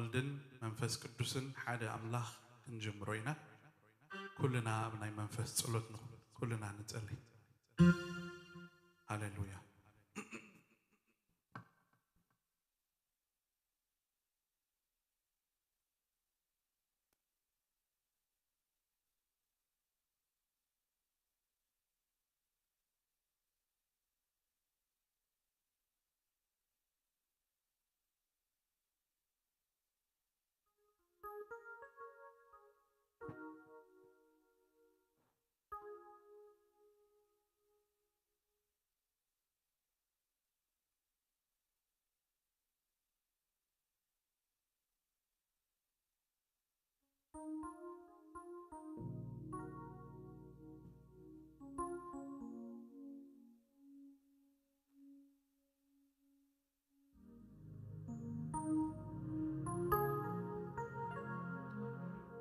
ወልድን መንፈስ ቅዱስን ሓደ ኣምላኽ ክንጅምሮ ኢና። ኩልና ኣብ ናይ መንፈስ ጸሎት ንኹን። ኩልና ንጸሊ። ሃሌሉያ።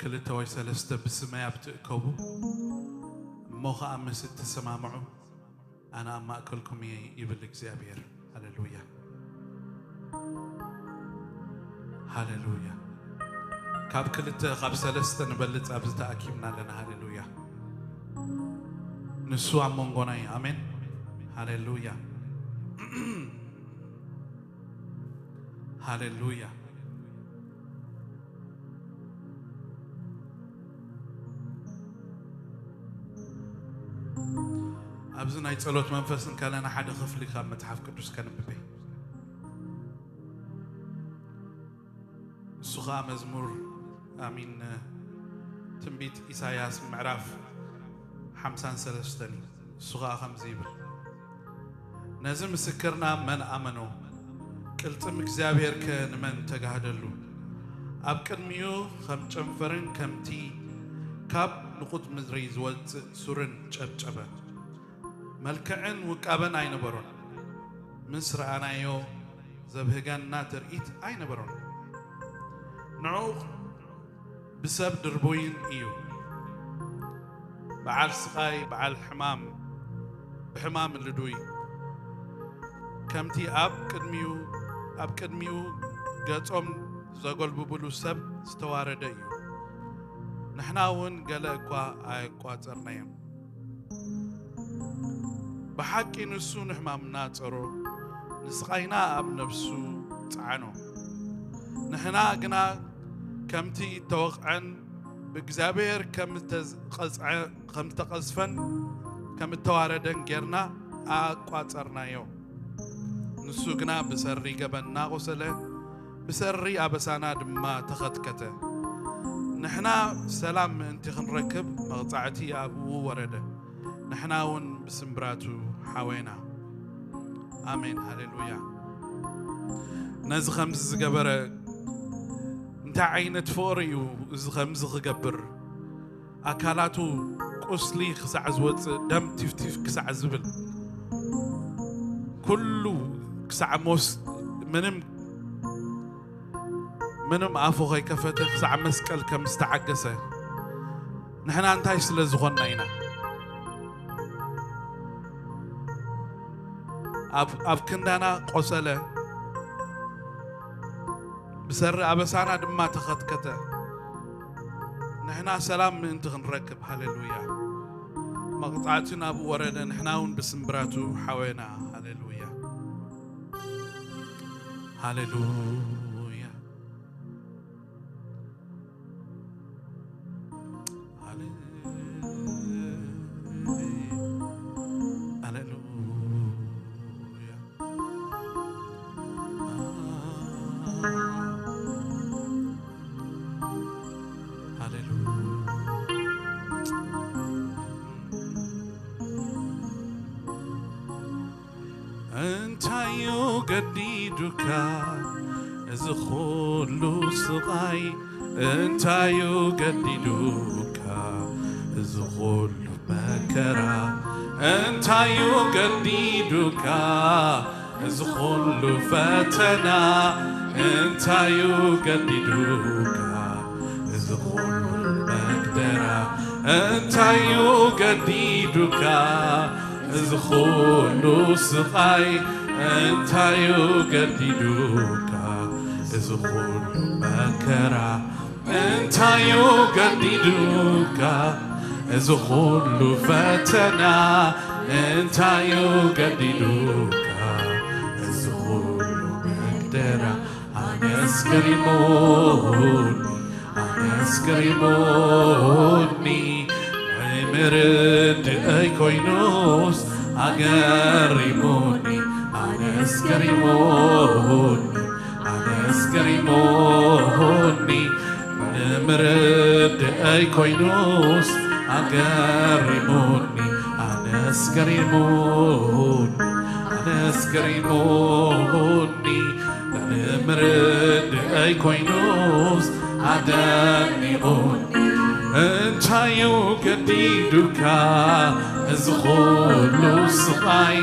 ክልተ ወይ ሰለስተ ብስመይ ኣብ ትእከቡ፣ እሞ ኸኣ ምስ እትሰማምዑ፣ ኣነ ኣብ ማእከልኩም እየ ይብል እግዚኣብሔር። ሃሌሉያ፣ ሃሌሉያ። ካብ ክልተ ካብ ሰለስተ ንበልጽ ኣብዚ ተኣኪብና ኣለና። ሃሌሉያ። ንሱ ኣብ መንጎና እዩ። ኣሜን። ሃሌሉያ፣ ሃሌሉያ። ኣብዚ ናይ ጸሎት መንፈስ እንከለና ሓደ ክፍሊ ካብ መጽሓፍ ቅዱስ ከንብብ እየ። እሱ ኸኣ መዝሙር፣ ኣሚን፣ ትንቢት ኢሳይያስ ምዕራፍ ሓምሳን ሰለስተን እዩ። እሱ ኸኣ ከምዚ ይብል፣ ነዚ ምስክርና መን ኣመኖ? ቅልጽም እግዚኣብሔር ከ ንመን ተጋህደሉ? ኣብ ቅድሚኡ ከም ጨንፈርን ከምቲ ካብ ንቑጽ ምድሪ ዝወጽእ ሱርን ጨብጨበ። መልክዕን ውቃበን ኣይነበሮን። ምስ ረኣናዮ ዘብህገና ትርኢት ኣይነበሮን። ንዕኡ ብሰብ ድርቡይን እዩ። በዓል ስቓይ፣ በዓል ሕማም፣ ብሕማም ልዱይ፣ ከምቲ ኣብ ቅድሚኡ፣ ኣብ ቅድሚኡ ገጾም ዘጎልብብሉ ሰብ ዝተዋረደ እዩ። ንሕና እውን ገለ እኳ ኣየቋጸርናዮን። ብሓቂ ንሱ ንሕማምና ጸሮ፣ ንስቓይና ኣብ ነፍሱ ጸዓኖ። ንሕና ግና ከምቲ እተወቕዐን ብእግዚኣብሔር ከም እተቐጽዐ-፣ ከም እተቐዝፈን ከም እተዋረደን ጌርና ኣቋጸርናዮ። ንሱ ግና ብሰሪ ገበንና ቆሰለ፣ ብሰሪ ኣበሳና ድማ ተኸትከተ። ንሕና ሰላም ምእንቲ ክንረክብ መቕጻዕቲ ኣብኡ ወረደ፣ ንሕና እውን ብስምብራቱ ሓወና። ኣሜን፣ ሃሌሉያ። ነዚ ከምዚ ዝገበረ እንታይ ዓይነት ፍቕሪ እዩ እዚ ከምዚ ክገብር? ኣካላቱ ቁስሊ ክሳዕ ዝወጽእ፣ ደም ቲፍቲፍ ክሳዕ ዝብል፣ ኩሉ ክሳዕ ሞስ፣ ምንም፣ ምንም ኣፉ ከይከፈተ ክሳዕ መስቀል ከም ዝተዓገሰ፣ ንሕና እንታይ ስለ ዝኾንና ኢና? ኣብ፣ ኣብ ክንዳና ቆሰለ፣ ብሰሪ ኣበሳና ድማ ተኸትከተ። ንሕና ሰላም ምእንቲ ክንረክብ፣ ሃሌሉያ፣ መቕጻዕቲ ናብኡ ወረደ፣ ንሕና እውን ብስምብራቱ ሓወና። ሃሌሉያ፣ ሃሌሉያ። እንታዩ ገዲዱካ እዚ ኹሉ ስቓይ? እንታዩ ገዲዱካ እዚ ኹሉ መከራ? እንታዩ ገዲዱካ እዚ ኹሉ ፈተና? እንታዩ ገዲዱካ እዚ ኹሉ መግደራ? እንታዩ ገዲዱካ እዚ ኹሉ ስቓይ? እንታዩ ገዲዱካ እዚ ኩሉ መከራ እንታዩ ገዲዱካ? እዚ ኩሉ ፈተና እንታዩ ገዲዱካ? እዚ ኩሉ መከራ ኣነስ ገሪሙኒ፣ ኣነስ ገሪሙኒ፣ ንምርድኣይ ኮይኑስ ኣገሪሙኒ፣ ኣነስ ገሪሙኒ፣ ኣነስ ገሪሙኒ፣ ንምርድኣይ ኮይኑስ ኣገሪሙኒ፣ ኣነስ ገሪሙኒ፣ ኣነስ ገሪሙኒ፣ ንምርድኣይ ኮይኑስ ኣደኒቑኒ። እንታዩ ገዲዱካ እዚ ኩሉ ስቓይ?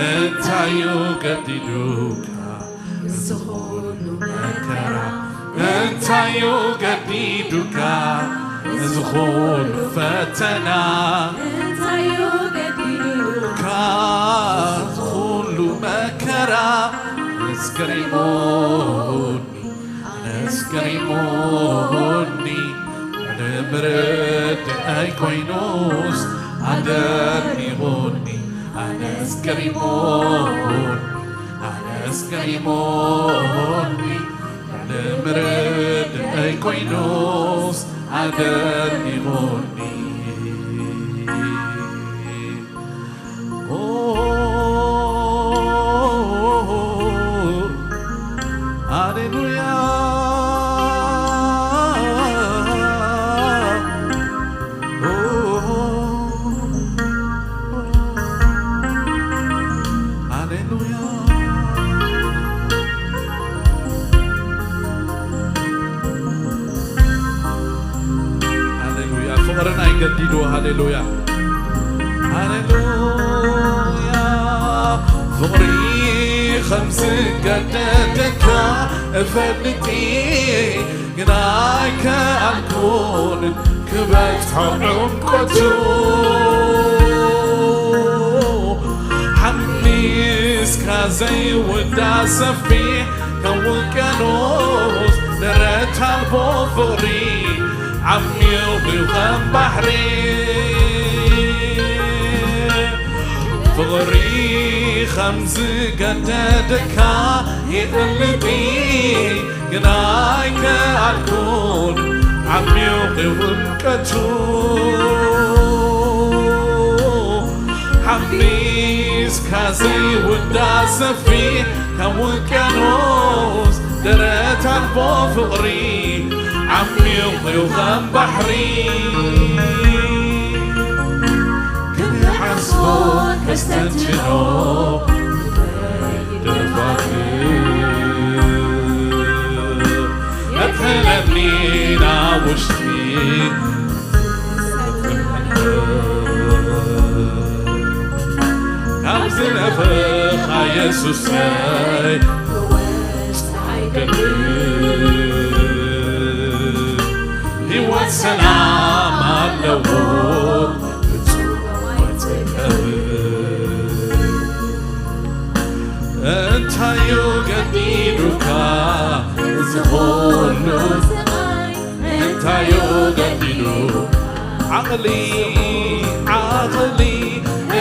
እንታዩ ገዲዱካ እዚ ኩሉ መከራ? እንታዩ ገዲዱካ እዚ ኩሉ ፈተና? እንታዩ ገዲዱካ እዚ ኩሉ መከራ? ኣነስ ገሪሙኒ፣ ኣነስ ገሪሙኒ፣ ንምርድኣይ ኮይኑስ ኣደኒቑኒ፣ ኣነስ ገሪሙኒ፣ ኣነስ ገሪሙኒ፣ ንምርድኣይ ኮይኑስ ኣደኒቑኒ። ኦ፣ ሃሌሉያ። ሃሌሉያ። ሃሌሉያ። ፍቕርና ይገዲዱ። ሃሌሉያ። ሃሌሉያ። ፍቕሪ ከም ዝገደደካ እፈልጥ እየ፣ ግና ኣይከኣልኩን ክበጽሖ ዕምቆቱ። ሓሚስካ ዘይውዳእ ሰፊሕ ከም ውቅያኖስ፣ ደረት ኣልቦ ፍቕሪ ዓሚቕ እዩ ከም ባሕሪ። ፍቕሪ ከም ዝገደደካ ይእምቲ፣ ግና ኣይከኣልኩን ዓሚቕ እዩ ጥልቀቱ። ሓሚስካ ዘይውዳእ ሰፊሕ ከም ውቅያኖስ፣ ደረት ኣልቦ ፍቕሪ ዓሚቕ እዩ ከም ባሕሪ። ክንሓስቦ ከስተንትኖ ደፋር። መትሕለኒ ናብ ውሽጢ ካብ ዝነፈኻ የሱሰይ ሕይወት ሰላም ኣለዎ ፍጹም ኣይትቀብር። እንታዩ ገዲዱካ እዚ ኩሉ ስቓይ? እንታዩ ገዲዱ ዓቕሊ፣ ዓቕሊ?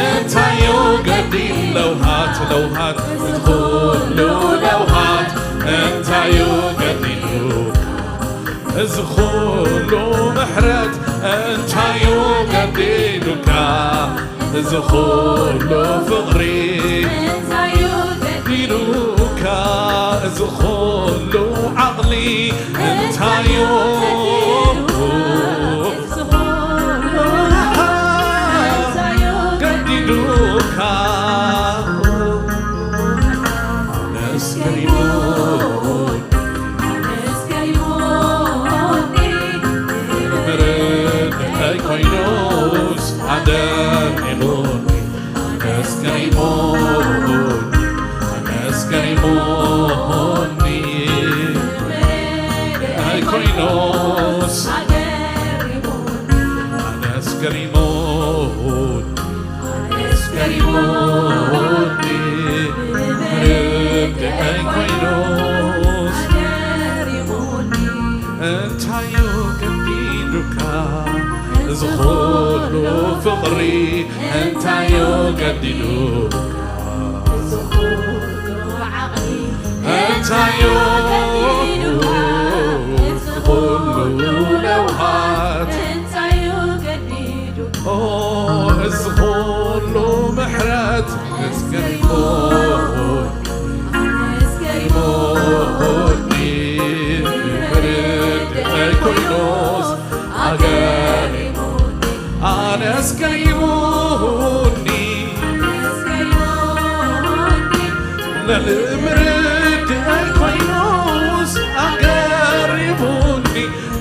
እንታዩ ገዲዱ ለውሃት፣ ለውሃት? እዚ ኩሉ ለውሃት እንታዩ ገዲዱ? እዚ ኩሉ ምሕረት እንታዩ ገዲዱካ? እዚ ኩሉ ፍቕሪ እንታዩ ገዲዱካ? እዚ ኩሉ ዓቕሊ እንታዩ ገዲዱካ? ኣነስ ገሪሙኒ፣ ምርድኣይ ኮይኑስ ኣደኒቑኒ። ኣነስ ገሪሙኒ፣ ኣነስ ገሪሙኒ፣ ምርድኣይ ኮይኑስ ኣነስ ገሪሙኒ፣ ኣነስ ገሪሙኒ፣ ምርድኣይ ኮይኑስ እንታይ እዩ ገዲዱካ እዚ ኩሉ ፍቕሪ? እንታይ እዩ ገዲዱካ እዚ ኩሉ ዓቕሊ? እንታይ እዩ ገዲዱካ እዚ ኩሉ ለውሃት? እንታይ እዩ ገዲዱካ ኦ፣ እዚ ኩሉ ምሕረት? ኣስገሪሙኒ፣ ኣስገሪሙኒ፣ ርድኣይ ኮይኑስ ኣገሪሙኒ። ኣነ ኣስገሪሙኒ፣ ኣስገሪሙኒ፣ ለልምርድኣይ ኮይኑስ ኣገሪሙኒ።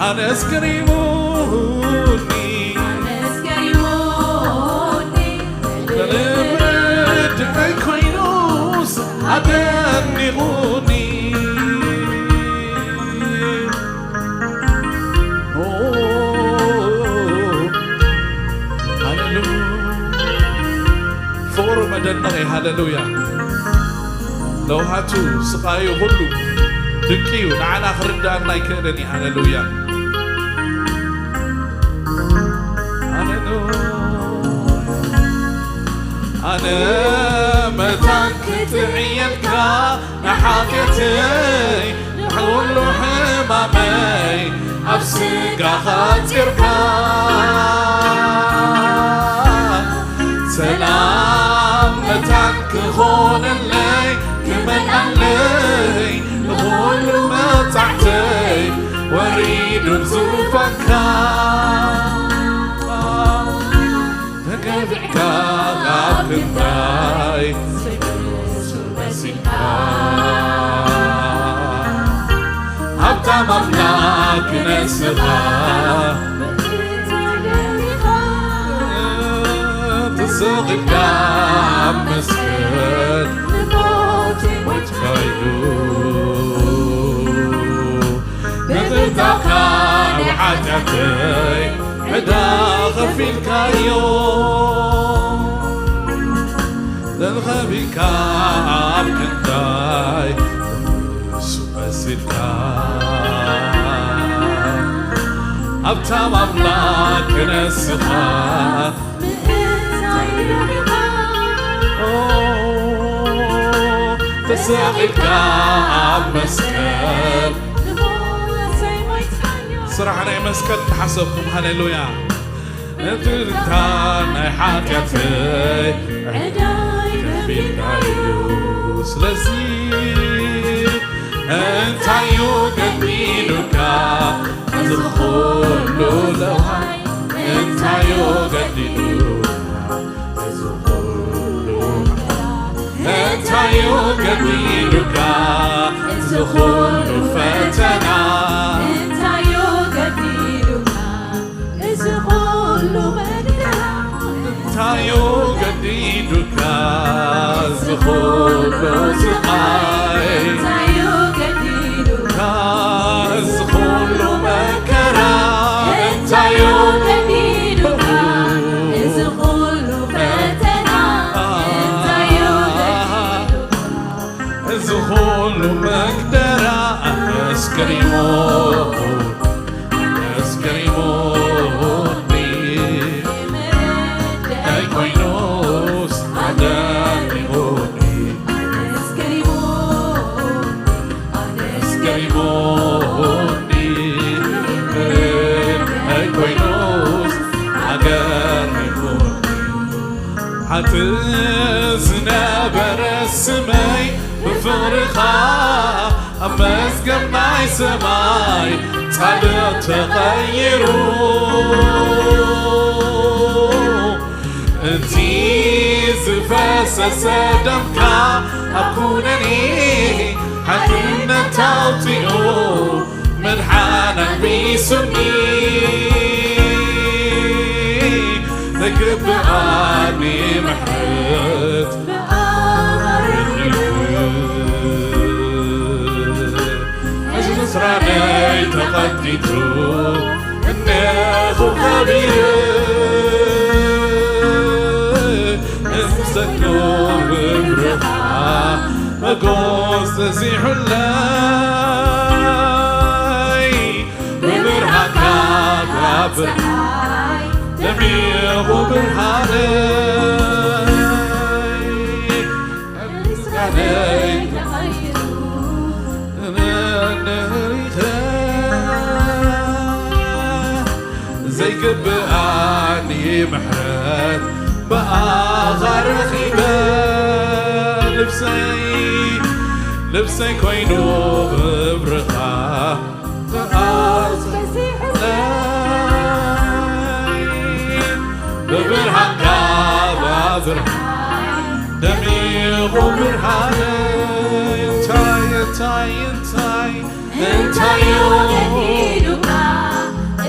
ኣነ ኣስገሪሙኒ፣ ኣነ ኣስገሪሙኒ፣ ለልምርድኣይ ኮይኑስ ኣደኒቑኒ። ኦ፣ ሃሌሉያ። ፍቕሩ መደነቒ፣ ሃሌሉያ። ለውሃቱ፣ ስቓዩ፣ ኩሉ ድንቂ እዩ። ንዓና ክርድኣና ኣይክእልን እዩ። ሃሌሉያ። ሃሌሉያ። ኣነ መታን ክትዕየልካ ንሓጢኣተይ ንኹሉ ሕማመይ ኣብ ስጋኻ ኣጽርካ። ሰላም መታን ክኾነለይ ክመልኣለይ ንኹሉ መጻዕተይ ወሪዱ ብ ዙፋንካ። ተገፊዕካ ካብ ክንዳይ ዘይብሉ መሲልካ። ሃብታም ኣምላኽ ክነስኻ ተሰቒልካ ኣብ መስቀል ንሞት ሞትካዩ። ንቕንጣብካ ንሓጢኣተይ ዕዳ ኸፊልካዮ። ተንኸቢካ ኣብ ክንዳይ ንሱ መሲልካ። ሃብታም ኣምላኽ ክነስኻ ኦ፣ ተሰቒልካ ኣብ መስቀል። ስራሕ ናይ መስቀል እንተሓሰብኩም፣ ሃሌሉያ። እትርታ ናይ ሓጢኣተይ ዕዳይ ከፊልካዩ። ስለዚ እንታይ እዩ ገዲዱካ እዚ ኩሉ ለውሃት? እንታይ እዩ ገዲዱካ እዚ ኩሉ መከራ? እንታይ እዩ ገዲዱካ እዚ ኩሉ ፈተና? እንታይ እዩ ገዲዱካ እዚ ኩሉ መከራ? እንታይ እዩ ገዲዱካ እዚ ኩሉ ስቓይ? እንታይ እዩ ገዲዱካ እዚ ኩሉ መከራ? እንታይ እዩ ገዲዱካ እዚ ኩሉ ፈተና? እንታይ እዩ ገዲዱካ እዚ ኩሉ መከራ? ኣስገሪሙ ኣስገሪሙኒ፣ ኣይኮይኑስ ኣደኒቑኒ። ኣስገሪሙኒ፣ ኣይኮይኑስ ኣገሪሙኒ። ሓጥእ ዝነበረ ስመይ ብፍቕርኻ ኣብ መዝገብ ናይ ሰማይ ጻድቕ ተቐይሩ። እቲ ዝፈሰሰ ደምካ ኣብ ኩነኔ ሓድነት ኣውጺኡ መድሓን ኣልቢሱኒ። ንግብኣኒ ምሕረት እዚ ምስራነይ ተቐዲቱ እነኹ ከቢረ እምሰግኖ ክብርኻ መጎስ በዚሑለይ። ብርሃን ደሚቑ ብርሃነይ፣ ምስጋነይ ተቐይሩ ንንሪኸ ዘይግብኣኒ ምሕረት ብኣኻ ረኺበ። ልብሰይ ልብሰይ ኮይኑ ክብርኻ ብኣስ በዚሑለይ ብብርሃንካ ብብርሃን ደሚቑ ብርሃነይ። እንታይ እንታይ እንታይ እንታዩ ገዲዱካ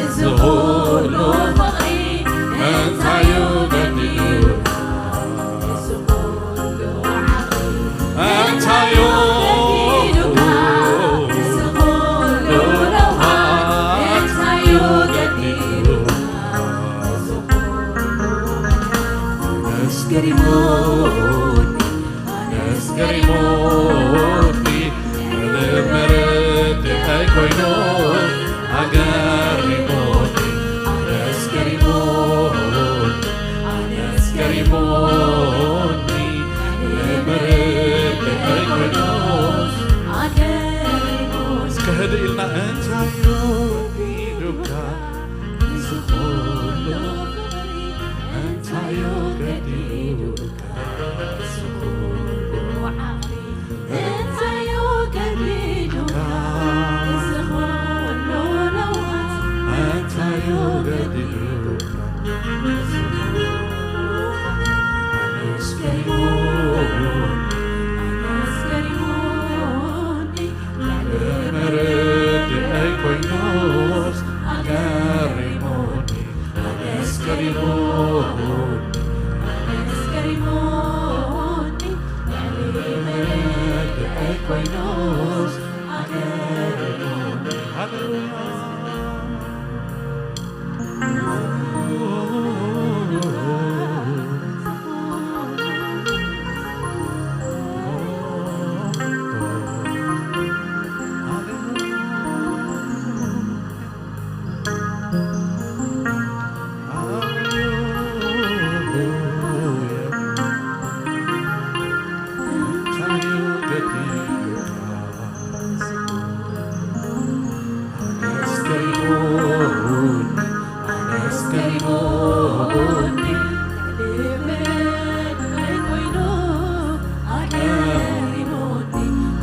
እዚ ኩሉ ፍቕሪ? እንታዩ ገዲዱካ እዚ ኩሉ ዓቕሊ? እንታዩ ገዲዱካ እዚ ኩሉ ለውሃት? እንታዩ ገዲዱካ እዚ ኩሉ መዓት? ኣነስ ገሪሙኒ ኣነስ ገሪሙኒ ምንም መረዳእይ ኮይኑ ኣገሪሙኒ ኣነስ ገሪሙኒ ኣነስ ገሪሙኒ ምንም መረዳእይ ኮይኑ ኣገሪሙኒ እስከ ህድእ ኢልና እንታዩ ገዲዱካ እዚ ኩሉ ፍቕሪ እንታዩ ገዲዱካ መረድአይ ኮይኑስ ኣገሪሙኒ ኣነስ ገሪሙኒ ኣነስ ገሪሙኒ ልዕሊ መረድአይ ኮይኑስ ኣገሪሙኒ ሃሌሉያ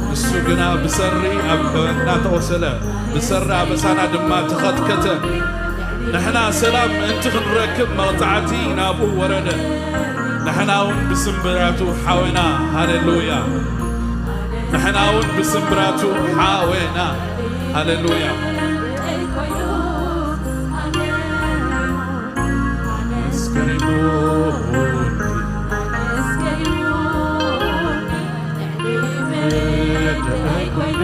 ንሱ ግና ብሰሪ ኣብ እናተቖሰለ ብሰሪ ኣበሳና ድማ ተኸትከተ። ንሕና ሰላም ምእንቲ ክንረክብ መቕጻዕቲ ናብኡ ወረደ። ንሕና እውን ብስምብራቱ ሓወና። ሃሌሉያ። ንሕና እውን ብስምብራቱ ሓወና። ሃሌሉያ። ኣነስ ገሪሙኒ ኣነስ ገሪሙኒ ልዕሊ መረድአይ ኮይኑ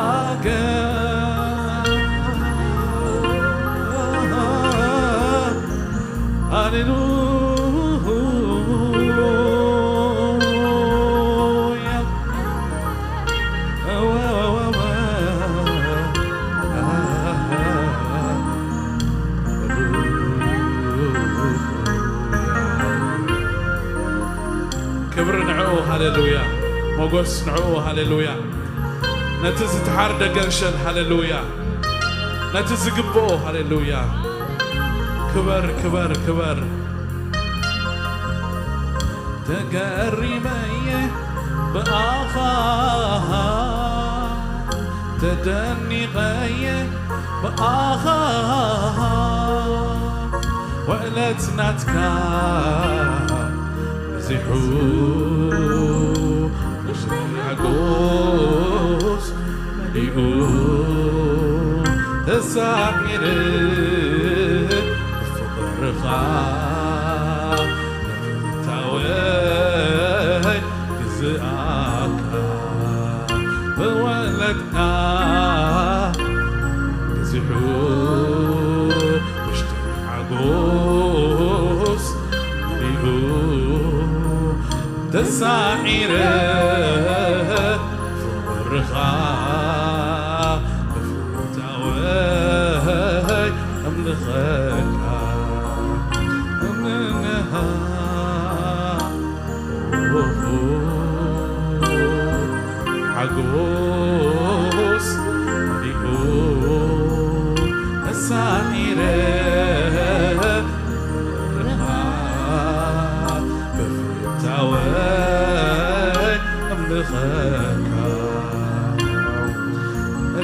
ኣገር ሃሌሉያ። ክብሪ ንዕኡ ሃሌሉያ። ሞጎስ ንዕኡ ሃሌሉያ። ነቲ ዝተሓርደ ገንሸል ሃሌሉያ። ነቲ ዝግብኦ ሃሌሉያ። ክበር ክበር ክበር። ተገሪመየ ብኣኻ ተደኒቐየ ብኣኻ ወዕለት ናትካ በዚሑ ሓጎስ መሊኡ ተሳዒረ ብፍቕርኻ ምፍታወይ ግዝኣካ ብወለድካ በዚሑ ውሽጢ ሓጎስ መሊኡ ተሳዒረ ፍቕርኻ ምፍታወይ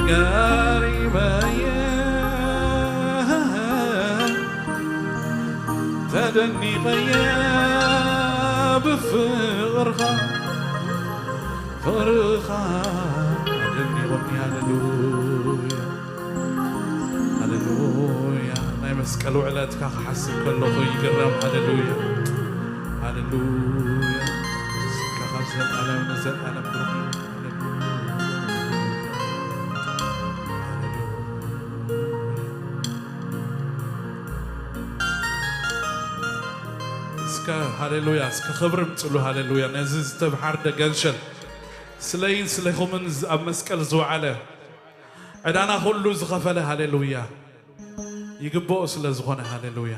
ገሪመየ ተደኒቐየ ብፍቕርኻ ፍቕርኻ ኣደኒቑኒ። ሃሌሉያ ሃሌሉያ። ናይ መስቀል ውዕለትካ ክሓስብ ከለኹ ይግረም። ሃሌሉያ ሃሌሉያ። ስምካ ካብ ዘለኣለም ንዘለኣለም ብሩኽ ይኹን። ሃሌሉያ። እስከ ሃሌሉያ፣ እስከ ክብሪ ምጽሉ። ሃሌሉያ። ነዚ ዝተብሓርደ ገንሸል ስለይን ስለኹምን ዝ-፣ ኣብ መስቀል ዝወዓለ ዕዳና ኩሉ ዝኸፈለ። ሃሌሉያ። ይግብኦ ስለ ዝኾነ። ሃሌሉያ።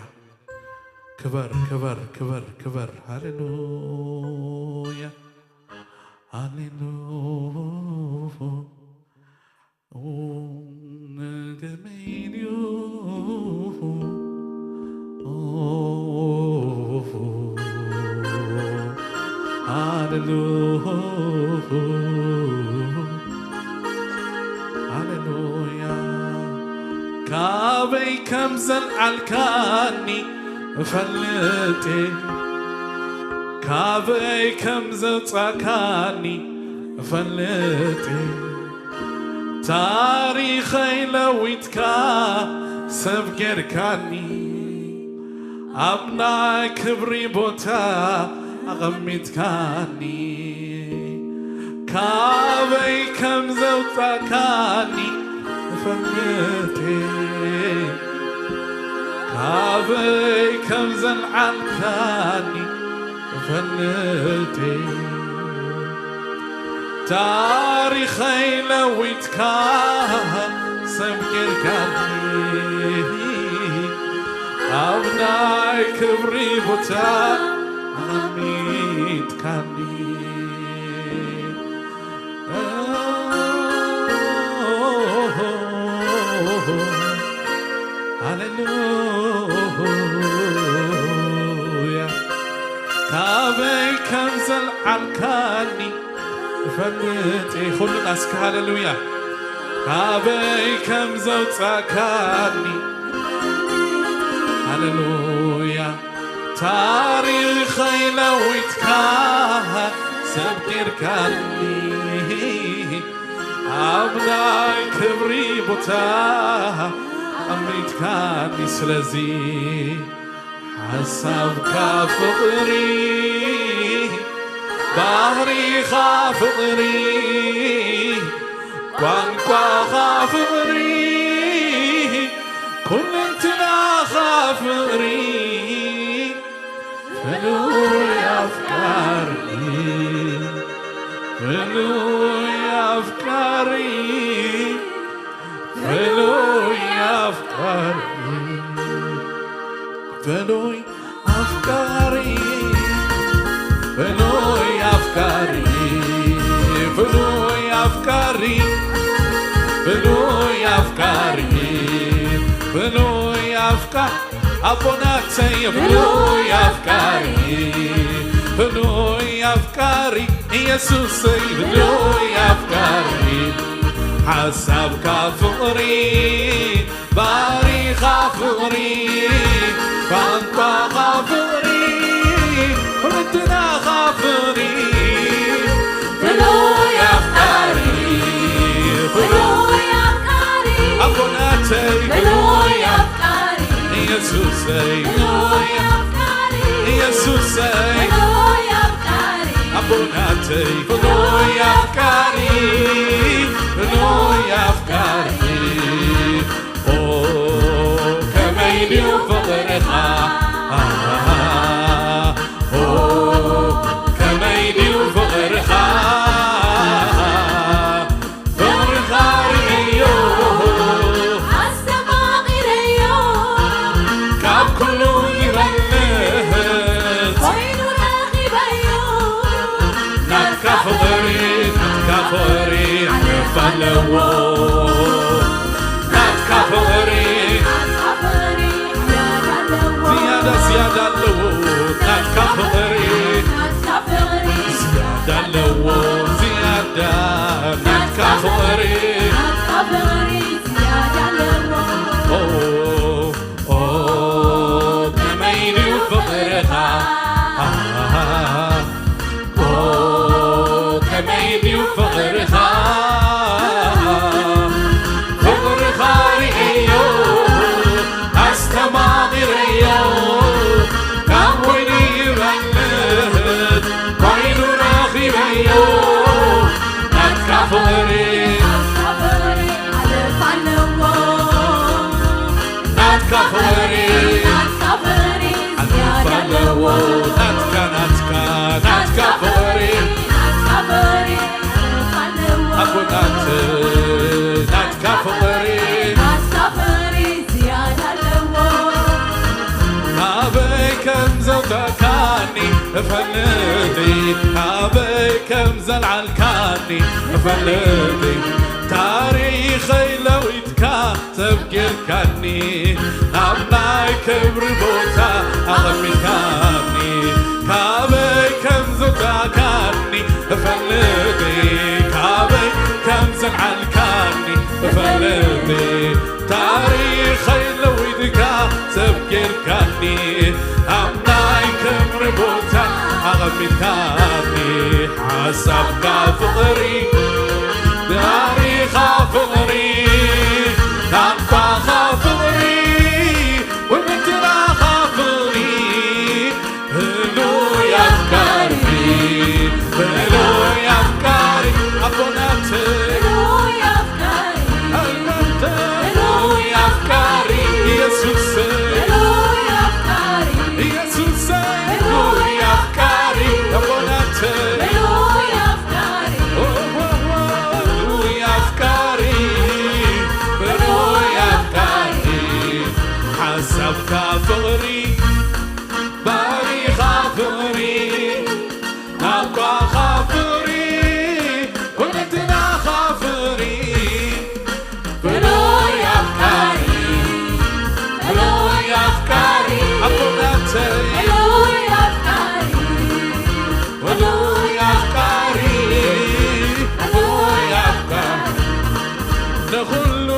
ክበር፣ ክበር፣ ክበር፣ ክበር። ሃሌሉያ። ሃሌሉያ። ኦ፣ ንገመይ ድዩ? ኦ፣ ሃሌሉ-፣ ሃሌሉያ። ካበይ ከም ዘልዓልካኒ እፈልጥ እየ፣ ካበይ ከም ዘውጻእካኒ እፈልጥ እየ። ታሪኸይ ለዊጥካ ሰብ ጌርካኒ፣ ኣብ ናይ ክብሪ ቦታ ኣቐሚጥካኒ። ካበይ ከም ዘውጻእካኒ እፈልጥ እየ፣ ካበይ ከም ዘልዓልካኒ እፈልጥ እየ። ታሪኸይ ለዊጥካ ሰብ ጌርካኒ፣ ኣብ ናይ ክብሪ ቦታ ኣቐሚጥካኒ። ሃሌሉያ። ካበይ ከም ዘልዓልካኒ እፈልጥ እየ። ኩልና እስከ ሃሌሉያ። ካበይ ከም ዘውጻእካኒ፣ ሃሌሉያ። ታሪኸይ ለዊጥካ ሰብ ጌርካኒ፣ ኣብ ናይ ክብሪ ቦታ ኣሚትካኒ። ስለዚ ሓሳብካ ፍቕሪ፣ ባህሪኻ ፍቕሪ፣ ቋንቋኻ ፍቕሪ፣ ኩለንትናኻ ፍቕሪ፣ ፍሉይ ኣፍቃሪ፣ ፍሉይ ኣፍቃሪ፣ ፍሉይ ኣፍቃሪ፣ ፍሉይ ኣፍቃሪ፣ ፍሉይ ኣፍቃሪ፣ ፍሉይ ኣፍቃሪ፣ ፍሉይ ኣፍቃሪ፣ ፍሉይ ኣፍቃሪ፣ ኣቦናተይ ፍሉይ ኣፍቃሪ፣ ፍሉይ ኣፍቃሪ፣ ኢየሱሰይ ፍሉይ ኣፍቃሪ፣ ሓሳብካ ፍቕሪ፣ ባህሪኻ ፍቕሪ፣ ቋንቋኻ ፍቕሪ፣ ኩለንትናኻ ፍቕሪ፣ ፍሉይ ኣፍቃሪ፣ ፍሉይ ኣፍቃሪ፣ ኣቦናተይ ፍሉይ ኣፍቃሪ፣ ኢየሱሰይ ፍሉይ ኣፍቃሪ፣ ኢየሱሰይ ፍሉይ ኣፍቃሪ፣ ኣቦናተይ ፍሉይ ኣፍቃሪ፣ ፍሉይ ኣፍቃሪ። ኦ ከመይ ድዩ ፍቕርኻ፣ ኦ ከመይ ድዩ ፍቕርኻ፣ ፍቕርኻ ርእዮ፣ ኣስተማቒረዮ፣ ካብ ኩሉ ይበልጽ ኮይኑ ረኺበዮ። ናትካ ፍቕሪ፣ ናትካ ፍቕሪ ዓለባ ኣለዎ። ናትካ ፍቕሪ፣ ናትካ ፍቕሪ ዓለባ ኣለዎ። ዝያዳ፣ ዝያዳ ኣለዎ። ናትካ ፍቕሪ፣ ናትካ ፍቕሪ ዝያዳ ኣለዎ። ዝያዳ ናትካ ፍቕሪ፣ ናትካ ፍቕሪ እፈልጥ ካበይ ከም ዘልዓልካኒ እፈልጥ ታሪኸይ ለዊጥካ ሰብ ጌርካኒ ናብ ናይ ክብሪ ቦታ ኣቐሚጥካኒ ካበይ ከም ዘውጻእካኒ እፈልጥ ካበይ ከም ዘልዓልካኒ እፈልጥ ታሪኸይ ለዊጥካ ሰብ ጌርካኒ ኣብ ናይ ክብሪ ቦታ ኣቐሚጥካኒ ሓሳብካ ፍቕሪ ታሪኻ ፍቕሪ ናባኻ ፍቕሪ ውድድራኻ ፍቕሪ ብሉይ ኣፍቃሪ ብሉይ ኣፍቃሪ ኣቦናተይ ኣቦናተይ ብሉይ ኣፍቃሪ ኢየሱሰይ ኢየሱሰይ ብሉይ ኣፍቃሪ ኣቦናተይ ብሉይ ኣፍቃሪ ብሉይ ኣፍቃሪ ሓሳብካ ፍቕሪ ባሪኻ ፍቕሪ ናባኻ ፍቕሪ ኩለንትናኻ ፍቕሪ ብሉይ ኣፍቃሪ ብሉይ ኣፍቃሪ ኣቦናተይ ብሉይ ኣፍቃሪ ብሉይ ኣፍቃሪ ብሉይ ኣፍቃሪ ንኹሉ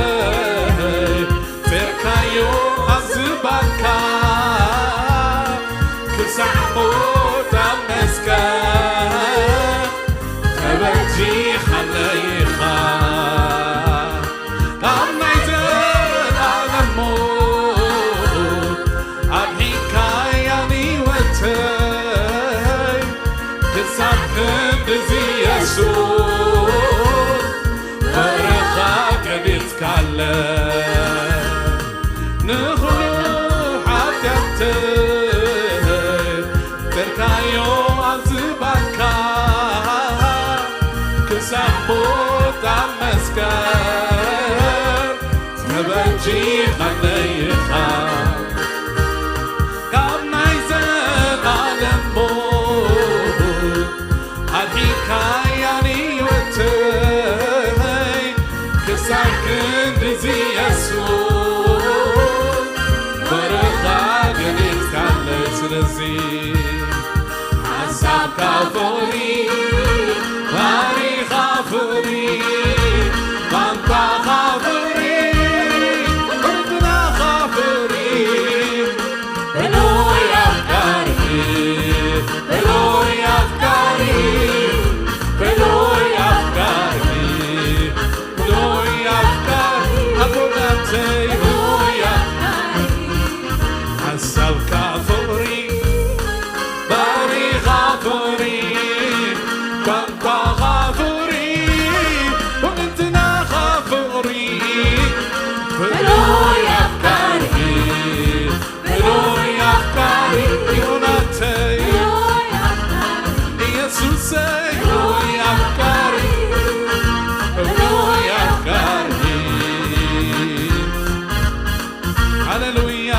ሓጢኣተይ ፌርካዮ ኣብ ዝባንካ ክሳዕ ሞት ኣብ መስቀል ተበጂኻለይ ኢኻ ካብ ናይ ዘላለም ሞት ኣድሒንካያ ንህይወተይ ክሳብ ክንድዚ የሱስ ፍቕርኻ ገሊጽካለ ንኹሉ ሓጢኣተይ ጸርካዮ ኣብ ዝባንካ ክሳብ ሞት ኣብ መስቀል ተበጂኻለይ ኢኻ ካብ ናይ ዘላለም ሞት ኣድሒንካያ ንህይወተይ ክሳብ ክንድዚ የሱስ ፍቕርኻ ገሊጽካለይ ስለዚ ሓሳብካ ፍቕሪ ባህሪኻ ፍቕሪ ቋንቋኻ ፍቕሪ ቁርብናኻ ፍቕሪ ብሉይ ኣፍቃሪ ብሉይ ኣፍቃሪ ብሉይ ኣፍቃሪ ብሉይ ኣፍቃሪ ኣቦናተይ ብሉይ ኣፍቃሪ ሓሳብካ ፍቕሪ ባህሪኻ ፍቕሪ ቋንቋኻ ፍቕሪ ኩለንትናኻ ፍቕሪ ብሉይ ኣፍቃሪ ብሉይ ኣፍቃሪ ኣቦናተይ ኢየሱሰይ ብሉይ ኣፍቃሪ ብሉይ ኣፍቃሪ ሃሌሉያ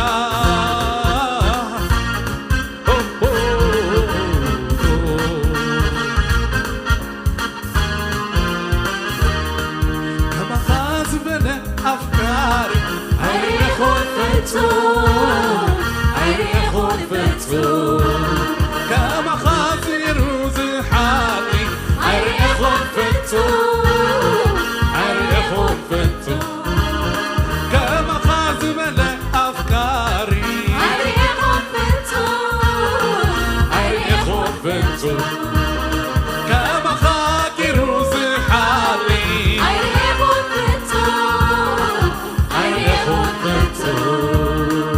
ከማኻ ዝበለ ኣፍቃሪ ኣይረኹን ፍጹም ኣይረኹን ፍጹም ከማኻ ገይሩ ዝሓሊ ኣይረኹን ፍጹም ኣይረኹን ፍጹም ከማኻ ዝበለ ኣፍቃሪ ኣይረኹን ፍጹም ኣይረኹን ፍጹም ከማኻ ገይሩ ዝሓሊ ኣይረኹን ፍጹም ኣይረኹን ፍጹም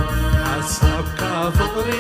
ሓሳብካ ፍቕሪ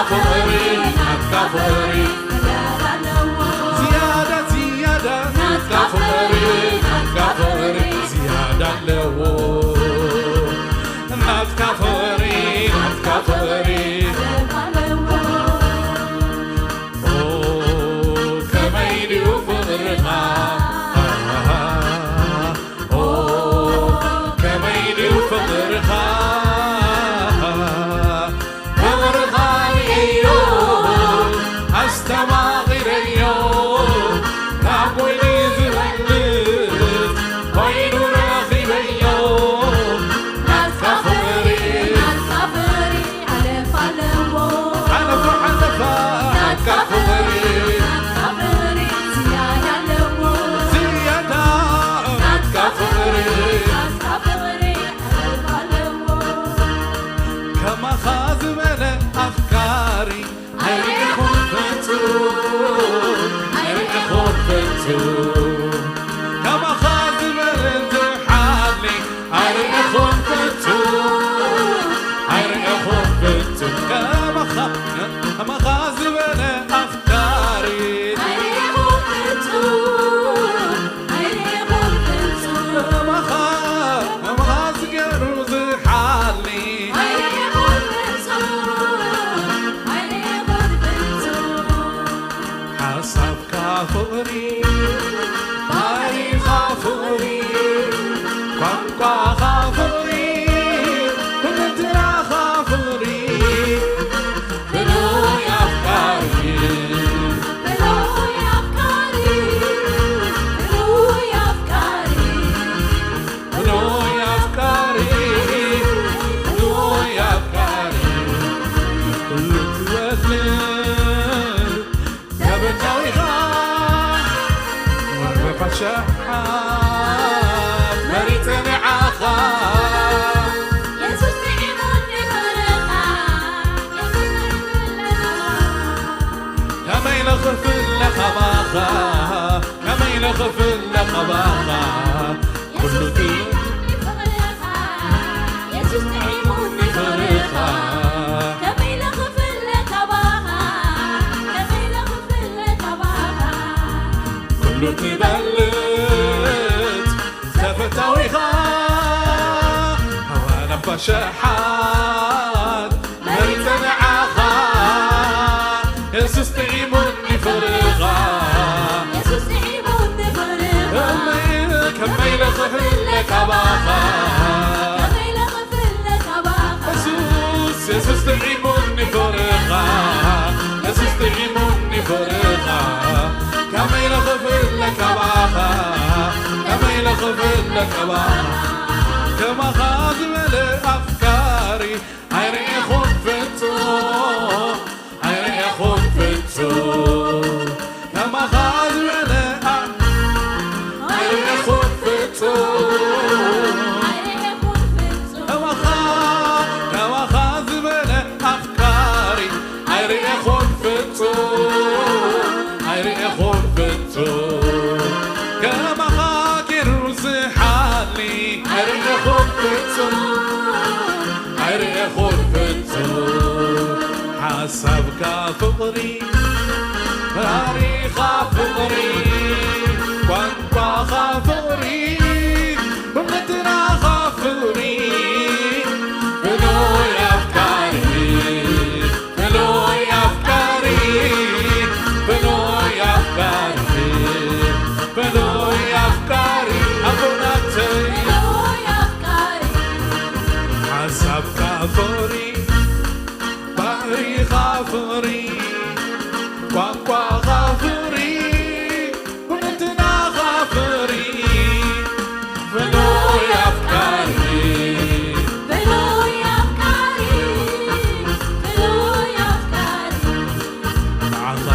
ፍቕሪ ናትካ ፍቕሪ ዝያዳ ዝያዳ ናትካ ፍቕሪ ናትካ ፍቕሪ ዝያዳ ኣለዎ። ናትካ ፍቕሪ ናትካ ፍቕሪ ኦ ከመይ ድዩ ፍቕርኻ ኦ ከመይ ድዩ ፍቕርኻ ፍቕርኻ ርእየዮ ኣስተማቒረዮ ካብ ጎይኒ ዝበልጽ ኮይኑ ረኺበዮ ናትካ ፍቕሪ ሓለፋ ሓለፋ ናትካ ፍቕሪ ዝያዳ ናትካ ፍቕሪ ከማኻ ዝበለ ኣፍቃሪ ኣይርኢኹን ፍጹም ኣይርኢኹን ፍጹም ከማኻ ዝበለ ዝሓሊ ኣይርኢኹን ፍጹም ኣይርኢኹን ፍጹም ከማኻ ከማኻ ዝበለ ኣፍቃሪ ከማኻ ከማኻ ዝገሩ ዝሓሊ ሓሳብካ ፍቕሪ ባህሪኻ ፍቕሪ ቋንቋኻ ፍቕሪ ኩንትናኻ ፍቕሪ ብሉይ ኣፍቃሪ ብሉይ ኣፍቃሪ ብሉይ ኣፍቃሪ ብሉይ ኣፍቃሪ ብሉይ ኣፍቃሪ ኩሉ ትበልዕ ዘበናዊኻ ወርበፋ ሸሓት መሪጸ ንዓኻ የሱስ ንዒሙኒ ፍቕርኻ የሱስ ንዒሙኒ ፍቕርኻ ከመይ ኢለ ክፍለ ካባኻ ከመይ ኢለ ክፍለ ካባኻ ኩሉ ቲ የሱስ ጥዒሙኒ ፍቕርኻ ከመይ ኢለ ክፍለ ካባኻ ከመይ ኢለ ክፍለ ካባኻ ኩሉ ትበልጽ ተፈታዊኻ ሃዋና ፋሸሓት መሪጸ ንዓኻ የሱስ ጥዒሙኒ ፍቕርኻ የሱስ ጥዒሙኒ ፍቕርኻ ከመይ ኢለ ክፍለ ካባኻ ከመይ ኢለ ክፍለ ካባኻ የሱስ የሱስ ጥዒሙኒ ፍቕርኻ የሱስ ጥዒሙኒ ፍቕርኻ ከመይ ኢለ ክፍለ ካባኻ ከመይ ኢለ ክፍለ ካባኻ ከማኻ ዝበለ ኣፍቃሪ ኣይርኢኹን ፍጹም ኣይርኢኹን ፍጹም ከማኻ ዝበለ ኣ- ኣይርኢኹን ፍጹም ከማኻ ከማኻ ዝበለ ኣፍቃሪ ኣይርኢኹን ፍጹም ኣይርኢኹን ፍጹም ከማኻ ገይሩ ዝሓሊ ኣይርኢኹን ፍጹም ኣይርኢኹን ፍጹም ሓሳብካ ፍቕሪ ባህሪኻ ፍቕሪ ቋንቋኻ ፍቕሪ ኩንትናኻ ፍቕሪ ብሉይ ኣፍቃሪ ብሉይ ኣፍቃሪ ብሉይ ኣፍቃሪ ብሉይ ኣፍቃሪ ኣቦናተይ ሓሳብካ ፍቕሪ ባህሪኻ ፍቕሪ ቋንቋኻ ፍቕሪ ኩንትናኻ ፍቕሪ ብሉይ ኣፍቃሪ ብሉይ ኣፍቃሪ ብሉይ ኣፍቃሪ ንዓኻ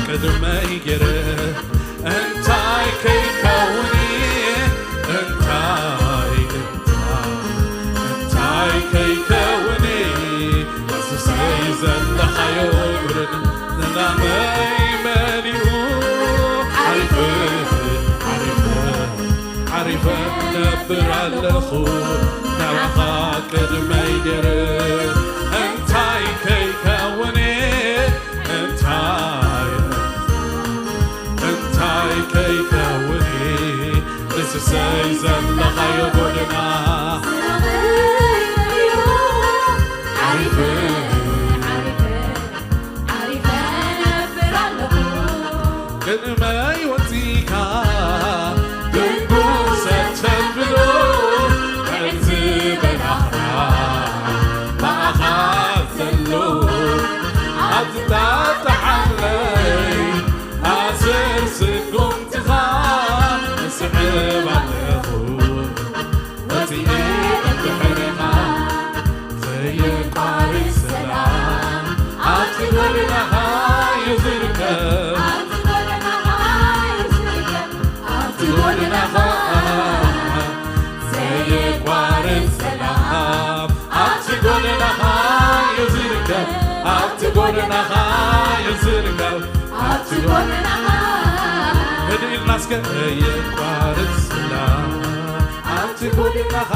ቅድመይ ገይረ እንታይ ከይከውን እንታይ እንታይ ከይከውን የሱሰይ ዘለኻዮ ግብርን ንላመይ መሊኡ ዓሪፈ ዓሪፈ ዓሪፈ ነብር ኣለኹ ናባኻ ቅድመይ ገይረ እንታይ ከይከውን ሰይ ዘለኻዮ ጎደና ዓሪፈ ዓሪፈ ዓሪፈ ነብር ኣለኹ። ቅድመይ ወፂካ ድንጉሰት ተብሎ ዕዝበናኽራ ብኣኻ ዘሎ ኣትጣጣሓለይ ኣስር ስጉምትኻ እስዕብ ኣለኹ። ወፂኤ ድሕርኻ ዘየቋርጽ ሰላም ኣብቲ ጎደናኻ እዩ ዝርከብ። ኣብቲ ጎደናኻ ዘየቋርጽ ሰላም ኣብቲ ጎደናኻ እዩ ዝርከብ። ኣብቲ ጎደናኻ እዩ ዝርከብ። ኣብቲ ጎደናኻ ህድእ ኢልና እስከ ዘየቋርጽ ሰላም ኣብቲ ጎደናኻ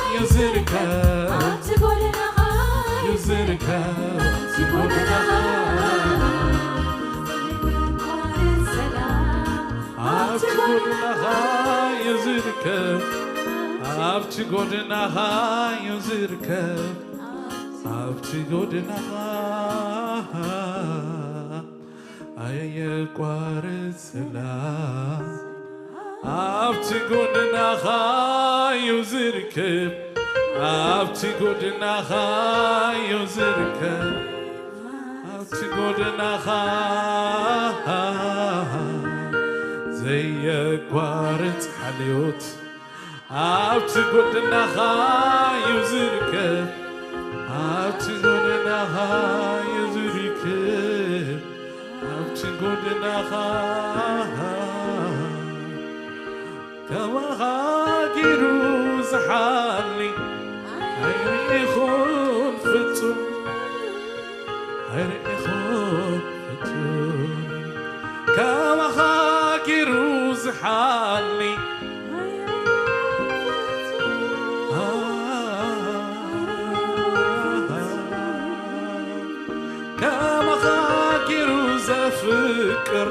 እዩ ዝርከብ። ኣብቲ ጎደናኻ እዩ ዝርከብ። ኣብቲ ጎደናኻ ዘየቋርጽ ሰላም ኣብቲ ጎደናኻ እዩ ዝርከብ። ኣብቲ ጎደናኻ እዩ ዝርከብ። ኣብቲ ጎደናኻ ኣየቋርጽ ሰላም ኣብቲ ጎደናኻ እዩ ዝርከብ። ኣብቲ ጎደናኻ እዩ ዝርከብ። ኣብቲ ጎደናኻ ዘየቋርጽ ሓልዮት ኣብቲ ጎደናኻ እዩ ዝርከብ። ኣብቲ ጎደናኻ እዩ ዝርከብ። ኣብቲ ጎደናኻ ከማኻ ገይሩ ዝሓሊ ኣይርኢኹን ፍጹም ኣይርኢኹን ፍጹም ከማኻ ገይሩ ዝሓሊ ከማኻ ገይሩ ዘፍቅር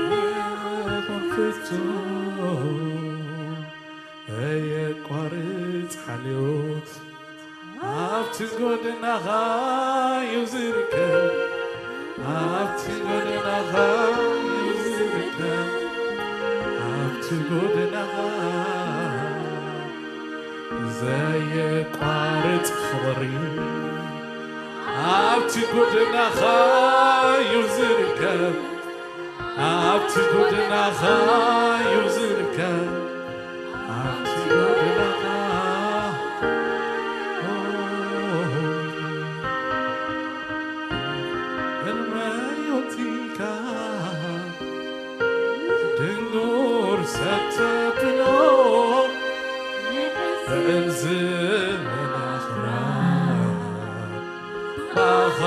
ኣይረኸብኩን ፍጹም ኣየቋርጽ ሓልዮት ኣብቲ ጎደናኻ እዩ ዝርከብ። ኣብቲ ጎደናኻ እዩ ዝርከብ። ኣብቲ ጎደናኻ ዘየቋርጽ ፍቕሪ ኣብቲ ጎደናኻ እዩ ዝርከብ። ኣብቲ ጎደናኻ እዩ ዝርከብ። ኣብቲ ጎደናኻ ህልመይ ወፂካ ድንጉር ሰብ ተብሎ ብዕል ዝበላ ኣኽራን ባኻ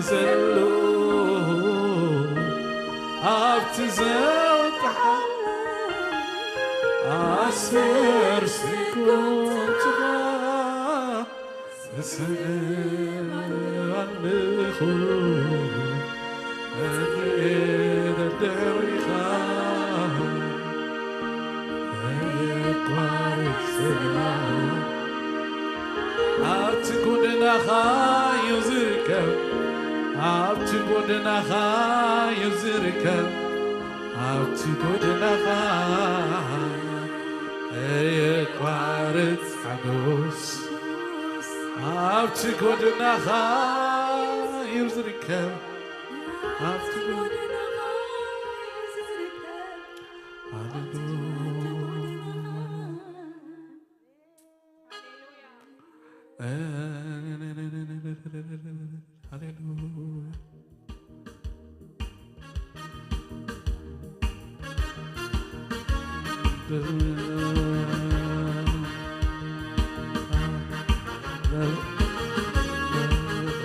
ዘሎ ኣብቲ ዘውጥሓ ኣስር ስጉምትኻ እስዕብ ኣለኹ እርኤ ደድሕሪኻ ኣየቋርጽ ሰላም ኣብቲ ጎደናኻ እዩ ዝርከብ። ኣብቲ ጎደናኻ እዩ ዝርከብ። ኣብቲ ጎደናኻ ኣየቋርጽ ሓጎስ ኣብቲ ጎደናኻ እዩ ዝርከብ። ኣብቲ ጎደናኻ እዩ ዝርከብ። ሃሌሉያ። ሃሌሉያ።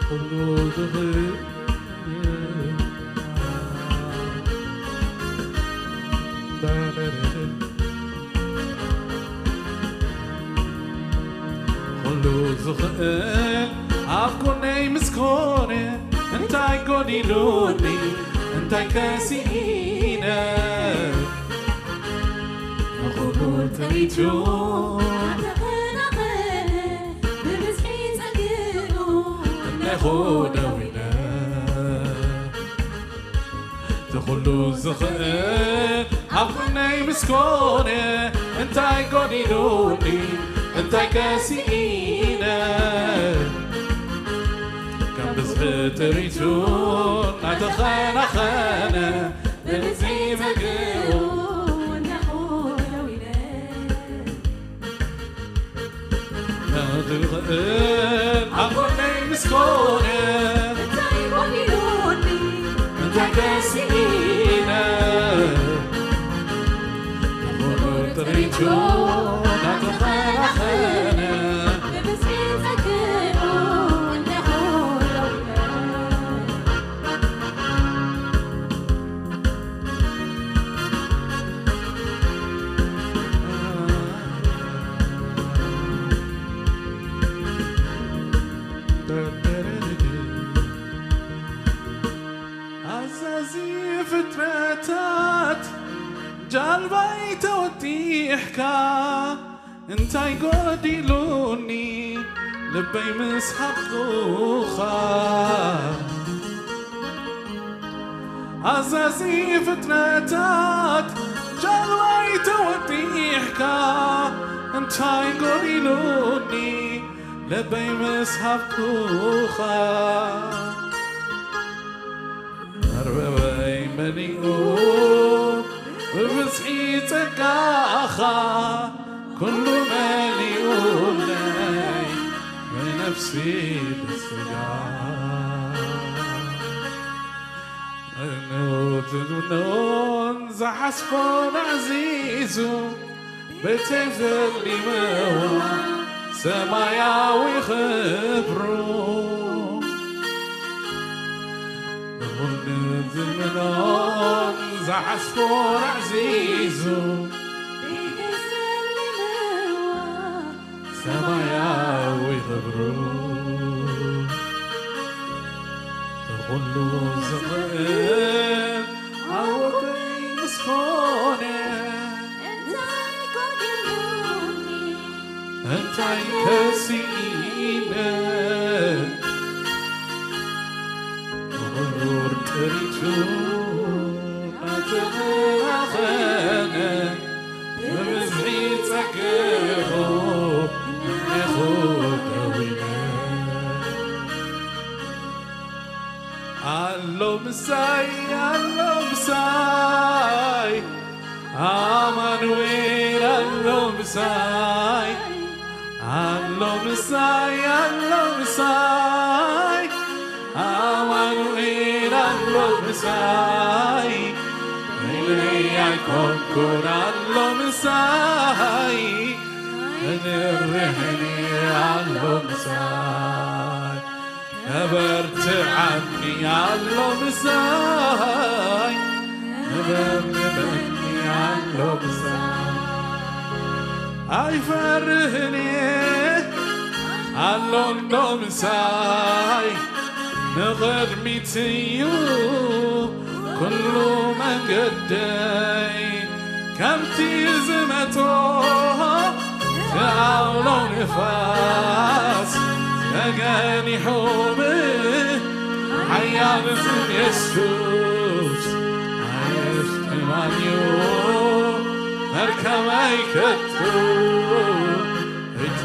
ኩሉ ዝኽእል ኣብ ጎነይ ምስ ኮነ እንታይ ጎዲሉኒ? እንታይ ከሲኢነ ንኹሉ ጥሪቱ ኣተኸናኸነ ብብዝሒ ጸግኡ እነኹ ደዊነ ትኹሉ ዝኽእል ኣብ ጎነይ ምስ ኮነ እንታይ ጎዲሉኒ እንታይ ከሲኢነ ከም ብዝሒ ጥሪቱ እናተኸናኸነ ብብዝሒ ጸግኡ እነኹ ደዊነ ዝኽእል ኣብ ጎነይ ምስ ኮነ እንታይ ጎዲሉኒ እንታይ ከሲኢነ ንኹሉ ጥሪቱ እናተኸናኸነ ብብዝሒ ጸግኡ እነኹ ደዊነ ኣዛዚ ፍጥረታት ጃልባይ ተወጢሕካ እንታይ ጎዲሉኒ ልበይ ምስ ሃብኩኻ ኣዛዚ ፍጥረታት ጃልባይ ተወጢሕካ እንታይ ጎዲሉኒ ልበይ ምስ ሃብኩኻ መርበበይ መሊኡ ብብዝሒ ጸጋኻ ኩሉ መሊኡለይ ብነፍሲ ብስጋ እኖትኖን ዝሓስቦን ኣዚዙ ቤተይ ዘሊመዋ ሰማያዊ ክብሩ ንኹሉ ዝምኖን ዝሓስቦን ኣዕዚዙ ሰማያዊ ክብሩ ንኹሉ ዝኽእል ኣወቀይ ምስ ኮነ እንታይ ከሲኢነ ንኹሉ ጥሪቱ እናተኸናኸነ ብብዝሒ ጸግኡ እነኹ ደዊነ ኣሎ ምሳይ ኣሎ ምሳይ ኣማኑኤል ኣሎ ምሳይ ኣሎ ምሳይ ኣሎ ምሳይ ኣማኑኤል ኣሎ ምሳይ በይነይ ኣይኮንኩን ኣሎ ምሳይ እንርህኒ ኣሎ ምሳይ ነበርትዓኒ ኣሎ ምሳይ ነበርትዓኒ ኣሎ ምሳይ ኣይፈርህን ኣሎ እንዶ ምሳይ ንቕድሚት እዩ ኩሉ መንገደይ ከምቲ ዝመጾ ትኣውሎ ንፋስ ተገኒሖም ሓያል ስም የሱስ ኣየፍትማንዮ መርከበይ ከቶ እታ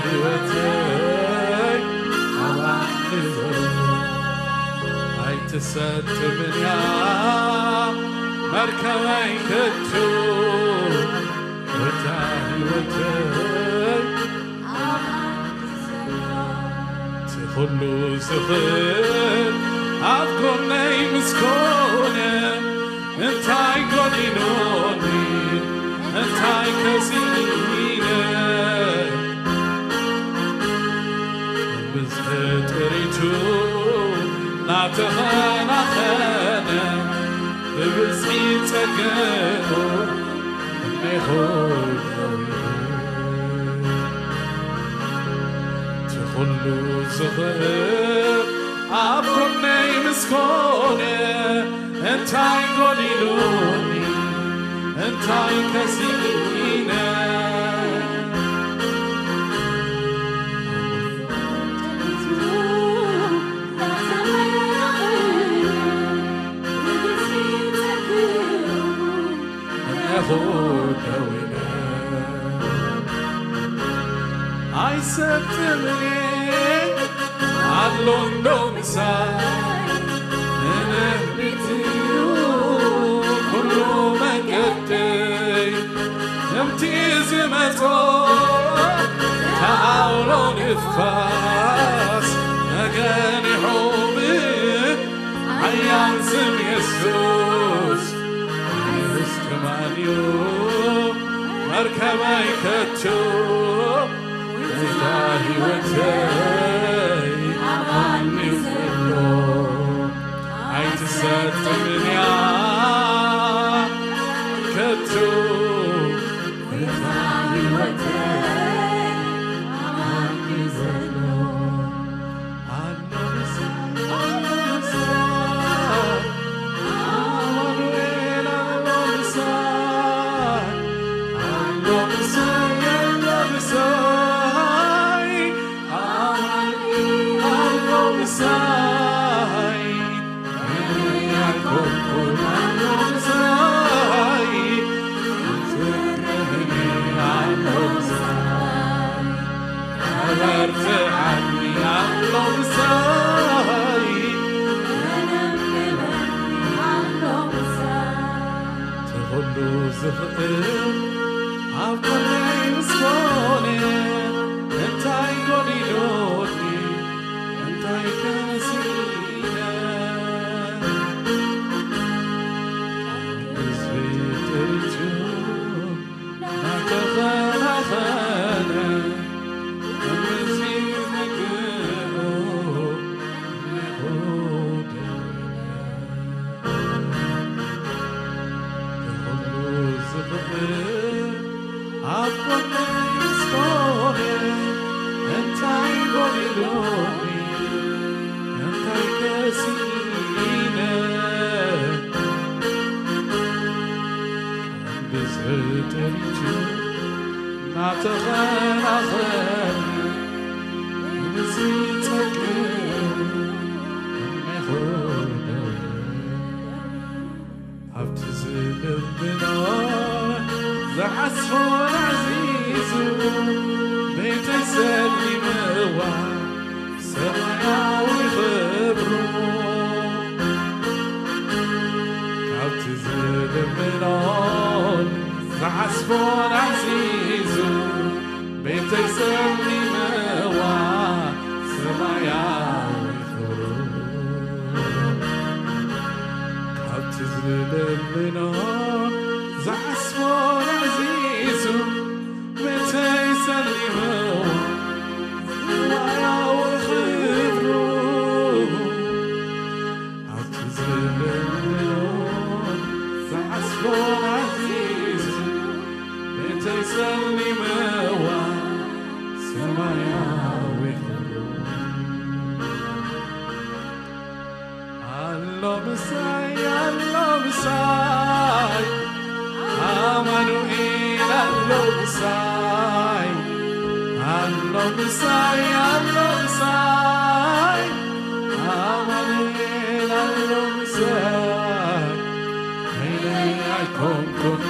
ህይወተይ ኣባንዞ ኣይትሰጥምንያ መርከበይ ከቶ እታ ህይወተይ እቲ ኩሉ ዝኽእል ኣብ ጎነይ ምስ ኮነ እንታይ ጎዲሉኒ እንታይ ከሲነ ብዝሒ ጥሪቱ ናተኸናኸነ ብብዝሒ ጸገኡ እኔኹ እቲ ኩሉ ዝኽእል ኣብ ጎነይ ምስ ኮነ እንታይ ጎዲሉኒ? እንታይ ከሲነ? እነሆ ደዊነ ኣይሰጥምን እየ፣ ኣሎ እንዶ ምሳይ። ንነቢት እዩ ኩሉ መንገደይ። ከምቲ ዝመጾ ተኣውሎ ንፋስ መገኒሖም ሓያል ስም የሱስ። እስከ ማን እዩ መርከበይ ከቶ? ጌታ ህይወተይ ኣማን እዩ ዘሎ። ኣይትሰጥምን እያ ከቶ። ጌታ ህይወተይ ኣማን እዩ ዘሎ። ኣሎ ምሳይ፣ ኣሎ ምሳይ፣ ኣማኑኤል ኣሎ ምሳይ፣ ኣሎ ምሳይ፣ ኣሎ ምሳይ፣ ኣማኑኤል ኣሎ ምሳይ። ትኹሉ ዝኽእል ኣብ ጎነይ ምስ ኮነ፣ እንታይ ጎዲሉኒ? እንታይ ከሲነ? ብዝሒ ጥሪቱ ናተኸናኸነ፣ ምስዚ ዝግብኦ ይኹን። ብኹሉ ዝኽእል ኣብ ጎነይ ምስ ኮነ፣ እንታይ ጎዲሉኒ? እንታይ ከሲነ? ብዝሒ ጥሪቱ ናተኸናኸነ፣ ንዝጸግብ እምኔኹ ደውለ። ኣብቲ ዝልምኖ ዝሓስቦን ዓዚዙ፣ ቤተይ ሰሊምዋ ሰማያዊ ክብሩ። ካብቲ ዝልምኖን ዝሓስቦን ዓዚዙ፣ ቤተይ ሰሊምዋ ሰማያዊ ክብሩ። ካብቲ ዝልምኖ ዝሓስቦ ኣዚዙ፣ ቤተይ ሰሊምዋ ሰማያዊ ክብሩ። ኣብቲ ዝልምኖ ዝሓስቦ ኣዚዙ፣ ቤተይ ሰሊምዋ ሰማያዊ ክብሩ። ኣሎ ምሳይ፣ ኣሎ ምሳይ፣ ኣማኑኤል ኣሎ ምሳይ፣ ኣሎ ምሳይ፣ ኣሎ ምሳይ፣ ኣማኑኤል ኣሎ ምሳይ። በይነይ ኣይኮንኩን።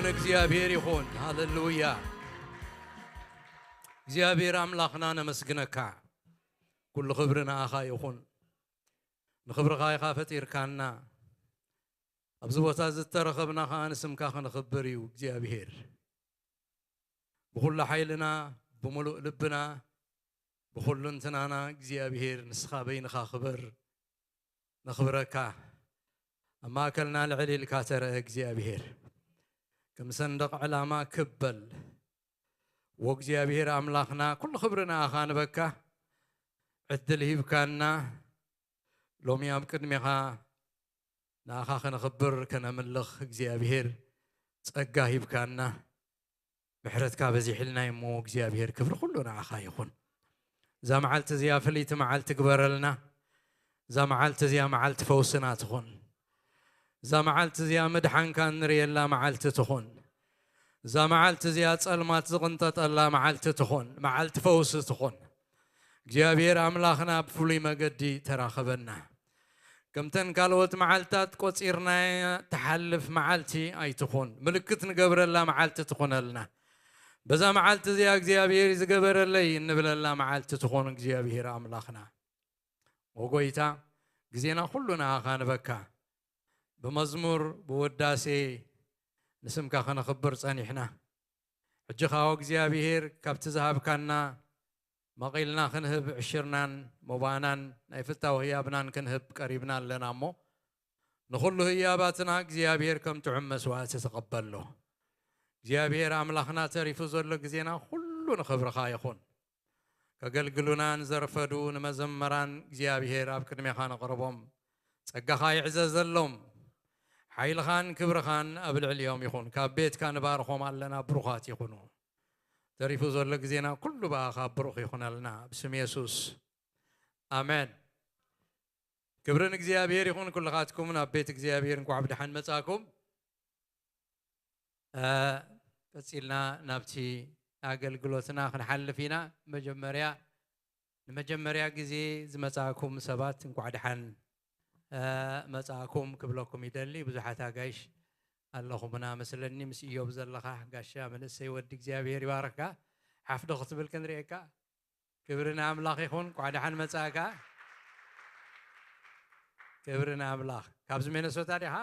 ንእግዚኣብሔር ይኹን። ሃሌሉያ። እግዚኣብሔር ኣምላኽና ነመስግነካ። ኩሉ ክብሪ ንኣኻ ይኹን። ንኽብርኻ ኢኻ ፈጢርካና። ኣብዚ ቦታ ዝተረኸብና ኸዓ ንስምካ ክንኽብር እዩ እግዚኣብሔር። ብኹሉ ሓይልና፣ ብምሉእ ልብና፣ ብኹሉ እንትናና እግዚኣብሔር ንስኻ በይንኻ ክበር። ነኽብረካ። ኣብ ማእከልና ልዕል ኢልካ ተረአ እግዚኣብሔር። ከም ሰንደቕ ዕላማ ክብ በል። ወእግዚኣብሔር ኣምላኽና ኩሉ ክብሪ ንኣኻ ንበካ። ዕድል ሂብካና። ሎሚ ኣብ ቅድሜኻ ንኣኻ ከነኽብር ከነምልኽ እግዚኣብሔር ጸጋ ሂብካና። ምሕረትካ በዚሕልና እሞ እግዚኣብሔር ክብሪ ኩሉ ንኣኻ ይኹን። እዛ መዓልቲ እዚኣ ፍልይቲ መዓልቲ ግበረልና። እዛ መዓልቲ እዚኣ መዓልቲ ፈውስና ትኹን። እዛ መዓልቲ እዚኣ ምድሓንካ እንርእየላ መዓልቲ ትኹን። እዛ መዓልቲ እዚኣ ጸልማት ዝቕንጠጠላ መዓልቲ ትኹን። መዓልቲ ፈውሲ ትኹን። እግዚኣብሔር ኣምላኽና ብፍሉይ መገዲ ተራኸበና። ከምተን ካልኦት መዓልታት ቆጺርናያ ትሓልፍ መዓልቲ ኣይትኹን። ምልክት ንገብረላ መዓልቲ ትኹነልና። በዛ መዓልቲ እዚኣ እግዚኣብሔር ዝገበረለይ እንብለላ መዓልቲ ትኹን እግዚኣብሔር ኣምላኽና። ወጎይታ፣ ግዜና ኩሉ ንኣኻ ንበካ። ብመዝሙር፣ ብውዳሴ ንስምካ ከነኽብር ጸኒሕና። ሕጂ ኸኣ እግዚኣብሔር ካብቲ ዝሃብካና መቒልና ክንህብ ዕሽርናን መባእናን ናይ ፍታው ህያብናን ክንህብ ቀሪብና ኣለና እሞ፣ ንኹሉ ህያባትና እግዚኣብሔር ከም ጥዑም መስዋእቲ ተቐበሎ። እግዚኣብሔር ኣምላኽና ተሪፉ ዘሎ ግዜና ኩሉ ንኽብርኻ ይኹን። ከገልግሉና ንዘርፈዱ ንመዘመራን እግዚኣብሔር ኣብ ቅድሜኻ ነቕርቦም። ጸጋኻ ይዕዘዘሎም። ሓይልኻን ክብርኻን ኣብ ልዕሊኦም ይኹን። ካብ ቤትካ ንባርኾም ኣለና፣ ብሩኻት ይኹኑ። ተሪፉ ዘሎ ግዜና ኩሉ ብኣኻ ብሩኽ ይኹነልና። ብስም የሱስ። ኣሜን። ክብሪ ንእግዚኣብሔር ይኹን። ኩልኻትኩም ናብ ቤት እግዚኣብሔር እንኳዕ ብደሓን መጻእኩም። እ፣ ቀጺልና ናብቲ ኣገልግሎትና ክንሓልፍ ኢና። መጀመርያ፣ ንመጀመርያ ግዜ ዝመጻእኩም ሰባት እንኳዕ ደሓን፣ እ፣ መጻእኩም ክብለኩም ይደሊ። ብዙሓት ኣጋይሽ ኣለኹምና መስለኒ፣ ምስ ኢዮብ ዘለኻ ጋሻ መንእሰይ ወዲ እግዚኣብሔር ይባርኽካ። ሓፍ ዶ ክትብል ክንርእየካ? ክብሪ ንኣምላኽ ይኹን። እንኳዕ ደሓን መጻእካ። ክብሪ ንኣምላኽ። ካብዚ ሚነሶታ ዲኻ?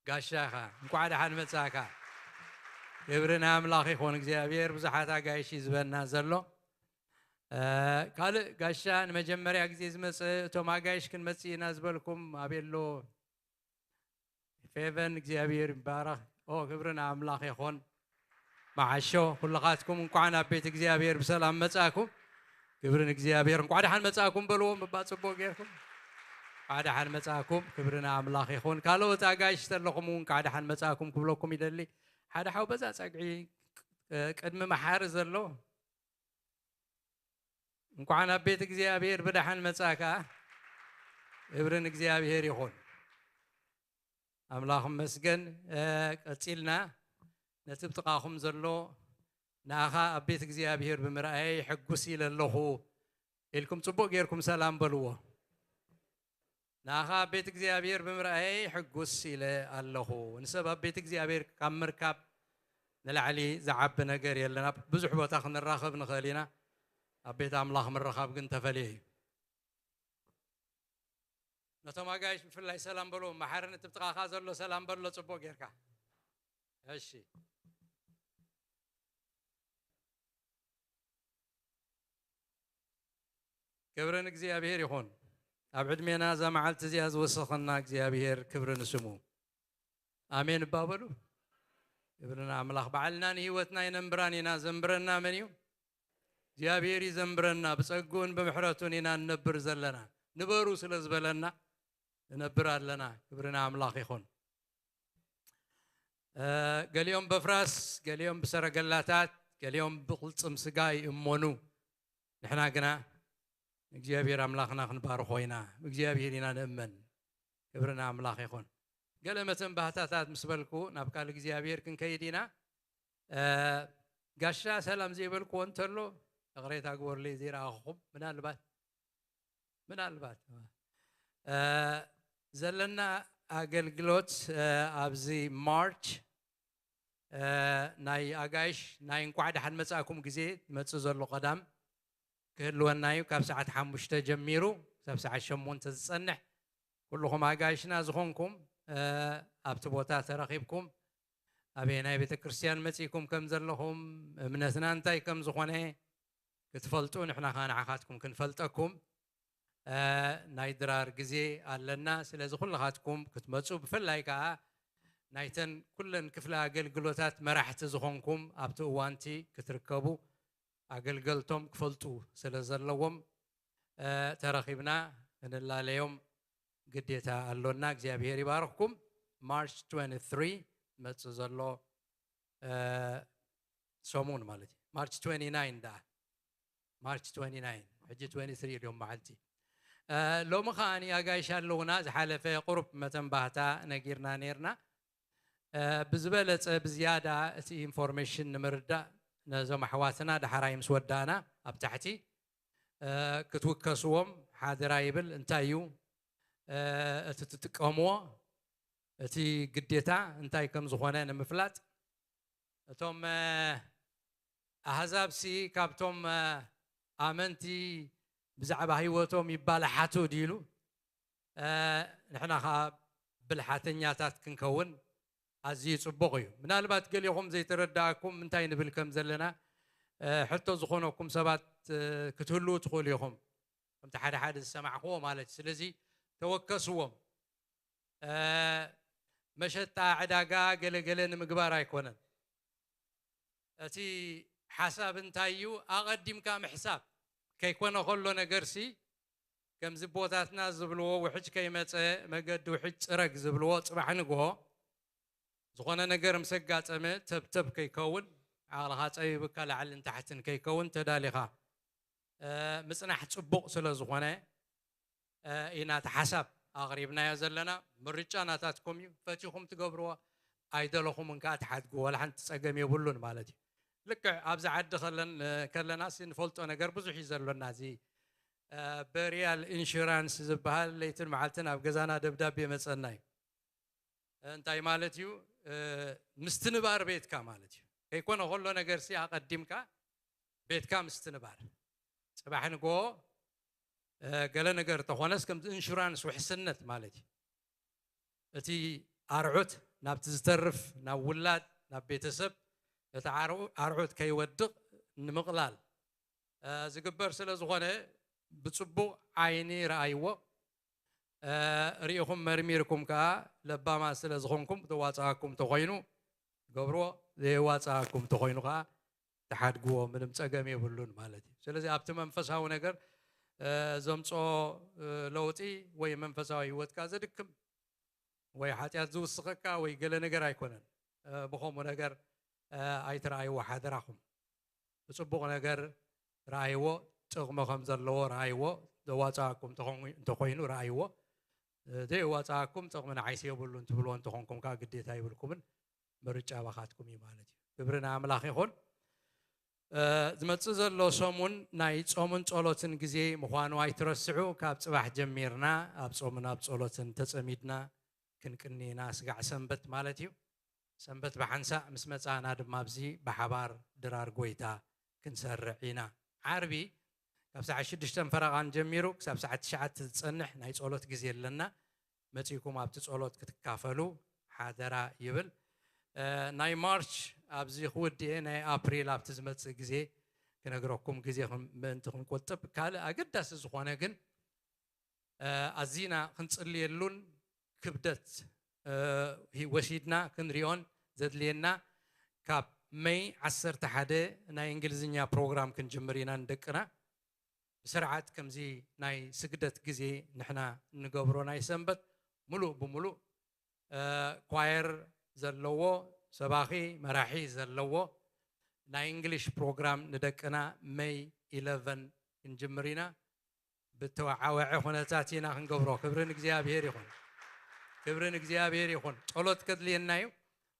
ጋሻኻ፣ እንኳዕ ደሓን መጻእካ። ክብሪ ንኣምላኽ ይኹን። እግዚኣብሔር ብዙሓት ኣጋይሽ እዩ ዝበና ዘሎ። እ፣ ካልእ ጋሻ ንመጀመርያ ግዜ ዝመጸ፣ እቶም ኣጋይሽ ክንመጽእ ኢና ዝበልኩም ኣበይ ኣሎ? ፌቨን፣ እግዚኣብሔር ይባረኽ። ኦ፣ ክብሪ ንኣምላኽ ይኹን። መዓሾ፣ ኩልኻትኩም እንኳዕ ናብ ቤት እግዚኣብሔር ብሰላም መጻእኩም። ክብሪ ንእግዚኣብሔር። እንኳዕ ደሓን መጻእኩም በልዎም፣ እባ ጽቡቕ ጌርኩም። እንኳዕ ደሓን መጻእኩም። ክብሪ ንኣምላኽ ይኹን። ካልኦት ኣጋይሽ ተለኹም እውን እንኳዕ ደሓን መጻእኩም ክብለኩም ይደሊ። ሓደ ሓው በዛ ጸግዒ፣ እ፣ ቅድሚ መሓሪ ዘሎ፣ እንኳዕ ናብ ቤት እግዚኣብሔር ብደሓን መጻእካ። ክብሪ ንእግዚኣብሔር ይኹን። ኣምላኽ ይመስገን። እ፣ ቀጺልና ነቲ ብጥቓኹም ዘሎ፣ "ንኣኻ ኣብ ቤት እግዚኣብሔር ብምርኣየይ ሕጉስ ኢለ ኣለኹ" ኢልኩም ጽቡቕ ጌርኩም ሰላም በልዎ። "ንኣኻ ኣብ ቤት እግዚኣብሔር ብምርኣየይ ሕጉስ ኢለ ኣለኹ." ንሰብ ኣብ ቤት እግዚኣብሔር ካብ ምርካብ ንላዕሊ ዝዓቢ ነገር የለን። ኣብ ብዙሕ ቦታ ክንራኸብ ንኽእል ኢና፣ ኣብ ቤት ኣምላኽ ምርኻብ ግን ተፈልየ እዩ። ነቶም ኣጋይሽ ብፍላይ ሰላም በልዎም። መሓርን እቲ ብጥቓኻ ዘሎ ሰላም በሎ ጽቡቕ ጌርካ። እሺ። ክብሪ ንእግዚኣብሔር ይኹን። ኣብ ዕድሜና እዛ መዓልቲ እዚኣ ዝወሰኸና እግዚኣብሔር ክብሪ ንስሙ። ኣሜን እባ በሉ። ክብሪ ንኣምላኽ። ባዕልና ንህይወትና ይነንብራን ኢና። ዘንብረና መን እዩ? እግዚኣብሔር እዩ ዘንብረና። ብጸግኡን ብምሕረቱን ኢና ንነብር ዘለና። ንበሩ ስለ ዝበለና ንነብር ኣለና። ክብሪ ንኣምላኽ ይኹን። እ፣ ገሊኦም በፍራስ፣ ገሊኦም ብሰረገላታት፣ ገሊኦም ብቕልጽም ስጋ ይእመኑ። ንሕና ግና ንእግዚኣብሔር ኣምላኽና ክንባርኾ ኢና። ብእግዚኣብሔር ኢና ንእመን። ክብሪ ንኣምላኽ ይኹን። ገለ መተንባህታታት ምስ በልኩ ናብ ቃል እግዚኣብሔር ክንከይድ ኢና። እ፣ ጋሻ ሰላም ዘይበልክዎ እንተሎ ይቕሬታ ግበሩለይ ዘይረኣኹኹም። ምናልባት፣ ምናልባት፣ እ፣ ዘለና ኣገልግሎት ኣብዚ ማርች ናይ ኣጋይሽ ናይ እንኳዕ ደሓን መጻእኩም ግዜ መጽእ ዘሎ ቀዳም ክህልወና እዩ። ካብ ሰዓት ሓሙሽተ ጀሚሩ ክሳብ ሰዓት ሸሞንተ ዝጸንሕ ኩልኹም ኣጋይሽና ዝኾንኩም ኣብቲ ቦታ ተረኺብኩም ኣበየናይ ቤተ ክርስቲያን መጺእኩም ከም ዘለኹም እምነትና እንታይ ከም ዝኾነ ክትፈልጡ ንሕና ኸዓ ንዓኻትኩም ክንፈልጠኩም ናይ ድራር ግዜ ኣለና። ስለዚ ኩልኻትኩም ክትመጹ ብፍላይ ከዓ ናይተን ኩለን ክፍለ ኣገልግሎታት መራሕቲ ዝኾንኩም ኣብቲ እዋንቲ ክትርከቡ ኣገልገልቶም ክፈልጡ ስለ ዘለዎም ተረኺብና ክንላለዮም ግዴታ ኣሎና። እግዚኣብሔር ይባርኽኩም። ማርች ትወንቲ ትሪ መጽእ ዘሎ ሰሙን ማለት እዩ። ማርች ትወንቲ ናይን ደኣ ማርች ትወንቲ ናይን ሕጂ ትወንቲ ትሪ እዮም መዓልቲ። ሎሚ ከዓኒ ኣጋይሽ ኣለውና። ዝሓለፈ ቁሩብ መተንባህታ ነጊርና ነርና። ብዝበለጸ ብዝያዳ እቲ ኢንፎርሜሽን ንምርዳእ ነዞም ኣሕዋትና ዳሕራይ ምስ ወዳእና ኣብ ታሕቲ ክትውከስዎም ሓደራ ይብል። እንታይ እዩ እቲ ትጥቀምዎ እቲ ግዴታ እንታይ ከም ዝኾነ ንምፍላጥ እቶም ኣህዛብሲ ካብቶም ኣመንቲ ብዛዕባ ህይወቶም ይባላሓቱ ድኢሉ ንሕና ከዓ ብልሓተኛታት ክንከውን ኣዝዩ ጽቡቕ እዩ። ምናልባት ገሊኹም ዘይተረዳእኩም እንታይ ንብል ከም ዘለና ሕቶ ዝኾነኩም ሰባት ክትህልዉ ትኽእሉ ኢኹም። ከምቲ ሓደ ሓደ ዝሰማዕክዎ ማለት እዩ። ስለዚ ተወከስዎም። መሸጣ ዕዳጋ ገለገለ ንምግባር ኣይኮነን። እቲ ሓሳብ እንታይ እዩ? ኣቐዲምካ ምሕሳብ ከይኮነ ከሎ ነገርሲ ከምዚ ቦታትና ዝብልዎ ውሕጅ ከይመፀ መገዲ ውሕጅ ፅረግ ዝብልዎ ፅባሕ ንግሆ ዝኾነ ነገር ምስ ኣጋጠመ ተብተብ ከይከውን ዓቕልኻ ፀቢብካ ላዕልን ታሕትን ከይከውን ተዳሊኻ ምፅናሕ ፅቡቕ ስለ ዝኾነ ኢና እቲ ሓሳብ ኣቕሪብናዮ ዘለና። ምርጫ ናታትኩም እዩ። ፈቲኹም ትገብርዎ ኣይደለኹምን ከዓ ትሓድጉ ዋላ ሓንቲ ፀገም የብሉን ማለት እዩ። ልክዕ ኣብዚ ዓዲ ከለና ንፈልጦ ነገር ብዙሕ እዩ ዘሎና። እዚ በሪያል ኢንሹራንስ ዝበሃል ለይትን መዓልትን ኣብ ገዛና ደብዳቤ መፀና እዩ። እንታይ ማለት እዩ? ምስትንባር ቤትካ ማለት እዩ። ከይኮነ ከሎ ነገርሲ ኣቐዲምካ ቤትካ ምስትንባር። ፅባሕ ንግሆ ገለ ነገር ተኾነስ ከምዚ ኢንሹራንስ ውሕስነት ማለት እዩ። እቲ ኣርዑት ናብቲ ዝተርፍ ናብ ውላድ ናብ ቤተሰብ እቲ ኣርዑት ከይወድቕ ንምቕላል ዝግበር ስለ ዝኾነ ብፅቡቕ ዓይኒ ረኣይዎ። ርኢኹም መርሚርኩም ከዓ ለባማት ስለ ዝኾንኩም ዘዋፅኣኩም ተኾይኑ ትገብርዎ፣ ዘየዋፅኣኩም ተኾይኑ ከዓ ትሓድግዎ፣ ምንም ፀገም የብሉን ማለት እዩ። ስለዚ ኣብቲ መንፈሳዊ ነገር ዘምፅኦ ለውጢ ወይ መንፈሳዊ ህይወትካ ዘድክም ወይ ሓጢኣት ዝውስኸካ ወይ ገለ ነገር ኣይኮነን። ብኸምኡ ነገር ኣይትረኣይዎ ሓደራኹም። ብፅቡቕ ነገር ረኣይዎ፣ ጥቕሚ ከም ዘለዎ ረኣይዎ። ዘዋፅኣኩም እንተኾይኑ ረኣይዎ፣ ዘየዋፅኣኩም ጥቕሚ ንዓይሲ የብሉን ትብልዎ እንተኾንኩም ከዓ ግዴታ ይብልኩምን። ምርጫ ባኻትኩም እዩ ማለት እዩ። ክብሪ ንኣምላኽ ይኹን። ዝመፅእ ዘሎ ሰሙን ናይ ፆምን ጸሎትን ግዜ ምዃኑ ኣይትረስዑ። ካብ ፅባሕ ጀሚርና ኣብ ጾምን ኣብ ጸሎትን ተጸሚድና ክንቅኒ ኢና። ስጋዕ ሰንበት ማለት እዩ። ሰንበት ብሓንሳእ ምስ መጻእና ድማ ኣብዚ ብሓባር ድራር ጎይታ ክንሰርዕ ኢና። ዓርቢ ካብ ሰዓት ሽዱሽተ ፈረቓን ጀሚሩ ክሳብ ሰዓት ትሽዓተ ዝጸንሕ ናይ ጸሎት ግዜ ኣለና። መጺእኩም ኣብቲ ጸሎት ክትካፈሉ ሓደራ ይብል። ናይ ማርች ኣብዚ ክውድኤ ናይ ኣፕሪል ኣብቲ ዝመጽእ ግዜ ክነግረኩም ግዜ ምእንቲ ክንቁጥብ። ካልእ ኣገዳሲ ዝኾነ ግን ኣዚና ክንጽልየሉን ክብደት ወሲድና ክንሪኦን ዘድልየና ካብ መይ ዓሰርተ ሓደ ናይ እንግሊዝኛ ፕሮግራም ክንጅምር ኢና ንደቅና። ብስርዓት ከምዚ ናይ ስግደት ግዜ ንሕና እንገብሮ ናይ ሰንበት ምሉእ ብምሉእ ኳየር ዘለዎ ሰባኺ መራሒ ዘለዎ ናይ እንግሊሽ ፕሮግራም ንደቅና መይ ኢለቨን ክንጅምር ኢና። ብተወዓወዐ ኩነታት ኢና ክንገብሮ። ክብሪ ንእግዚኣብሔር ይኹን። ክብሪ ንእግዚኣብሔር ይኹን። ጸሎት ከድልየና እዩ።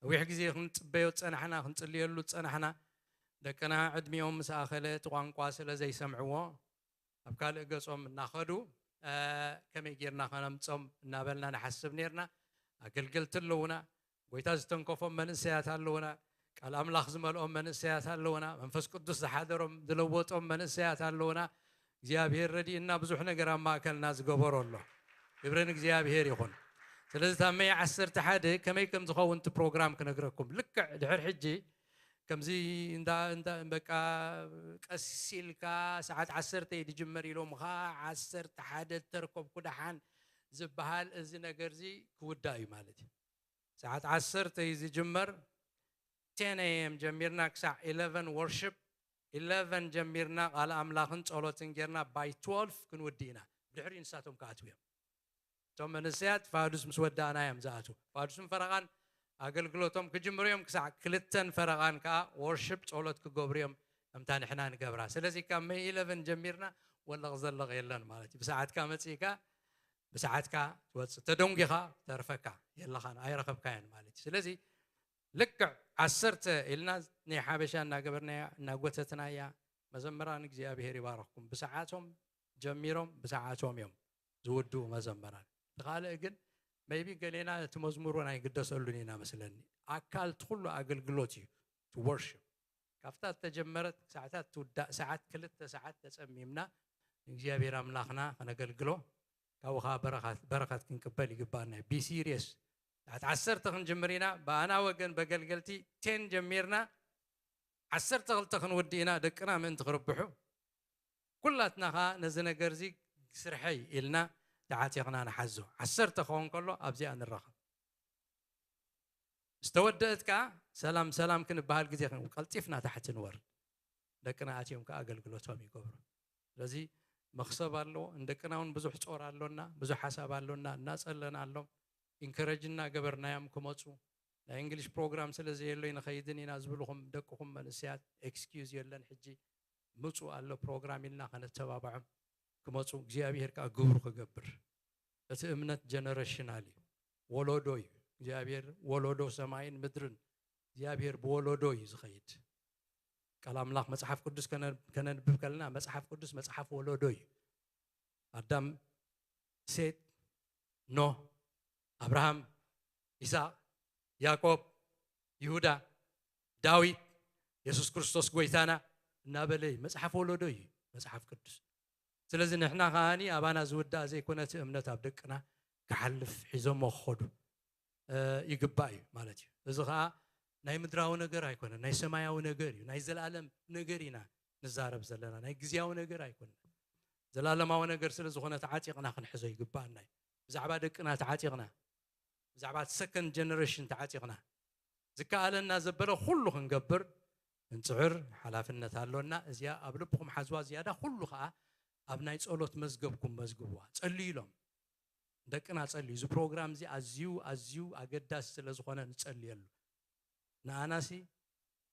ነዊሕ ግዜ ክንጽበዮ ዝጸናሕና፣ ክንጽልየሉ ዝጸናሕና ደቅና ዕድሚኦም ምስ ኣኸለ እቲ ቋንቋ ስለ ዘይሰምዕዎ ኣብ ካልእ ገጾም እናኸዱ ከመይ ጌርና ከነምጾም እናበልና ንሓስብ ኔርና። ኣገልገልቲ ኣለዉና። ጎይታ ዝተንከፎም መንእሰያት ኣለዉና። ቃል ኣምላኽ ዝመልኦም መንእሰያት ኣለዉና። መንፈስ ቅዱስ ዝሓደሮም ዝለወጦም መንእሰያት ኣለዉና። እግዚኣብሔር ረድእና ብዙሕ ነገር ኣብ ማእከልና ዝገበሮ ኣሎ። ክብሪ ንእግዚኣብሔር ይኹን። ስለዚ እታ መይ ዓሰርተ ሓደ ከመይ ከም ዝኸውን እቲ ፕሮግራም ክነግረኩም። ልክዕ ድሕር ሕጂ ከምዚ እንዳ እንዳ በቃ ቀስ ኢልካ ሰዓት ዓሰርተ እዩ ዝጅመር ኢሎምኻ፣ ዓሰርተ ሓደ ተርከብኩ ደሓን ዝበሃል እዚ ነገር እዚ ክውዳእ እዩ ማለት እዩ። ሰዓት ዓሰርተ እዩ ዝጅመር። ቴን ኤ ኤም ጀሚርና ክሳዕ ኢለቨን ወርሺፕ፣ ኢለቨን ጀሚርና ቃል ኣምላኽን ጸሎትን ጌርና ባይ ትወልፍ ክንውድእ ኢና። ብድሕሪኡ ንሳቶም ክኣትዉ እዮም። እቶም መንእሰያት ፋዱስ ምስ ወዳእና እዮም ዝኣትዉ። ፋዱስን ፈረቓን ኣገልግሎቶም ክጅምሩ እዮም። ክሳዕ ክልተን ፈረቓን ከኣ ወርሺፕ ጸሎት ክገብሩ እዮም፣ ከምታ ንሕና ንገብራ። ስለዚ ካብ መይ ኢለቨን ጀሚርና ወለቕ ዘለቕ የለን ማለት እዩ። ብሰዓትካ መጺእካ ብሰዓትካ ትወጽእ፣ ተደንጒኻ ተርፈካ የለኻን፣ ኣይረኸብካያን ማለት እዩ። ስለዚ ልክዕ ዓሰርተ ኢልና ናይ ሓበሻ እናገበርናያ እናጎተትናያ፣ መዘምራን እግዚኣብሔር ይባረኽኩም። ብሰዓቶም ጀሚሮም ብሰዓቶም እዮም ዝውድኡ መዘምራን። ካልእ ግን maybe ገሌና እቲ መዝሙር እውን ኣይግደሰሉን ኢና መስለኒ። ኣካል እቲ ኩሉ ኣገልግሎት እዩ፣ to worship። ካብታ እተጀመረት ክሳዕታ ትውዳእ ሰዓት ክልተ ሰዓት ተጸሚምና ንእግዚኣብሔር ኣምላኽና ከነገልግሎ ካብኡ ኸዓ በረኻት በረኸት ክንቅበል ይግባና እዩ። Be serious። ሰዓት ዓሰርተ ክንጅምር ኢና። ብኣና ወገን በገልገልቲ ቴን ጀሚርና ዓሰርተ ክልተ ክንውድእ ኢና፣ ደቅና ምእንቲ ክርብሑ። ኩላትና ኸዓ ነዚ ነገር እዚ ስርሐይ ኢልና ተዓጢቕና ንሓዞ። ዓሰርተ ክኸውን ከሎ ኣብዚኣ ንራኸብ። ዝተወደአት ከኣ ሰላም ሰላም ክንበሃል ግዜ ክን-፣ ቀልጢፍና ታሕቲ ንወርድ። ደቅና ኣትዮም ከኣ ኣገልግሎቶም ይገብሩ። ስለዚ መኽሰብ ኣለዎ። ንደቅና እውን ብዙሕ ጾር ኣሎና፣ ብዙሕ ሓሳብ ኣሎና፣ እናጸለና ኣሎም። ኢንከረጅ እናገበርናዮም ክመጹ። ናይ እንግሊሽ ፕሮግራም ስለ ዘየሎ ኣይንኸይድን ኢና ዝብልኹም ደቅኹም መንእሰያት ኤክስኪዩዝ የለን። ሕጂ ምጹ ኣሎ ፕሮግራም ኢልና ከነተባብዖም ክመጹ፣ እግዚኣብሔር ከኣ ግብሩ ክገብር። እቲ እምነት ጀነረሽናል እዩ፣ ወለዶ እዩ። እግዚኣብሔር ወለዶ ሰማይን ምድርን፣ እግዚኣብሔር ብወለዶ እዩ ዝኸይድ። ቃል ኣምላኽ መጽሓፍ ቅዱስ ከነ-፣ ከነንብብ ከለና መጽሓፍ ቅዱስ መጽሓፍ ወለዶ እዩ። ኣዳም፣ ሴት፣ ኖህ፣ ኣብርሃም፣ ይስሐቅ፣ ያዕቆብ፣ ይሁዳ፣ ዳዊት፣ የሱስ ክርስቶስ ጎይታና እናበለ እዩ። መጽሓፍ ወለዶ እዩ መጽሓፍ ቅዱስ። ስለዚ ንሕና ከኣኒ ኣባና ዝውዳእ ዘይኮነ እቲ እምነት ኣብ ደቅና ክሓልፍ ሒዞሞ ክኸዱ፣ እ፣ ይግባእ እዩ ማለት እዩ። እዚ ኸኣ ናይ ምድራዊ ነገር ኣይኮነን፣ ናይ ሰማያዊ ነገር እዩ፣ ናይ ዘላለም ነገር ኢና ንዛረብ ዘለና፣ ናይ ግዝያዊ ነገር ኣይኮነን። ዘላለማዊ ነገር ስለ ዝኾነ ተዓጢቕና ክንሕዞ ይግባኣና እዩ። ብዛዕባ ደቅና ተዓጢቕና፣ ብዛዕባ እቲ ሰከንድ ጀነሬሽን ተዓጢቕና፣ ዝከኣለና ዘበለ ኩሉ ክንገብር ክንጽዕር ሓላፍነት ኣሎና። እዚኣ ኣብ ልብኹም ሓዝዋ። ዝያዳ ኩሉ ኸኣ ኣብ ናይ ጸሎት መዝገብኩም መዝግብዋ። ጸልዩ ኢሎም ደቅና፣ ጸልዩ። እዚ ፕሮግራም እዚ ኣዝዩ፣ ኣዝዩ ኣገዳሲ ስለ ዝኾነ ንጸልየሉ። ንኣናሲ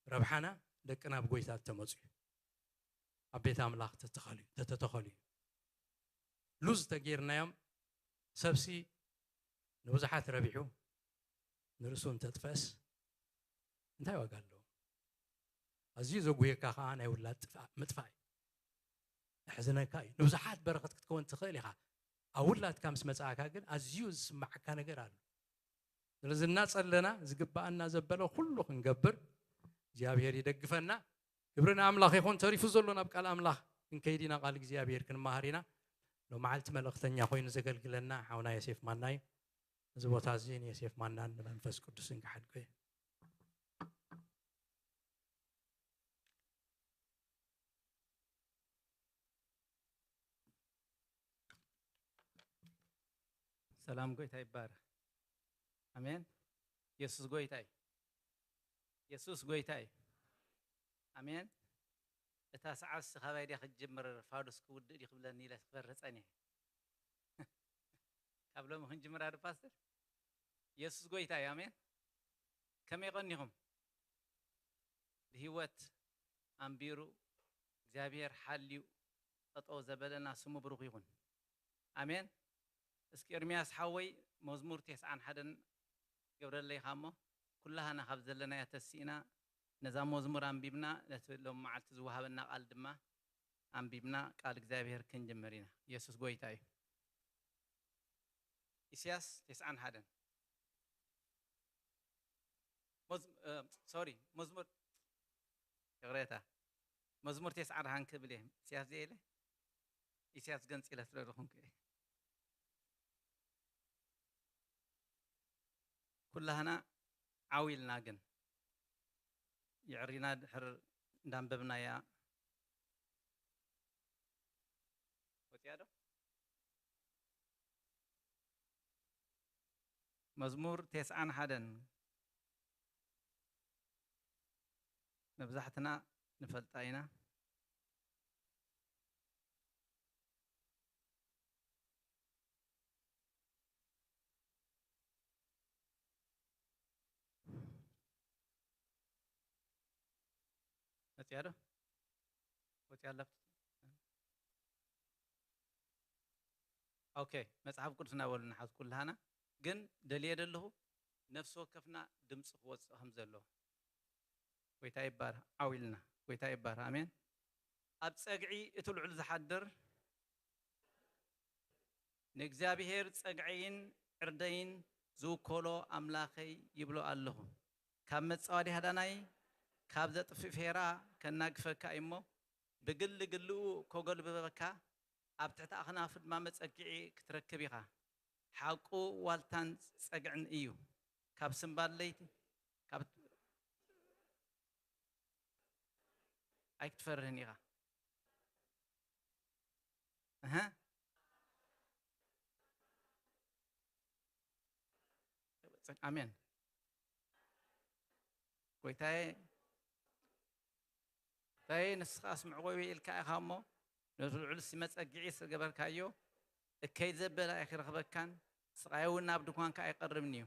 ረብሓና ደቅና ኣብ ጎይታ ተመጽዩ፣ ኣብ ቤት ኣምላኽ ተተኸሉ-፣ ተተተኸሉ እዩ። ሉዝ ተጌርናዮም፣ ሰብሲ ንብዙሓት ረቢሑ ንርእሱ እንተጥፈእስ እንታይ ዋጋ ኣለዎ? ኣዝዩ ዘጉህየካ ከኣ ናይ ውላድ ጥፍኣ-፣ ምጥፋእ እዩ። የሕዝነካ እዩ። ንብዙሓት በረኸት ክትከውን ትኽእል ኢኻ። ኣብ ውላድካ ምስ መጻእካ ግን ኣዝዩ ዝስማዓካ ነገር ኣሎ። ስለዚ እናጸለና ዝግብኣና ዘበለ ኩሉ ክንገብር እግዚኣብሔር ይደግፈና። ክብሪ ንኣምላኽ ይኹን። ተሪፉ ዘሎ ናብ ቃል ኣምላኽ ክንከይድ ኢና፣ ቃል እግዚኣብሔር ክንመሃር ኢና። ሎመዓልቲ መልእኽተኛ ኮይኑ ዘገልግለና ሓውና ዮሴፍ ማና እዩ። እዚ ቦታ እዚ ንዮሴፍ ማናን ንመንፈስ ቅዱስን ክሓድጎ እየ። ሰላም ጎይታ ይባረክ። ኣሜን። የሱስ ጎይታ እዩ። የሱስ ጎይታ እዩ። ኣሜን። እታ ሰዓት ሲ ካባይ ድያ ክትጅምር፣ ፋዱስ ክውድእ ድዩ ክብለኒ ኢለ ክፈርህ ጸኒሐ። ካብ ሎሚ ክንጅምራ ዶ ፓስተር? የሱስ ጎይታ እዩ። ኣሜን። ከመይ ቀኒኹም? ብህይወት ኣንቢሩ እግዚኣብሔር ሓልዩ ጠጠው ዘበለና ስሙ ብሩኽ ይኹን። ኣሜን። እስኪ ኤርምያስ ሓወይ መዝሙር ተስዓን ሓደን ገብረለይ ኻሞ ኩላህና ካብ ዘለናዮ ተሲእና ነዛ መዝሙር ኣንቢብና ነቲ ሎም መዓልቲ ዝወሃበና ቃል ድማ ኣንቢብና ቃል እግዚኣብሔር ክንጅምር ኢና። የሱስ ጎይታ እዩ። ኢሳያስ ተስዓን ሓደን። መዝ- እ፣ ሶሪ፣ መዝሙር፣ ይቕሬታ፣ መዝሙር ተስዓ ደሓን ክብል እየ። ኢሳያስ ዘየለ፣ ኢሳያስ ገንጺለ ስለ ዝኾንኩ እየ። ኩላህና ዓው ኢልና ግን፣ የዕሪና ድሕር እንዳንበብናያ። ወፂያ ዶ? መዝሙር ተስዓን ሓደን መብዛሕትና ንፈልጣ ኢና። መፅያ ዶ? ወፅያ ኣላ። ኦኬ፣ መጽሓፍ ቅዱስ እናበሉ ንሓዝ ኩላህና። ግን ደልየ ደለኹ፣ ነፍሲ ወከፍና ድምፂ ክወፅእ ከም ዘለዎ። ጎይታ ይባር፣ ዓው ኢልና። ጎይታ ይባር፣ ኣሜን። ኣብ ጸግዒ እቲ ልዑል ዝሓድር፣ ንእግዚኣብሔር ጸግዐይን ዕርደይን ዝውከሎ ኣምላኸይ ይብሎ ኣለኹ። ካብ መጻወዲ ሃዳናይ፣ ካብ ዘጥፍእ ፌራ ከናግፈካ እሞ፣ ብግሊ ግልኡ ከጎልብበካ፣ ኣብ ትሕቲ ኣኽናፉ ድማ መጸግዒ ክትረክብ ኢኻ። ሓቁ ዋልታን ጸግዕን እዩ። ካብ ስምባል ለይቲ፣ ካብ ኣይክትፈርህን ኢኻ። እህ። ኣሜን። ጎይታዬ፣ ጎይታዬ፣ ንስኻስ ምዕቆቢ ኢልካ ኢኻ እሞ፣ ነቲ ልዑል ሲ መጸግዒ ዝተገበርካዮ፣ እከይ ዘበለ ኣይክረኽበካን፣ ስቓይ እውን ናብ ድኳንካ ኣይቀርብን እዩ።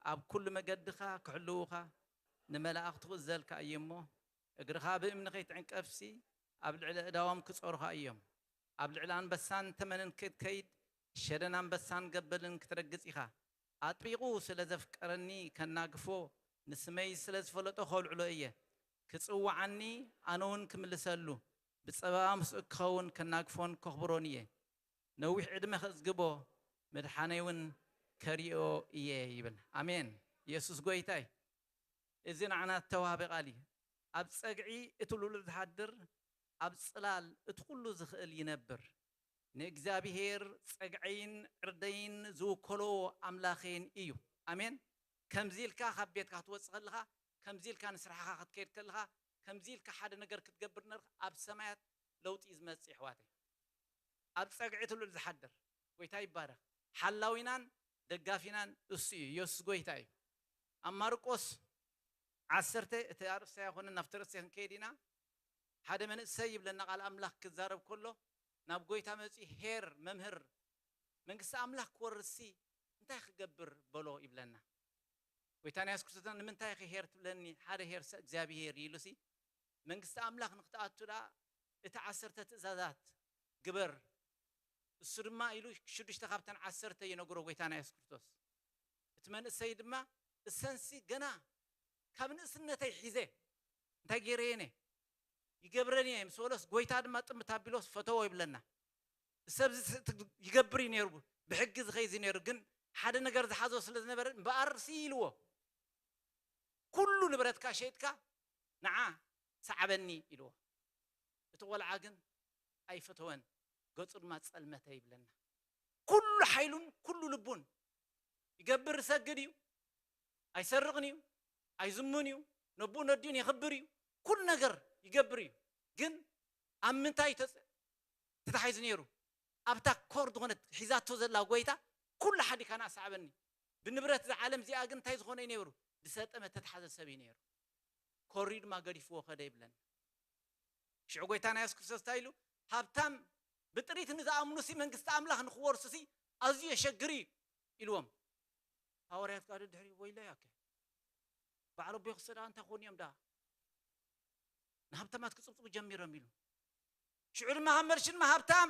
ኣብ ኩሉ መገድኻ ክሕልዉኻ፣ ንመላእኽቱ ክእዘልካ እዩ እሞ፣ እግርኻ ብእምኒ ከይትዕንቀፍሲ፣ ኣብ ልዕሊ ኣእዳዎም ክጾሩኻ እዮም። ኣብ ልዕሊ ኣንበሳን ተመንን ክትከይድ፣ ሸደን ኣንበሳን ገበልን ክትረግጽ ኢኻ። ኣጥቢቑ ስለ ዘፍቀረኒ ከናግፎ፣ ንስመይ ስለ ዝፈለጦ ከልዕሎ እየ። ክጽውዓኒ፣ ኣነ እውን ክምልሰሉ፣ ብጸበባ ምስኡ ክኸውን ከናግፎን ከኽብሮን እየ። ነዊሕ ዕድመ ከጽግቦ፣ ምድሓነይ እውን ከርእዮ እየ ይብል። ኣሜን። የሱስ ጎይታይ። እዚ ንዓና እተዋህበ ቃል እዩ። ኣብ ጸግዒ እቲ ልዑል ዝሓድር፣ ኣብ ጽላል እቲ ኩሉ ዝኽእል ይነብር። ንእግዚኣብሔር ጸግዐይን ዕርደይን ዝውከሎ ኣምላኸይን እዩ። ኣሜን። ከምዚ ኢልካ ካብ ቤትካ ክትወጽእ ከለኻ፣ ከምዚ ኢልካ ንስራሕኻ ክትከይድ ከለኻ፣ ከምዚ ኢልካ ሓደ ነገር ክትገብር ነርካ፣ ኣብ ሰማያት ለውጢ እዩ ዝመጽእ፣ ኣሕዋተይ። ኣብ ጸግዒ እቲ ልዑል ዝሓድር ጎይታ ይባረኽ። ሓላዊናን ደጋፊናን እሱ እዩ። የሱስ ጎይታ እዩ። ኣብ ማርቆስ ዓሰርተ፣ እቲ ኣርእስቲ ኣይኮነን፣ ናብቲ ርእሲ ክንከይድ ኢና። ሓደ መንእሰይ ይብለና ቃል ኣምላኽ ክዛረብ ከሎ፣ ናብ ጎይታ መጺኡ፣ "ሄር፣ መምህር፣ መንግስቲ ኣምላኽ ክወርስሲ እንታይ ክገብር?" በሎ ይብለና። ጎይታና የሱስ ክርስቶስ፣ "ንምንታይ ኢኺ ሄር ትብለኒ? ሓደ ሄርሰ እግዚኣብሄር" ኢሉሲ፣ መንግስቲ ኣምላኽ ንክትኣቱ ደኣ እቲ ዓሰርተ ትእዛዛት ግበር። እሱ ድማ ኢሉ ሽዱሽተ ካብተን ዓሰርተ ይነግሮ ጎይታና የሱስ ክርስቶስ። እቲ መንእሰይ ድማ፣ "እሰንሲ ገና ካብ ንእስነተይ ሒዘ እንታይ ገይረየን እየ? ይገብረን እየ" ምስ በሎስ፣ ጎይታ ድማ ጥምት ኣቢሎስ ፈተዎ ይብለና። ሰብ ዝ-፣ ይገብር እዩ ነይሩ፣ ብሕጊ ዝኸይድ እዩ ነይሩ፣ ግን ሓደ ነገር ዝሓዞ ስለ ዝነበረ፣ "እምበኣርሲ" ኢልዎ፣ "ኩሉ ንብረትካ ሸይጥካ ንዓ ሰዓበኒ" ኢልዎ። እቲ ቆልዓ ግን ኣይፈተወን፣ ገጹ ድማ ጸልመተ ይብለና። ኩሉ ሓይሉን ኩሉ ልቡን ይገብር፣ ይሰግድ እዩ፣ ኣይሰርቕን እዩ፣ ኣይዝሙን እዩ፣ ነቦኡ ነዲኡን የኽብር እዩ፣ ኩሉ ነገር ይገብር እዩ። ግን ኣብ ምንታይ እዩ ተጸ-፣ ተታሒዙ ነይሩ? ኣብታ ኮር ዝኾነት ሒዛቶ ዘላ ጎይታ፣ "ኩሉ ሓዲካ ንዓ ሰዓበኒ"። ብንብረት እዛ ዓለም እዚኣ ግን እንታይ ዝኾነ እዩ ነይሩ? ዝሰጠመ፣ ተታሓዘ ሰብ እዩ ነይሩ። ኮርዩ ድማ ገዲፍዎ ከደ ይብለና። ሽዑ ጎይታና የሱስ ክርስቶስ እንታይ ኢሉ? "ሃብታም ብጥሪት ንዝኣምኑሲ መንግስቲ ኣምላኽ ንኽወርሱሲ ኣዝዩ የሸግር እዩ" ኢልዎም። ሃዋርያት ከኣ ድሕሪኡ፣ "ወይለይ ኣከ፣ በዓል ኣቦይ ክስዳ እንታይ ኮኑ እዮም ደኣ? ንሃብታማት ክጽብጽቡ ጀሚሮም" ኢሉ። ሽዑ ድማ ሃመርሽ ድማ ሃብታም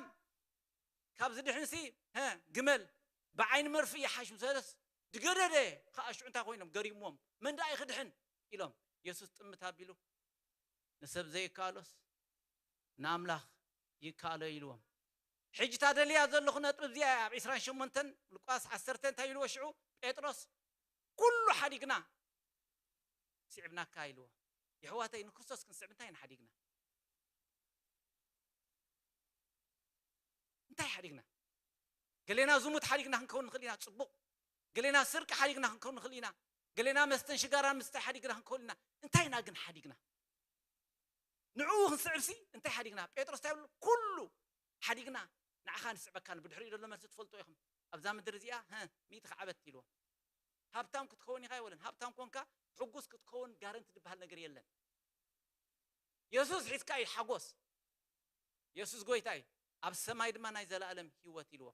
ካብዚ ድሕንሲ፣ ሀ፣ ግመል ብዓይኒ መርፍእ ይሓሽ ምስ በለስ፣ ዝገደደ ከኣ ሽዑ እንታይ ኮይኖም ገሪምዎም፣ "መን ደኣ እዩ ክድሕን?" ኢሎም። የሱስ ጥምት ኣቢሉ፣ "ንሰብ ዘይከኣሎስ ንኣምላኽ ይከኣሎ" ኢልዎም። ሕጂ እታ ደልያ ዘለኹ ነጥቢ እዚኣ እያ። ኣብ ዕስራን ሸሞንተን ሉቃስ ዓሰርተ እንታይ ኢልዎ ሽዑ? ጴጥሮስ፣ "ኩሉ ሓዲግና ስዒብናካ ኢልዎ። የሕዋተይ፣ ንክርስቶስ ክንስዕብ እንታይ ኢና ሓዲግና? እንታይ ሓዲግና? ገሌና ዝሙት ሓዲግና ክንከውን ንኽእል ኢና፣ ጽቡቕ። ገሌና ስርቂ ሓዲግና ክንከውን ንኽእል ኢና። ገሌና መስተን ሽጋራን ምስታይ ሓዲግና ክንከውን ኢና። እንታይ ኢና ግን ሓዲግና? ንዕኡ ክንስዕብሲ እንታይ ሓዲግና? ጴጥሮስ እንታይ ይብሉ? ኩሉ ሓዲግና ንዓኻ ንስዕበካን። ብድሕሪኡ ዘሎ መልሲ ትፈልጡ ኢኹም። ኣብዛ ምድሪ እዚኣ፣ ሀ፣ ሚእቲ ክዓበት ኢልዎ። ሃብታም ክትከውን ኢኻ ይበለን። ሃብታም ኮንካ ሕጉስ ክትከውን ጋረንቲ ዝበሃል ነገር የለን። የሱስ ሒዝካ እዩ ሓጎስ። የሱስ ጎይታ እዩ። ኣብ ሰማይ ድማ ናይ ዘለኣለም ህይወት ኢልዎ።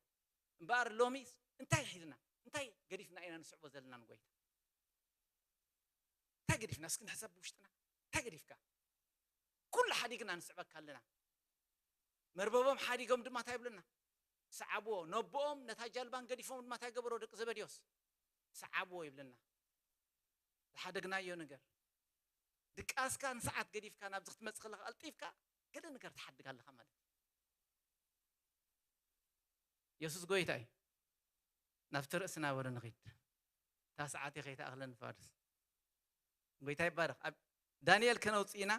እምበኣር ሎሚስ እንታይ ሒዝና? እንታይ ገዲፍና ኢና ንስዕቦ ዘለና ንጎይታ? እንታይ ገዲፍና? እስኪ ንሕሰብ ብውሽጥና። እንታይ ገዲፍካ? ኩሉ ሓዲግና ንስዕበካ ኣለና። መርበቦም ሓዲጎም ድማ እንታይ ይብሉና? ሰዓብዎ። ነቦኦም ነታ ጃልባን ገዲፎም ድማ እንታይ ገበሮ? ደቂ ዘበድዮስ ሰዓብዎ ይብለና። ዝሓደግናዮ ነገር፣ ድቃስካ ንሰዓት ገዲፍካ ናብዚ ክትመጽእ ከለኻ ቀልጢፍካ ገለ ነገር ትሓድግ ኣለኻ ማለት እዩ። የሱስ ጎይታ እዩ። ናብቲ ርእስና ወረ ንኺድ። እታ ሰዓት እየ ከይትኣኽለኒ ፋርስ። ጎይታ ይባረኽ። ኣብ ዳንኤል ከነውፅእ ኢና።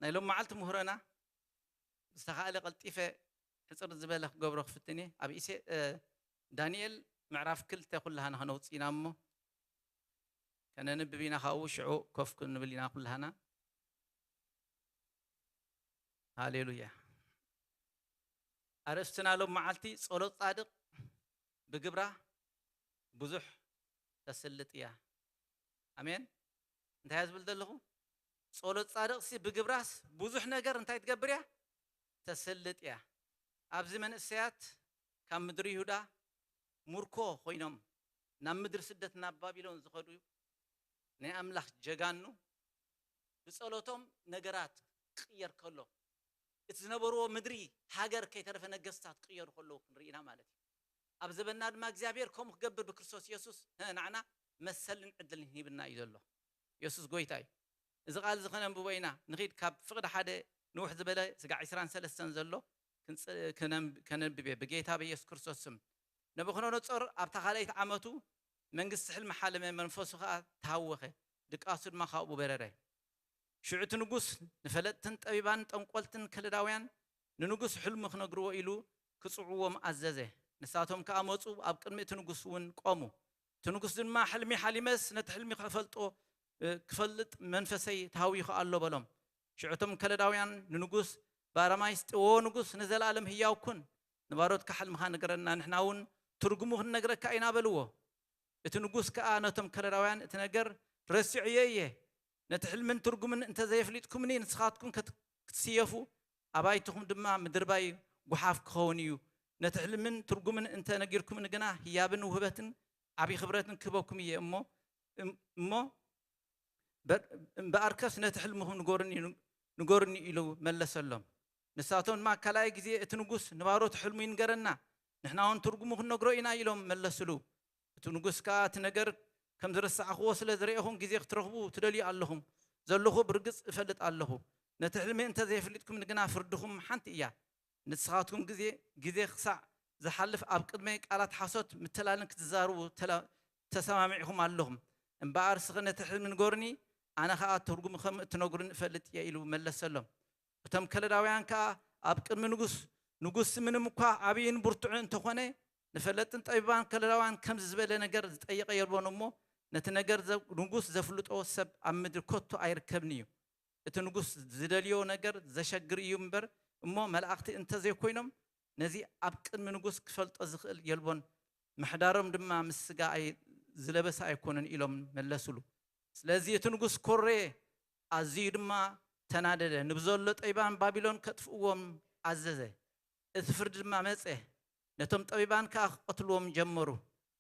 ናይ ሎም መዓልቲ ምህሮና ብዝተኻእለ ቀልጢፈ ሕፅር ዝበለ ክገብሮ ክፍትን እየ። ኣብ ኢሴ-፣ እ፣ ዳንኤል ምዕራፍ ክልተ ኩላህና ከነውፅእ ኢና እሞ ከነንብብ ኢና። ካብኡ ሽዑ ኮፍ ክንብል ኢና ኩላህና። ሃሌሉያ። ኣርእስትና ሎም መዓልቲ ጸሎት ጻድቕ ብግብራ ብዙሕ ተስልጥ እያ። ኣሜን። እንታይ እያ ዝብል ዘለኹ? ጸሎት ጻድቕሲ ብግብራስ ብዙሕ ነገር እንታይ ትገብር እያ? ተስልጥ እያ። ኣብዚ መንእሰያት ካብ ምድሪ ይሁዳ ምርኮ ኮይኖም ናብ ምድሪ ስደት ናብ ባቢሎን ዝኸዱ ናይ ኣምላኽ ጀጋኑ ብጸሎቶም ነገራት ክቕየር ከሎ፣ እቲ ዝነበርዎ ምድሪ፣ ሃገር ከይተረፈ ነገስታት ክቕየሩ ከለዉ ክንርኢ ኢና ማለት እዩ። ኣብ ዘበንና ድማ እግዚኣብሔር ከምኡ ክገብር ብክርስቶስ የሱስ፣ ህ፣ ንዓና መሰልን ዕድልን ሂብና እዩ ዘሎ። የሱስ ጎይታ እዩ። እዚ ቃል እዚ ከነንብቦ ኢና። ንኺድ፣ ካብ ፍቕዲ ሓደ ንውሕ ዝበለ ስጋዕ ዕስራን ሰለስተን ዘሎ ክንጽ-፣ ከነንብ-፣ ከነንብብ እየ። ብጌታ ብየሱስ ክርስቶስ ስም። ነቡከደነጾር ኣብታ ካልኣይቲ ዓመቱ መንግስቲ ሕልሚ ሓለመ፣ መንፈሱ ኸኣ ተሃወኸ፣ ድቃሱ ድማ ካብኡ በረረ። ሽዑ እቲ ንጉስ ንፈለጥትን ጠቢባን ጠንቆልትን ከለዳውያን ንንጉስ ሕልሙ ክነግርዎ ኢሉ ክጽውዕዎም ኣዘዘ። ንሳቶም ከኣ መጹ፣ ኣብ ቅድሚ እቲ ንጉስ እውን ቆሙ። እቲ ንጉስ ድማ፣ "ሕልሚ ሓሊመስ ነቲ ሕልሚ ክፈልጦ፣ እ፣ ክፈልጥ መንፈሰይ ተሃዊኹ ኣሎ" በሎም። ሽዑ እቶም ከለዳውያን ንንጉስ ብኣረማይስጢ፣ "ዎ ንጉስ፣ ንዘለኣለም ህያው ኩን፣ ንባሮትካ ሕልምኻ ንገረና፣ ንሕና እውን ትርጉሙ ክንነግረካ ኢና" በልዎ። እቲ ንጉስ ከኣ ነቶም ከለዳውያን፣ "እቲ ነገር ረሲዐዮ እየ። ነቲ ሕልምን ትርጉምን እንተ ዘየፍሊጥኩምኒ፣ ንስኻትኩም ከት-፣ ክትስየፉ፣ ኣባይትኹም ድማ ምድርባይ ጓሓፍ ክኸውን እዩ። ነቲ ሕልምን ትርጉምን እንተ ነጊርኩምኒ ግና፣ ህያብን ውህበትን ዓቢ ክብረትን ክህበኩም እየ እሞ፣ እም-፣ እሞ፣ በር-፣ እምበኣርከስ ነቲ ሕልምኹም ንገሩኒ፣ ንገሩኒ" ኢሉ መለሰሎም። ንሳቶም ድማ፣ "ካልኣይ ግዜ እቲ ንጉስ ንባሮት ሕልሙ ይንገረና፣ ንሕና እውን ትርጉሙ ክንነግሮ ኢና" ኢሎም መለስሉ። እቲ ንጉስ ከኣ፣ "እቲ ነገር ከም ዝረሳዕኽዎ ስለ ዝረኤኹም፣ ግዜ ክትረኽቡ ትደልዩ ኣለኹም፣ ዘለኹ ብርግጽ እፈልጥ ኣለኹ። ነቲ ሕልሚ እንተ ዘይፍሊጥኩም ግና ፍርድኹም ሓንቲ እያ። ንስኻትኩም ግዜ፣ ግዜ ክሳዕ ዝሓልፍ ኣብ ቅድመይ ቃላት ሓሶት ምትላልን ክትዛረቡ ተላ-፣ ተሰማሚዕኹም ኣለኹም። እምበኣር እስኺ ነቲ ሕልሚ ንገሩኒ፣ ኣነ ኸኣ ትርጉሙ ከም እትነግሩኒ እፈልጥ እየ" ኢሉ መለሰሎም። እቶም ከለዳውያን ከኣ ኣብ ቅድሚ ንጉስ፣ "ንጉስ ምንም እኳ ዓብይን ብርቱዕን እንተኾነ፣ ንፈለጥን ጠቢባን ከለዳውያን ከምዚ ዝበለ ነገር ዝጠየቐ የልቦን እሞ፣ ነቲ ነገር ዘ-፣ ንጉስ ዘፍልጦ ሰብ ኣብ ምድሪ ከቶ ኣይርከብን እዩ። እቲ ንጉስ ዝደልዮ ነገር ዘሸግር እዩ እምበር፣ እሞ መላእኽቲ እንተዘይኮይኖም፣ ነዚ ኣብ ቅድሚ ንጉስ ክፈልጦ ዝኽእል የልቦን። ምሕዳሮም ድማ ምስ ስጋ ኣይ-፣ ዝለበሰ ኣይኮነን" ኢሎም መለሱሉ። ስለዚ እቲ ንጉስ ኮረየ፣ ኣዝዩ ድማ ተናደደ። ንብዘሎ ጠቢባን ባቢሎን ከጥፍእዎም ኣዘዘ። እቲ ፍርዲ ድማ መጸ። ነቶም ጠቢባን ከኣ ክቐትልዎም ጀመሩ።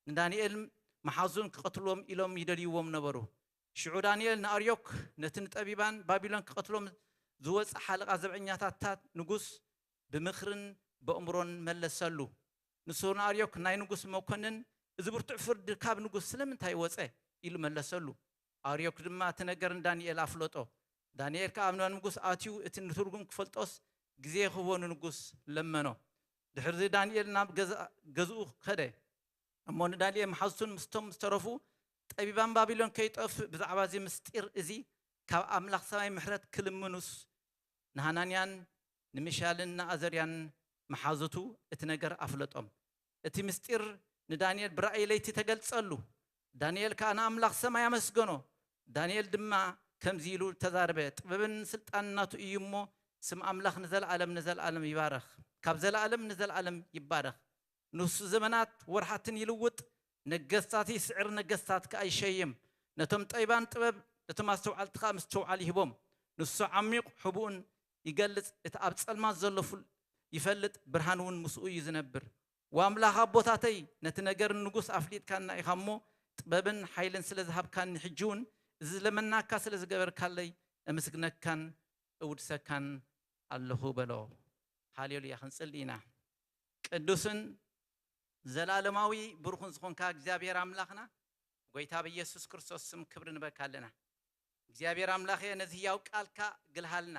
ንዳንኤልን መሓዙን ክቐትልዎም ኢሎም ይደልይዎም ነበሩ። ሽዑ ዳንኤል ንኣርዮክ፣ ነቲ ንጠቢባን ባቢሎን ክቐትሎም ዝወጸ ሓለቓ ዘብዐኛታታት ንጉስ፣ ብምኽርን በእምሮን መለሰሉ። ንሱ ንኣርዮክ፣ ናይ ንጉስ መኮንን፣ "እዚ ብርቱዕ ፍርዲ ካብ ንጉስ ስለምንታይ ወጸ?" ኢሉ መለሰሉ። ኣርዮክ ድማ እቲ ነገር ንዳንኤል ኣፍለጦ። ዳንኤል ከኣ ኣብ ንጉስ ኣትዩ እቲ ንትርጉም ክፈልጦስ ግዜ ክህቦ ንንጉስ ለመኖ። ድሕርዚ ዳንኤል ናብ ገዛ-፣ ገዝኡ ከደ። እሞ ንዳንኤል መሓዙን ምስቶም ዝተረፉ ጠቢባን ባቢሎን ከይጠፍእ ብዛዕባ እዚ ምስጢር እዚ ካብ ኣምላኽ ሰማይ ምሕረት ክልምኑስ ንሃናንያን ንሚሻልን ንኣዘርያን መሓዙቱ እቲ ነገር ኣፍለጦም። እቲ ምስጢር ንዳንኤል ብራእይ ለይቲ ተገልጸሉ። ዳንኤል ከኣ ንኣምላኽ ሰማይ ኣመስገኖ። ዳንኤል ድማ ከምዚ ኢሉ ተዛረበ፣ ጥበብን ስልጣንን ናቱ እዩ እሞ፣ ስም ኣምላኽ ንዘለኣለም ንዘለኣለም ይባረኽ። ካብ ዘለኣለም ንዘለኣለም ይባረኽ። ንሱ ዘመናት ወርሓትን ይልውጥ፣ ነገስታት ይስዕር፣ ነገስታት ከኣ ይሸይም። ነቶም ጠቢባን ጥበብ፣ ነቶም ኣስተውዓልቲ ከኣ ምስትውዓል ይህቦም። ንሱ ዓሚቕ ሕቡእን ይገልጽ፣ እቲ ኣብ ጸልማት ዘሎ ፍል-፣ ይፈልጥ፣ ብርሃን እውን ምስኡ እዩ ዝነብር። ወኣምላኽ ኣቦታተይ፣ ነቲ ነገር ንጉስ ኣፍሊጥካና ኢኻ እሞ፣ ጥበብን ሓይልን ስለ ዝሃብካኒ፣ ሕጂ እውን እዚ ዝለመናካ ስለ ዝገበርካለይ፣ እምስግነካን እውድሰካን ኣለኹ በሎ። ሃሌሉያ። ክንጽሊ ኢና። ቅዱስን ዘላለማዊ ብሩኽን ዝኾንካ እግዚኣብሔር ኣምላኽና፣ ጎይታ ብኢየሱስ ክርስቶስ ስም ክብሪ ንበካ ኣለና። እግዚኣብሔር ኣምላኸ፣ ነዚ ህያው ቃልካ ግልሃልና፣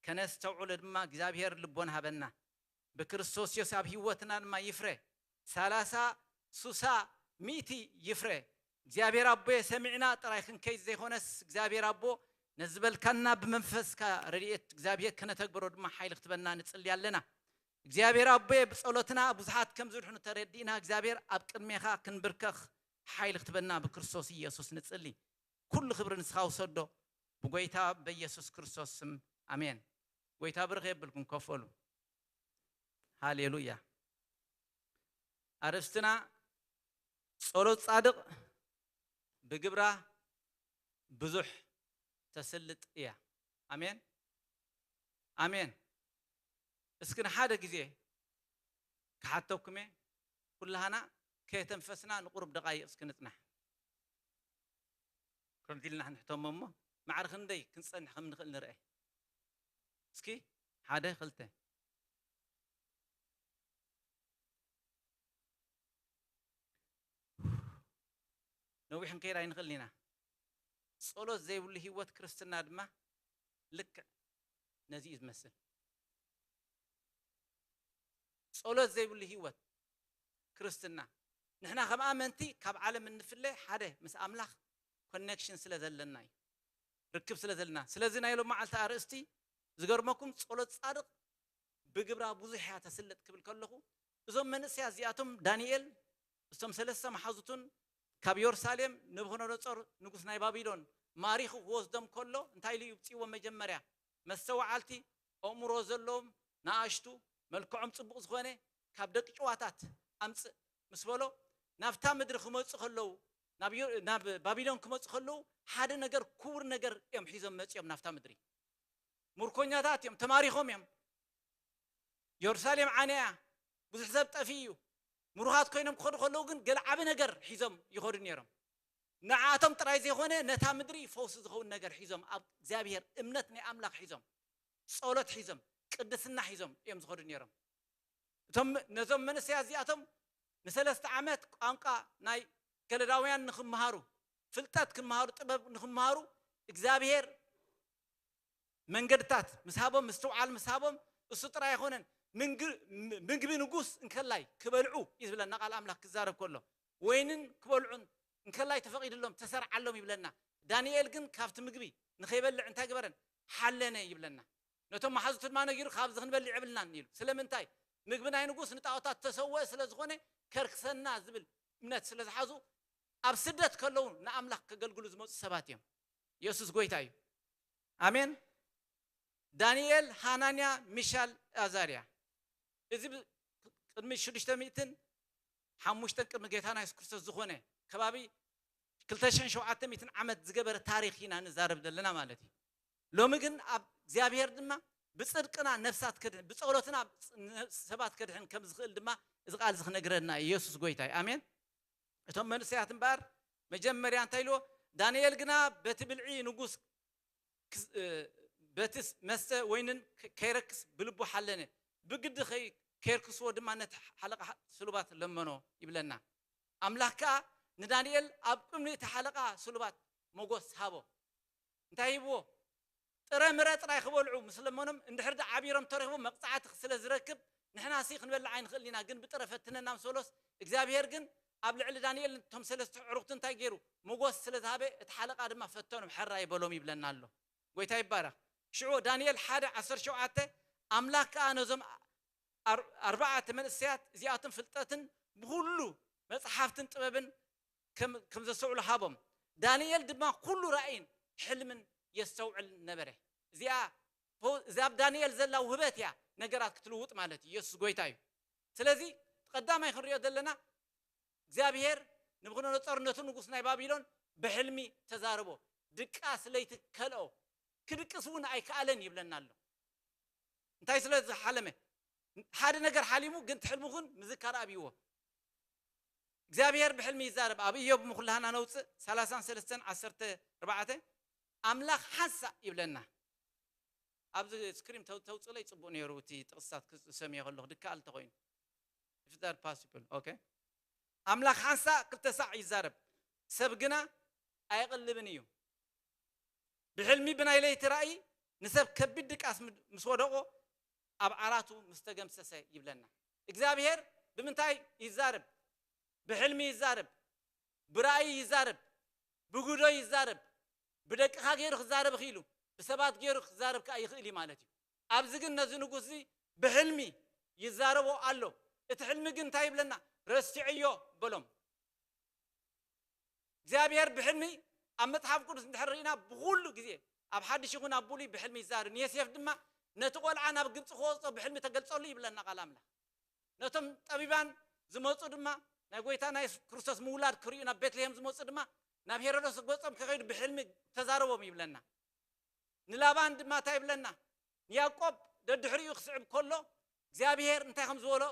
ከነስተውዕሎ ድማ እግዚኣብሔር ልቦና ሃበና። ብክርስቶስ የሱስ ኣብ ህይወትና ድማ ይፍረ። ሰላሳ፣ ሱሳ፣ ሚእቲ ይፍረ። እግዚኣብሔር ኣቦየ፣ ሰሚዕና ጥራይ ክንከይድ ዘይኮነስ፣ እግዚኣብሔር ኣቦ፣ ነዚ ዝበልካና ብመንፈስካ ረድኤት እግዚኣብሔር ከነተግብሮ ድማ ሓይሊ ክትበና ንጽሊ ኣለና። እግዚኣብሔር ኣቦየ፣ ብጸሎትና ብዙሓት ከም ዝድሕኑ ተረዲእና፣ እግዚኣብሔር ኣብ ቅድሜኻ ክንብርከኽ ሓይሊ ክትበና ብክርስቶስ ኢየሱስ ንጽሊ። ኩሉ ክብሪ ንስኻ ውሰዶ፣ ብጎይታ በኢየሱስ ክርስቶስ ስም፣ ኣሜን። ጎይታ ብርኽ የብልኩም፣ ከፈሉ። ሃሌሉያ። ኣርእስትና፣ ጸሎት ጻድቕ ብግብራ ብዙሕ ተስልጥ እያ። ኣሜን፣ ኣሜን። እስኪ ንሓደ ግዜ ክሓተኩም እየ፣ ኩላህና ከየተንፈስና ንቁሩብ ደቓይቕ እስኪ ንጽናሕ። ከምዚ ኢልና ክንሕተሞ እሞ፣ ማዕረ ክንደይ ክንጸንሕ ከም ንኽእል ንርአ። እስኪ፣ ሓደ፣ ክልተ። ነዊሕ ክንከይድ ኣይንኽእልን ኢና። ጸሎት ዘይብሉ ህይወት ክርስትና ድማ ልክዕ ነዚ እዩ ዝመስል። ጸሎት ዘይብሉ ህይወት ክርስትና፣ ንሕና ከም ኣመንቲ ካብ ዓለም እንፍለ ሓደ ምስ ኣምላኽ ኮኔክሽን ስለ ዘለና እዩ፣ ርክብ ስለ ዘለና። ስለዚ ናይ ሎም መዓልቲ ኣርእስቲ ዝገርመኩም፣ ጸሎት ጻድቕ ብግብራ ብዙሕ እያ ተስልጥ ክብል ከለኹ፣ እዞም መንእሰያት እዚኣቶም ዳንኤል፣ እቶም ሰለስተ መሓዙቱን ካብ የሩሳሌም ነቡከደነጾር ንጉስ ናይ ባቢሎን ማሪኹ ክወስዶም ከሎ እንታይ ኢሉ እዩ ውፅእዎ? መጀመርያ መስተውዓልቲ፣ ኣእምሮ ዘለዎም፣ ንኣሽቱ፣ መልክዖም ጽቡቕ ዝኾነ፣ ካብ ደቂ ጭዋታት ኣምጽእ ምስ በሎ፣ ናብታ ምድሪ ክመጹ ከለዉ፣ ናብ ዮ-፣ ናብ ባቢሎን ክመጹ ከለዉ፣ ሓደ ነገር፣ ክቡር ነገር እዮም ሒዞም መጺኦም ናብታ ምድሪ። ምርኮኛታት እዮም፣ ተማሪኾም እዮም። የሩሳሌም ዓንያ እያ፣ ብዙሕ ሰብ ጠፊኡ እዩ። ምሩኻት ኮይኖም ክኸዱ ከለዉ ግን ገለ ዓቢ ነገር ሒዞም ይኸዱ ነይሮም። ንዓኣቶም ጥራይ ዘይኮነ ነታ ምድሪ ፈውሲ ዝኸውን ነገር ሒዞም፣ ኣብ እግዚኣብሔር እምነት ናይ ኣምላኽ ሒዞም፣ ጸሎት ሒዞም፣ ቅድስና ሒዞም እዮም ዝኸዱ ነይሮም። እቶም፣ ነዞም መንእሰያት እዚኣቶም ንሰለስተ ዓመት ቋንቋ ናይ ከለዳውያን ንኽመሃሩ፣ ፍልጠት ክመሃሩ፣ ጥበብ ንኽመሃሩ እግዚኣብሔር መንገድታት ምስ ሃቦም፣ ምስትውዓል ምስ ሃቦም፣ እሱ ጥራይ ኣይኮነን፣ ምንግ-፣ ም-፣ ምግቢ ንጉስ እንከላይ ክበልዑ እዩ ዝብለና ቃል ኣምላኽ ክዛረብ ከሎ፣ ወይንን ክበልዑን እንከላይ ተፈቒድሎም፣ ተሰርዓሎም ይብለና። ዳንኤል ግን ካብቲ ምግቢ ንኸይበልዕ እንታይ ግበረን? ሓለነ ይብለና። ነቶም መሓዙቱ ድማ ነጊሩ፣ "ካብዚ ክንበልዕ የብልናን" ኢሉ። ስለምንታይ? ምግቢ ናይ ንጉስ ንጣዖታት ተሰወአ ስለ ዝኾነ፣ ከርክሰና ዝብል እምነት ስለ ዝሓዙ፣ ኣብ ስደት ከለዉ ንኣምላኽ ከገልግሉ ዝመጹ ሰባት እዮም። የሱስ ጎይታ እዩ። ኣሜን። ዳንኤል፣ ሃናንያ፣ ሚሻል፣ ኣዛርያ። እዚ ብ-፣ ቅድሚ ሽዱሽተ ሚእትን ሓሙሽተን ቅድሚ ጌታና የሱስ ክርስቶስ ዝኾነ፣ ከባቢ ክልተ ሽሕን ሸውዓተ ሚእትን ዓመት ዝገበረ ታሪኽ ኢና ንዛረብ ዘለና ማለት እዩ። ሎሚ ግን ኣብ እግዚኣብሔር ድማ ብጽድቅና ነፍሳት ከድሕን፣ ብጸሎትና ሰባት ከድሕን ከም ዝኽእል ድማ እዚ ቃል እዚ ክነግረና እዩ። የሱስ ጎይታ እዩ። ኣሜን። እቶም መንእሰያት እምበኣር መጀመርያ እንታይ ኢልዎ? ዳንኤል ግና በቲ ብልዒ ንጉስ ክስ-፣ እ፣ በቲ ስ-፣ መስተ ወይንን ከ-፣ ከይረክስ ብልቡ ሓለነ። ብግዲ ከይ-፣ ከየርክስዎ ድማ ነቲ ሓለቓ ስሉባት ለመኖ ይብለና። ኣምላኽ ከኣ ንዳንኤል ኣብ ቅድሚ እቲ ሓለቓ ስሉባት ሞጎስ ሃቦ። እንታይ ሂብዎ? ጥረ ምረ ጥራይ ክበልዑ ምስ ለመኖም፣ እንድሕር ደኣ ዓቢሮም ተረኺቦም መቕጻዕቲ ስለ ዝረክብ፣ ንሕናሲ ክንበልዕ ኣይንኽእልን ኢና፣ ግን ብጥረ ፈትነና ምስ በሎስ፣ እግዚኣብሄር ግን ኣብ ልዕሊ ዳንኤል እቶም ሰለስተ ዕሩኽቲ እንታይ ገይሩ? ሞጎስ ስለ ዝሃበ እቲ ሓለቓ ድማ ፈተኖም፣ ሕራይ በሎም ይብለና ኣሎ። ጎይታ ይባረኽ። ሽዑ ዳንኤል ሓደ ዓሰርተ ሸውዓተ፣ ኣምላኽ ከኣ ነዞም ኣር- ኣርባዕተ መንእሰያት እዚኣቶም ፍልጠትን ብኹሉ መጽሓፍትን ጥበብን ከም ከም ዘስተውዕሉ ሃቦም። ዳንኤል ድማ ኩሉ ራእይን ሕልምን የስተውዕል ነበረ። እዚኣ ፖ- እዛ ኣብ ዳንኤል ዘላ ውህበት እያ ነገራት ክትልውጥ ማለት እዩ። ኢየሱስ ጎይታ እዩ። ስለዚ ቀዳማይ ክንሪኦ ዘለና እግዚኣብሔር ንብኩደነጾር ነቲ ንጉስ ናይ ባቢሎን ብሕልሚ ተዛረቦ። ድቃስ ለይቲ ከልኦ፣ ክድቅስ እውን ኣይከኣለን ይብለና ኣሎ። እንታይ ስለ ዝሓለመ? ሓደ ነገር ሓሊሙ ግን እቲ ሕልሙ ግን ምዝካር ኣብይዎ። እግዚኣብሔር ብሕልሚ ይዛረብ። ኣብ ኢዮብ ምኩላህና ነውፅእ ሰላሳን ሰለስተን ዓሰርተ ኣርባዕተ፣ ኣምላኽ ሓንሳእ ይብለና። ኣብዚ ስክሪን ተው- ተውፅለይ ፅቡቅ ነይሩ፣ እቲ ጥቕስታት ክሰምዮ ከለኹ ድከኣል እንተኾይኑ። If that possible, okay። ኣምላኽ ሓንሳእ ክልተ ሳዕ ይዛረብ፣ ሰብ ግና ኣይቕልብን እዩ። ብሕልሚ ብናይ ለይቲ ራእይ ንሰብ ከቢድ ድቃስ ምስ ወደቆ ኣብ ዓራቱ ምስ ተገምሰሰ ይብለና። እግዚኣብሔር ብምንታይ ይዛረብ? ብሕልሚ ይዛረብ፣ ብራእይ ይዛረብ፣ ብጉዶ ይዛረብ፣ ብደቅኻ ገይሩ ክዛረብ ክኢሉ፣ ብሰባት ገይሩ ክዛረብ ከኣ ይኽእል እዩ ማለት እዩ። ኣብዚ ግን ነዚ ንጉስ እዚ ብሕልሚ ይዛረቦ ኣሎ። እቲ ሕልሚ ግን እንታይ ይብለና? ረስዐዮ በሎም። እግዚኣብሔር ብሕልሚ ኣብ መጽሓፍ ቅዱስ እንድሕር ርኢና ብኹሉ ግዜ ኣብ ሓድሽ ይኹን ኣብ ብሉይ ብሕልሚ ይዛረብ። ንዮሴፍ ድማ ነቲ ቆልዓ ናብ ግብፂ ክወፅኦ ብሕልሚ ተገልጸሉ ይብለና ቃል ኣምላኽ። ነቶም ጠቢባን ዝመፁ ድማ ናይ ጎይታ ናይ የሱስ ክርስቶስ ምውላድ ክርእዩ ናብ ቤትልሔም ዝመፁ ድማ ናብ ሄሮዶስ ገጾም ከኸይዱ ብሕልሚ ተዛረቦም ይብለና። ንላባን ድማ እንታይ ይብለና? ንያዕቆብ ደድሕሪኡ ክስዕብ ከሎ እግዚኣብሔር እንታይ ከም ዝበሎ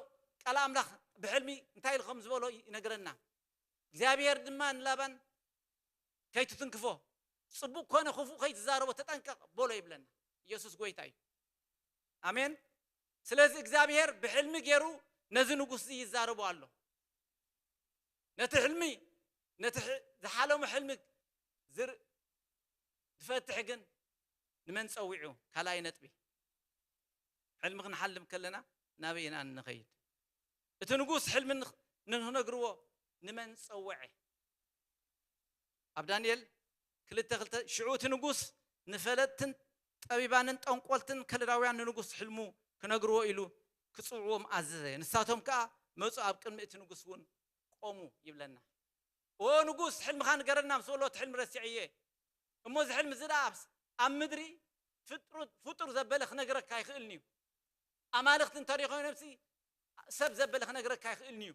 ቃል ኣምላኽ ብሕልሚ እንታይ ኢሉ ከም ዝበሎ ይነግረና። እግዚኣብሔር ድማ ንላባን ከይትትንክፎ፣ ጽቡቕ ኮነ ክፉእ ከይትዛረቦ ተጠንቀቕ በሎ ይብለና። ኢየሱስ ጎይታ እዩ። ኣሜን። ስለዚ እግዚኣብሔር ብሕልሚ ገይሩ ነዚ ንጉስ እዚ ይዛረቦ ኣሎ። ነቲ ሕልሚ ነቲ ሕ- ዝሓለሞ ሕልሚ ዝር- ዝፈትሕ ግን ንመን ጸዊዑ? ካልኣይ ነጥቢ፣ ሕልሚ ክንሓልም ከለና ናበይ ኢና እንኸይድ? እቲ ንጉስ ሕልሚ ንኽ- ንኽነግርዎ ንመን ጸወዐ? ኣብ ዳንኤል ክልተ ክልተ፣ ሽዑ እቲ ንጉስ ንፈለጥትን ጠቢባንን ጠንቆልትን ከለዳውያን ንንጉስ ሕልሙ ክነግርዎ ኢሉ ክጽውዕዎም ኣዘዘ። ንሳቶም ከኣ መጹ፣ ኣብ ቅድሚ እቲ ንጉስ እውን ቆሙ ይብለና። ኦ ንጉስ፣ ሕልምኻ ንገረና ምስ በሎ፣ እቲ ሕልሚ ረሲዐ እየ እሞ፣ እዚ ሕልሚ እዚ ደኣ ኣብ ምድሪ ፍጥሩ- ፍጡር ዘበለ ክነግረካ ኣይኽእልን እዩ። ኣማልኽቲ እንተሪኦ ኮይኖምሲ ሰብ ዘበለ ክነግረካ ኣይኽእልን እዩ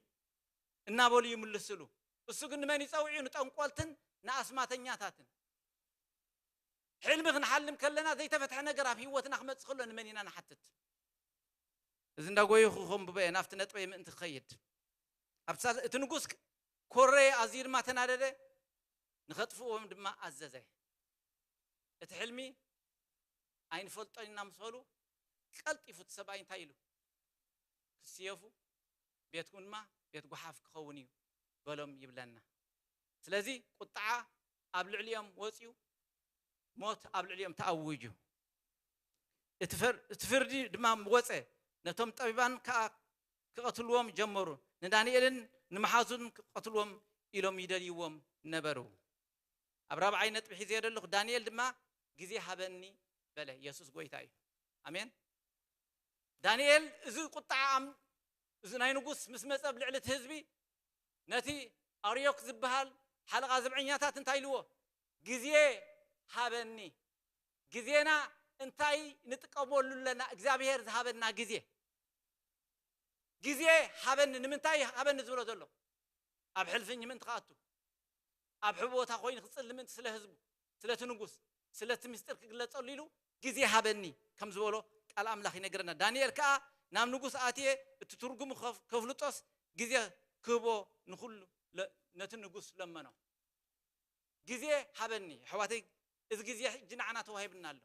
እናበሉ ይምልስሉ። እሱ ግን ንመን ይጸውዕ እዩ? ንጠንቆልትን ንኣስማተኛታትን። ሕልሚ ክንሓልም ከለና ዘይተፈትሐ ነገር ኣብ ህይወትና ክመጽእ ከሎ ንመን ኢና ንሓትት? እዚ እንዳጎየኹ ከንብቦ እየ ናብቲ ነጥበይ ምእንቲ ክኸይድ። ኣብ ሳል- እቲ ንጉስ ኮረየ፣ ኣዝዩ ድማ ተናደደ፣ ንኸጥፍእዎም ድማ ኣዘዘ። እቲ ሕልሚ ኣይንፈልጦን ኢና ምስ በሉ፣ ቀልጢፉ እቲ ሰብኣይ እንታይ ኢሉ? ክስየፉ፣ ቤትኩም ድማ ቤት ጓሓፍ ክኸውን እዩ በሎም ይብለና። ስለዚ ቁጥዓ ኣብ ልዕሊኦም ወፅዩ፣ ሞት ኣብ ልዕሊኦም ተኣዊጁ። እቲ ፍር- እቲ ፍርዲ ድማ ወፀ። ነቶም ጠቢባን ከዓ ክቐትልዎም ጀመሩ። ንዳንኤልን ንመሓዙን ክቐትልዎም ኢሎም ይደልይዎም ነበሩ። ኣብ ራብዓይ ነጥቢ ሒዘ ዘለኹ፣ ዳንኤል ድማ ግዜ ሃበኒ በለ። ኢየሱስ ጎይታ እዩ። ኣሜን። ዳንኤል እዚ ቁጥዓ ኣም- እዚ ናይ ንጉስ ምስ መጸ ኣብ ልዕሊ እቲ ህዝቢ፣ ነቲ ኣርዮክ ዝበሃል ሓለቓ ዘብዐኛታት እንታይ ኢልዎ? ግዜ ሃበኒ። ግዜና እንታይ ንጥቀመሉ ኣለና? እግዚኣብሔር ዝሃበና ግዜ። ግዜ ሃበኒ። ንምንታይ ሃበኒ ዝብሎ ዘሎ? ኣብ ሕልፍኝ ምእንቲ ክኣቱ፣ ኣብ ሕቦ ቦታ ኮይኑ ክጽሊ ምእንቲ፣ ስለ ህዝቡ፣ ስለቲ ንጉስ፣ ስለቲ ምስጢር ክግለጸሉ ኢሉ ግዜ ሃበኒ ከም ዝበሎ ቃል ኣምላኽ ይነግረና። ዳንኤል ከኣ ናብ ንጉስ ኣትየ እቲ ትርጉሙ ከፍ- ከፍልጦስ ግዜ ክህቦ ንኹሉ ለ- ነቲ ንጉስ ለመኖ። ግዜ ሃበኒ። ኣሕዋተይ፣ እዚ ግዜ ሕጂ ንዓና ተዋሂብና ኣሎ።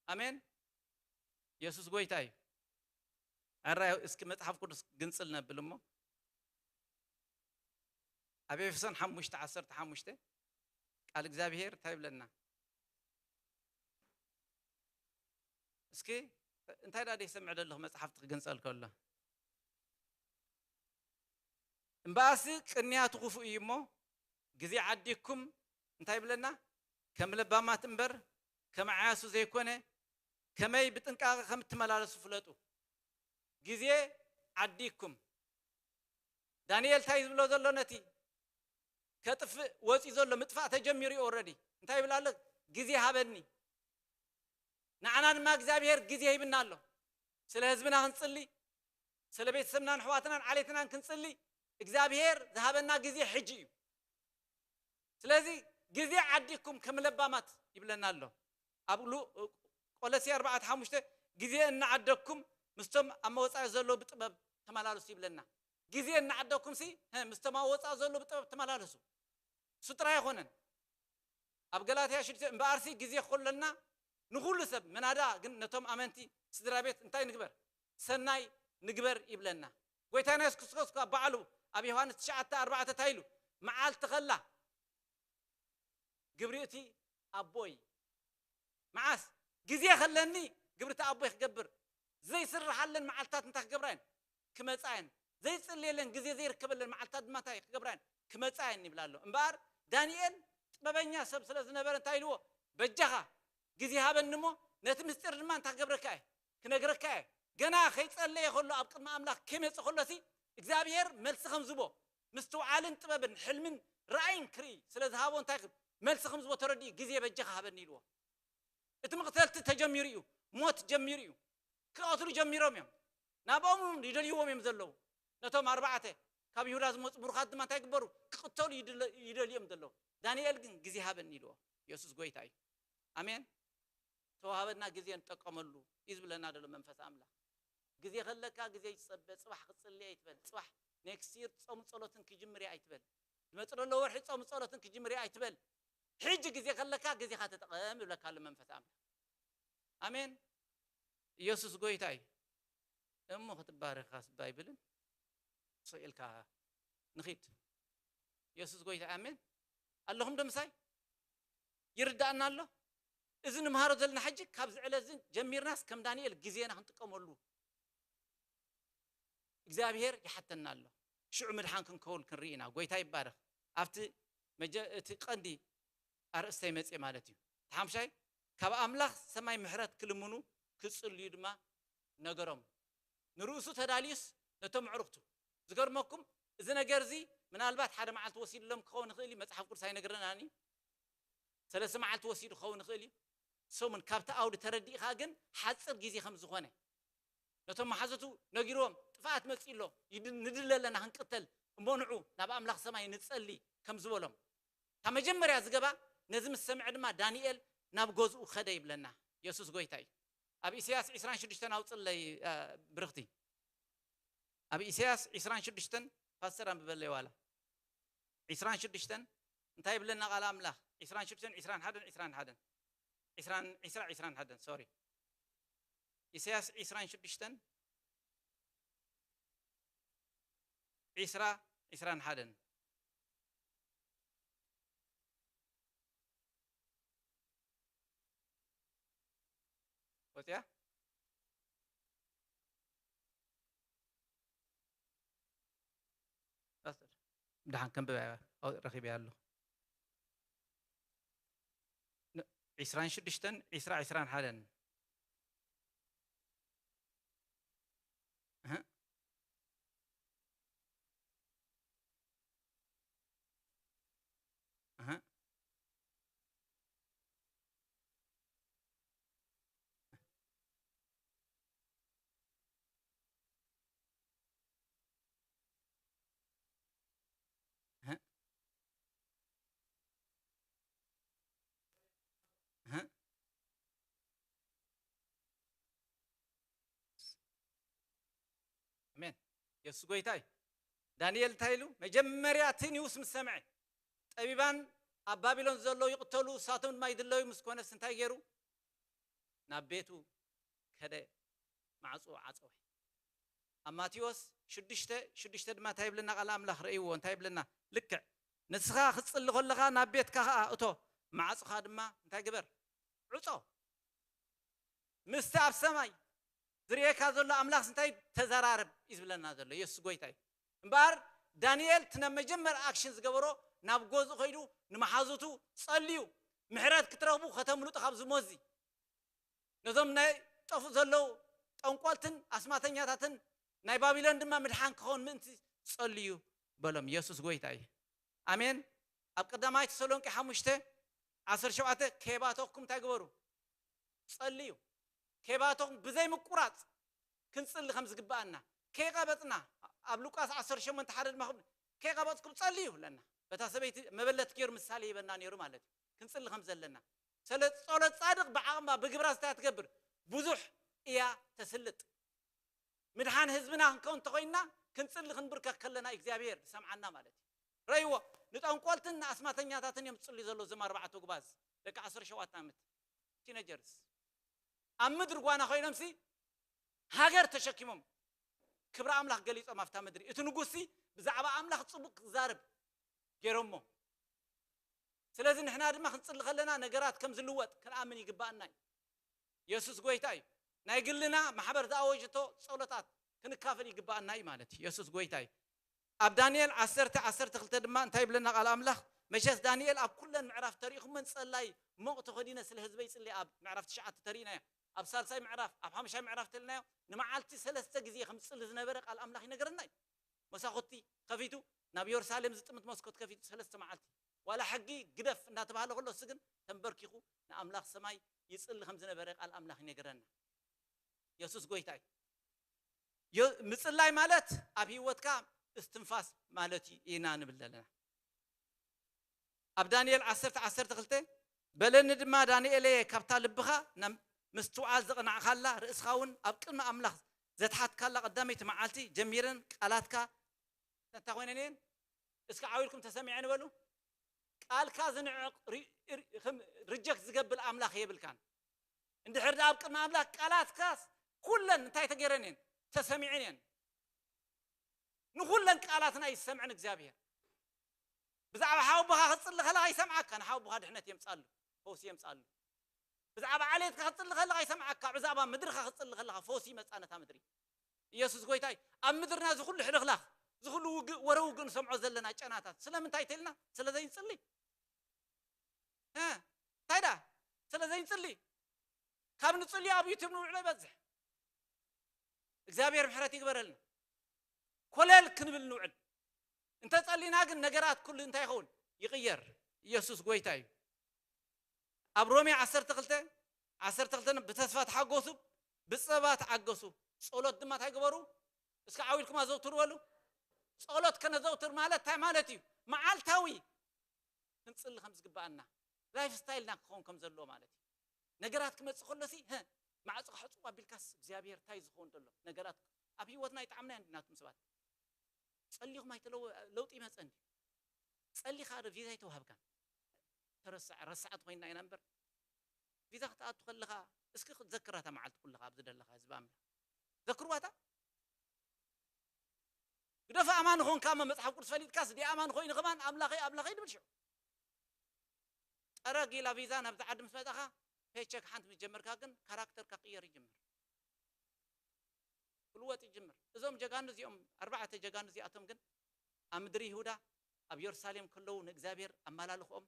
ኣሜን። የሱስ ጎይታ እዩ። ኣራይ እስኪ መጽሓፍ ቅዱስ ግንጽል ነብል እሞ፣ ኣብ ኤፌሶን ሓሙሽተ ዓሰርተ ሓሙሽተ ቃል እግዚኣብሔር እንታይ ይብለና? እስኪ እንታይ ደኣ ደይሰምዕ ዘለኹ መጽሓፍቲ ክግንጸል ከሎ? እምበኣርሲ ቅንያቱ ክፉእ እዩ እሞ፣ ግዜ ዓዲግኩም እንታይ ይብለና? ከም ለባማት እምበር ከም ዓያሱ ዘይኮነ፣ ከመይ ብጥንቃቐ ከም እትመላለሱ ፍለጡ። ግዜ ዓዲግኩም። ዳንኤል እንታይ ዝብሎ ዘሎ? ነቲ ከጥፍእ ወፂኡ ዘሎ ምጥፋእ ተጀሚሩ እዩ። ኦረዲ እንታይ ይብል ኣሎ? ግዜ ሃበኒ። ንዓና ድማ እግዚኣብሔር ግዜ ሂብና ኣሎ። ስለ ህዝብና ክንጽሊ፣ ስለ ቤተሰብናን ኣሕዋትናን ዓሌትናን ክንጽሊ እግዚኣብሔር ዝሃበና ግዜ ሕጂ እዩ። ስለዚ ግዜ ዓዲኩም ከም ለባማት ይብለና ኣሎ። ኣብ ሉ-፣ ቆሎሴ ኣርባዕተ ሓሙሽተ፣ ግዜ እናዓደኩም ምስቶም ኣብ መወጻኢ ዘለዉ ብጥበብ ተመላለሱ ይብለና። ግዜ እናዓደኩም ሲ፣ ሀ፣ ምስቶም ኣብ ወጻኢ ዘለዉ ብጥበብ ተመላለሱ። እሱ ጥራይ ኣይኮነን። ኣብ ገላትያ ሽዱሽተ፣ እምበኣርሲ ግዜ ከሎና ንኹሉ ሰብ፣ ምናዳ ግን ነቶም ኣመንቲ ስድራ ቤት እንታይ ንግበር? ሰናይ ንግበር ይብለና። ጎይታና የሱስ ክርስቶስ እኳ ባዕሉ ኣብ ዮሃንስ ትሽዓተ ኣርባዕተ እንታይ ኢሉ? መዓልቲ ከላ ግብሪ እቲ ኣቦይ። መዓስ? ግዜ ከለኒ ግብሪ እቲ ኣቦይ ክገብር። ዘይስርሓለን መዓልትታት እንታይ ክገብራ እየን? ክመጻ እየን። ዘይጽልየለን፣ ግዜ ዘይርከበለን መዓልትታት ድማ እንታይ ክገብራ እየን? ክመጻ እየን ይብል ኣሎ። እምበኣር ዳንኤል ጥበበኛ ሰብ ስለ ዝነበረ እንታይ ኢልዎ? በጃኻ ግዜ ሃበኒ እሞ ነቲ ምስጢር ድማ እንታይ ክገብረካ እየ? ክነግረካ እየ። ገና ከይጸለየ ከሎ ኣብ ቅድሚ ኣምላኽ ከይመጽእ ከሎሲ እግዚኣብሔር መልሲ ከም ዝቦ ምስትውዓልን ጥበብን ሕልምን ራእይን ክርኢ ስለ ዝሃቦ እንታይ ክብል? መልሲ ከም ዝቦ ተረዲኡ ግዜ በጃኻ ሃበኒ ኢልዎ። እቲ መቕተልቲ ተጀሚሩ እዩ። ሞት ጀሚሩ እዩ። ክቐትሉ ጀሚሮም እዮም። ናብኦም እውን ይደልይዎም እዮም ዘለዉ። ነቶም ኣርባዕተ ካብ ይሁዳ ዝመጹ ብሩኻት ድማ እንታይ ይግበሩ? ክቕተሉ ይድለ-፣ ይደልዩ እዮም ዘለዉ። ዳንኤል ግን ግዜ ሃበኒ ኢልዎ። የሱስ ጎይታ እዩ። ኣሜን። ተዋሃበና ግዜ ንጠቀመሉ እዩ ዝብለና ዘሎ መንፈስ ኣምላኽ። ግዜ ከለካ ግዜ ይጸበ፣ ጽባሕ ክጽሊ ኣይትበል። ጽባሕ ኔክስት ይር ጾም ጸሎትን ክጅምር እየ ኣይትበል። ዝመጽእ ዘሎ ወርሒ ጾም ጸሎትን ክጅምር እየ ኣይትበል። ሕጂ ግዜ ከለካ ግዜኻ ተጠቐም ይብለካ ኣሎ መንፈስ ኣምላኽ። ኣሜን። ኢየሱስ ጎይታ እዩ። እሞ ክትባረኻ ስባ ኣይብልን። ስቕ ኢልካ ንኺድ። ኢየሱስ ጎይታ። ኣሜን። ኣለኹም ዶ ምሳይ? ይርዳእና ኣሎ? እዚ ንምሃሮ ዘለና ሕጂ ካብዚ ዕለት እዚ ጀሚርናስ ከም ዳንኤል ግዜና ክንጥቀመሉ እግዚኣብሔር ይሓተና ኣሎ። ሽዑ ምድሓን ክንከውን ክንርኢ ኢና። ጎይታ ይባረኽ። ኣብቲ መጀ-፣ እቲ ቀንዲ ኣርእስተይ መጽእ ማለት እዩ። እቲ ሓምሻይ፣ ካብ ኣምላኽ ሰማይ ምሕረት ክልምኑ ክጽልዩ ድማ ነገሮም። ንርእሱ ተዳልዩስ ነቶም ኣዕሩኽቱ። ዝገርመኩም፣ እዚ ነገር እዚ ምናልባት ሓደ መዓልቲ ወሲድሎም ክኸውን ይኽእል እዩ፣ መጽሓፍ ቅዱስ ኣይነግረናን እዩ። ሰለስተ መዓልቲ ወሲዱ ክኸውን ይኽእል እዩ። ሰሙን ካብቲ ኣውዲ ተረዲእኻ ግን ሓጽር ግዜ ከም ዝኾነ ነቶም መሓዙቱ ነጊርዎም፣ ጥፍኣት መጺኡ ኣሎ፣ ይድ-፣ ንድለ ኣለና ክንቅተል፣ እሞ ንዑ ናብ ኣምላኽ ሰማይ ንጸሊ ከም ዝበሎም። እታ መጀመርያ ዝገባ ነዚ ምስ ሰምዐ ድማ ዳንኤል ናብ ገዝኡ ኸደ ይብለና። የሱስ ጎይታ እዩ። ኣብ ኢሳያስ ዕስራን ሽዱሽተን ኣውጽለይ፣ እ፣ ብርኽቲ። ኣብ ኢሳያስ ዕስራን ሽዱሽተን ፓስተር ኣንብበለይ ዋላ። ዕስራን ሽዱሽተን እንታይ ይብለና ቃል ኣምላኽ? ዕስራን ሽዱሽተን፣ ዕስራን ሓደን፣ ዕስራን ሓደን። ዕስራን፣ ዕስራ፣ ዕስራን ሓደን፣ ሶሪ። ኢሳያስ ዕስራን ሽዱሽተን፣ ዕስራ፣ ዕስራን ሓደን። ወጽያ? ፓስተር፣ ደሓን ከንብብ እያ፣ ረኺበያ ኣለኹ። ን-፣ ዕስራን ሽዱሽተን፣ ዕስራ፣ ዕስራን ሓደን። እህ። እህ። እህ። እህ። ኣሜን። የሱስ ጎይታ እዩ። ዳንኤል እንታይ ኢሉ? መጀመርያ እቲ ኒውስ ምስ ሰምዐ፣ ጠቢባን ኣብ ባቢሎን ዘለዉ ይቕተሉ፣ እሳቶም ድማ ይድለዩ ምስ ኮነስ እንታይ ገይሩ? ናብ ቤቱ ከደ፣ ማዕጾ ዓጸወ። ኣብ ማቴዎስ ሽዱሽተ ሽዱሽተ ድማ እንታይ ይብለና ቃል ኣምላኽ? ረእይዎ፣ እንታይ ይብለና? ልክዕ ንስኻ ክትጽሊ ከለኻ ናብ ቤትካ ኸኣ እቶ፣ ማዕጾኻ ድማ እንታይ ግበር? ዕጾ። ምስቲ ኣብ ሰማይ ዝርእየካ ዘሎ ኣምላኽስ እንታይ ተዘራረብ እዩ ዝብለና ዘሎ? የሱስ ጎይታ እዩ። እምበኣር ዳንኤል እቲ ናብ መጀመር ኣክሽን ዝገበሮ ናብ ገዝኡ ከይዱ ንመሓዙቱ ጸልዩ ምሕረት ክትረኽቡ ከተምልጡ ካብ ዝሞዚ ነዞም ናይ ጠፉ ዘለዉ ጠንቆልትን ኣስማተኛታትን ናይ ባቢሎን ድማ ምድሓን ክኸውን ምእንቲ ጸልዩ በሎም። ኢየሱስ ጎይታ እዩ። ኣሜን። ኣብ ቀዳማይ ተሰሎንቄ ሓሙሽተ ዓሰርተ ሸውዓተ ከይባተኹም እንታይ ግበሩ? ጸልዩ። ከይባተኹም ብዘይ ምቁራጽ ክንጽሊ ከም ዝግብኣና ከይቀበጽና ኣብ ሉቃስ ዓሰርተ ሸሞንተ ሓደ ድማ ከም ከይቀበጽኩም ጸልዩ ኣለና። በታ ሰበይቲ መበለት ገይሩ ምሳሌ ይበና ነይሩ ማለት እዩ። ክንጽሊ ከም ዘለና ስለ ጸሎት ጻድቕ ብዓቕማ ብግብራ እንታይ ትገብር ብዙሕ እያ ተስልጥ። ምድሓን ህዝብና ክንከውን እንተኮይንና ክንጽሊ ክንብርከክ ከለና እግዚኣብሔር ዝሰምዓና ማለት እዩ። ረእይዎ። ንጠንቆልትን ንኣስማተኛታትን እዮም ዝጽልዩ ዘለዉ እዞም ኣርባዕተ ጉባዝ ደቂ ዓሰርተ ሸውዓተ ዓመት ቲነጀርስ ኣብ ምድሪ ጓና ኮይኖምሲ ሃገር ተሸኪሞም ክብሪ ኣምላኽ ገሊጾም ኣብታ ምድሪ እቲ ንጉስሲ ብዛዕባ ኣምላኽ ጽቡቕ ክዛረብ ገይሮሞ። ስለዚ ንሕና ድማ ክንጽሊ ከለና ነገራት ከም ዝልወጥ ክንኣምን ይግባኣና እዩ። የሱስ ጎይታ እዩ። ናይ ግልና ማሕበር ዝኣወጀቶ ጸሎታት ክንካፈል ይግባኣና እዩ ማለት እዩ። የሱስ ጎይታ እዩ። ኣብ ዳንኤል ዓሰርተ ዓሰርተ ክልተ ድማ እንታይ ይብለና ቃል ኣምላኽ? መሸስ ዳንኤል ኣብ ኩለን ምዕራፍ ተሪእኹመን ጸላይ ሞቕ ተኸዲነ ስለ ህዝበይ ይጽሊ ኣብ ምዕራፍ ትሽዓተ ተሪእናዮ። ኣብ ሳልሳይ ምዕራፍ ኣብ ሓሙሻይ ምዕራፍ ተልናዮ ንመዓልቲ ሰለስተ ግዜ ከም ዝጽሊ ዝነበረ ቃል ኣምላኽ ይነገረና እዩ። መሳኹቲ ከፊቱ ናብ የሩሳሌም ዝጥምት መስኮት ከፊቱ ሰለስተ መዓልቲ ዋላ ሕጊ ግደፍ እናተባህለ ከሎ እሱ ግን ተንበርኪኹ ንኣምላኽ ሰማይ ይጽሊ ከም ዝነበረ ቃል ኣምላኽ ይነገረና። የሱስ ጎይታ እዩ። ዮ- ምጽላይ ማለት ኣብ ህይወትካ እስትንፋስ ማለት እዩ ኢና ንብል ዘለና። ኣብ ዳንኤል ዓሰርተ ዓሰርተ ክልተ በለኒ ድማ ዳንኤለየ ካብታ ልብኻ ናብ ምስትውዓል ዘቕናዕካላ ርእስኻ እውን ኣብ ቅድሚ ኣምላኽ ዘትሓትካላ ቀዳመይቲ መዓልቲ ጀሚረን ቃላትካ እንታይ ኮይነን እየን እስኪ ዓው ኢልኩም ተሰሚዐን በሉ። ቃልካ ዝንዕቕ ሪ- ሪ- ከም ሪጀክት ዝገብር ኣምላኽ የብልካን። እንድሕር ደኣ ኣብ ቅድሚ ኣምላኽ ቃላትካስ ኩለን እንታይ ተገይረን እየን ተሰሚዐን እየን። ንኹለን ቃላትና ይሰምዐን እግዚኣብሔር። ብዛዕባ ሓወቦኻ ክጽሊ ከለኻ ይሰምዓካ፣ ንሓወቦኻ ድሕነት የምጻሉ፣ ፈውሲ የምጻሉ። ብዛዕባ ዓሌትካ ክጽሊ ከለኻ ይሰምዓካ፣ ብዛዕባ ምድርኻ ክጽሊ ከለኻ ፈውሲ ይመጻ ነታ ምድሪ። ኢየሱስ ጎይታይ ኣብ ምድርና ዝኹሉ ሕልኽላኽ ዝኹሉ ውግእ ወረ ውግእ ንሰምዖ ዘለና ጨናታት ስለምንታይ ተልና ስለ ዘይንጽሊ እንታይ ዳ ስለ ዘይንጽሊ ካብ ንጽሊ ኣብ ዩቱብ ንውዕሎ ይበዝሕ። እግዚኣብሔር ምሕረት ይግበረልና። ኮለል ክንብል ንውዕል እንተ ጸሊና ግን ነገራት ኩሉ እንታይ ይኸውን ይቕየር። ኢየሱስ ጎይታ እዩ። ኣብ ሮሜ ዓሰርተ ክልተ ዓሰርተ ክልተ ብተስፋ ተሓጎሱ ብጸባ ተዓገሱ ጸሎት ድማ እንታይ ግበሩ እስከ ዓው ኢልኩም ኣዘውትሩ በሉ። ጸሎት ከነዘውትር ማለት እንታይ ማለት እዩ? መዓልታዊ ክንጽሊ ከም ዝግባኣና ላይፍ ስታይልና ክኸውን ከም ዘለዎ ማለት እዩ። ነገራት ክመጽእ ከሎሲ ማዕጾ ክሕጽቡ ኣቢልካስ እግዚኣብሔር እንታይ ዝኸውን ዘሎ ነገራት ኣብ ህይወትና ይጣዕምና እንድናቱም ሰባት ጸሊኹም ኣይተለወ ለውጢ ይመጸ እንዲ ጸሊኻ ዶ ቪዛ ኣይተዋህብካን ተረሳዕ ረሳዓት ኮይና ኢና እምበር ቪዛ ክትኣቱ ከለኻ እስኪ ክትዘክራታ መዓልቲ ኩልኻ ኣብዚ ደለኻ ህዝቢ ኣምላኽ ዘክርዋታ ግደፍ ኣማን ኾንካ መጽሓፍ ቅዱስ ፈሊጥካስ ዲ ኣማን ኮይኑ ከማን ኣምላኸይ ኣምላኸይ ድብል ሽዑ ጠረግ ኢላ ቪዛ ናብዚ ዓዲ ምስ መጻኻ ፔቸክ ሓንቲ ምስ ጀመርካ ግን ካራክተርካ ክየር ይጅምር ክልወጥ ይጅምር። እዞም ጀጋኑ እዚኦም ኣርባዕተ ጀጋኑ እዚኣቶም ግን ኣብ ምድሪ ይሁዳ ኣብ የሩሳሌም ከለዉ ንእግዚኣብሔር ኣመላልኽኦም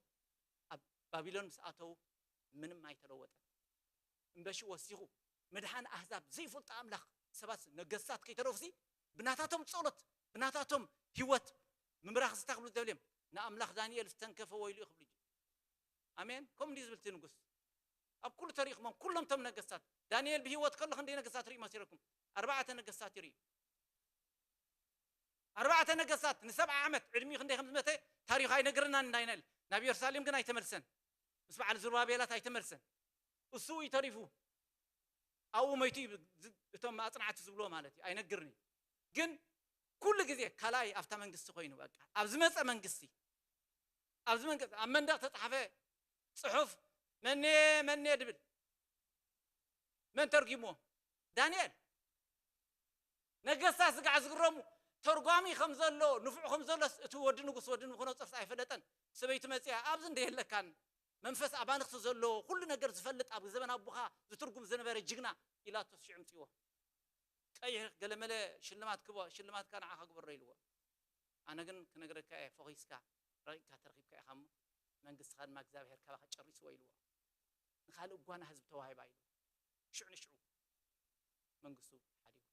ኣብ ባቢሎን ምስ ኣተዉ ምንም ኣይተለወጠን። እምበሺ ወሲኹ ምድሓን ኣህዛብ ዘይፈልጡ ኣምላኽ ሰባት ነገስታት ከይተረፉሲ ብናታቶም ጸሎት ብናታቶም ህይወት ምምራኽ ዝታ ክብሉ ዘብልዮም ንኣምላኽ ዳንኤል ዝተንከፈ ወይሉ እዩ ክብሉ ኣሜን። ከም እንዲህ ዝብል እቲ ንጉስ ኣብ ኩሉ ተሪእኹሞም ኩሎም ቶም ነገስታት ዳንኤል ብህይወት ከሎ ክንደይ ነገስታት ርኢ መሲረኩም ኣርባዕተ ነገስታት ይርኢ ኣርባዕተ ነገስታት ንሰብዓ ዓመት ዕድሚኡ ክንደይ ከም ዝመተ ታሪኹ ኣይነግረናን እንዳይነል ናብ ኢየሩሳሌም ግን ኣይተመልሰን ምስ በዓል ዝሩባቤላት ኣይተመልሰን እሱ እዩ ተሪፉ ኣብኡ መይቱ እዩ እቶም ኣፅናዕቲ ዝብልዎ ማለት እዩ ኣይነግርን እዩ ግን ኩሉ ግዜ ካልኣይ ኣብታ መንግስቲ ኮይኑ በቃ ኣብ ዝመፀ መንግስቲ ኣብዚ መንግስቲ ኣብ መንደቅ ተፃሓፈ ፅሑፍ መኔ መኔ ድብል መን ተርጊምዎ ዳንኤል ነገስታት ስጋዕ ዝግረሙ ተርጓሚ ከም ዘሎ ንፉዕ ከም ዘሎስ እቲ ወዲ ንጉስ ወዲ ንብኮነፆርስ ኣይፈለጠን ሰበይቱ መፅያ ኣብዚ እንደ የለካን መንፈስ ኣባልኽቲ ዘለዎ ኩሉ ነገር ዝፈልጥ ኣብ ዘበን ኣቦኻ ዝትርጉም ዝነበረ ጅግና ኢላቶ ሽዑ ምፅዎ ቀይሕ ገለመለ ሽልማት ክቦ ሽልማትካ ንዓኻ ግበሮ ኢልዎ ኣነ ግን ክነግረካ እየ፣ ፈኺስካ ረቂቕካ ተረኺብካ ኢኻ እሞ፣ መንግስትኻ ድማ እግዚኣብሔር ካባኻ ጨሪስዎ ኢልዎ። ንኻልእ ጓና ህዝቢ ተዋሂባ ኢሉ። ሽዑ ንሽዑ መንግስቱ ሓዲጉ።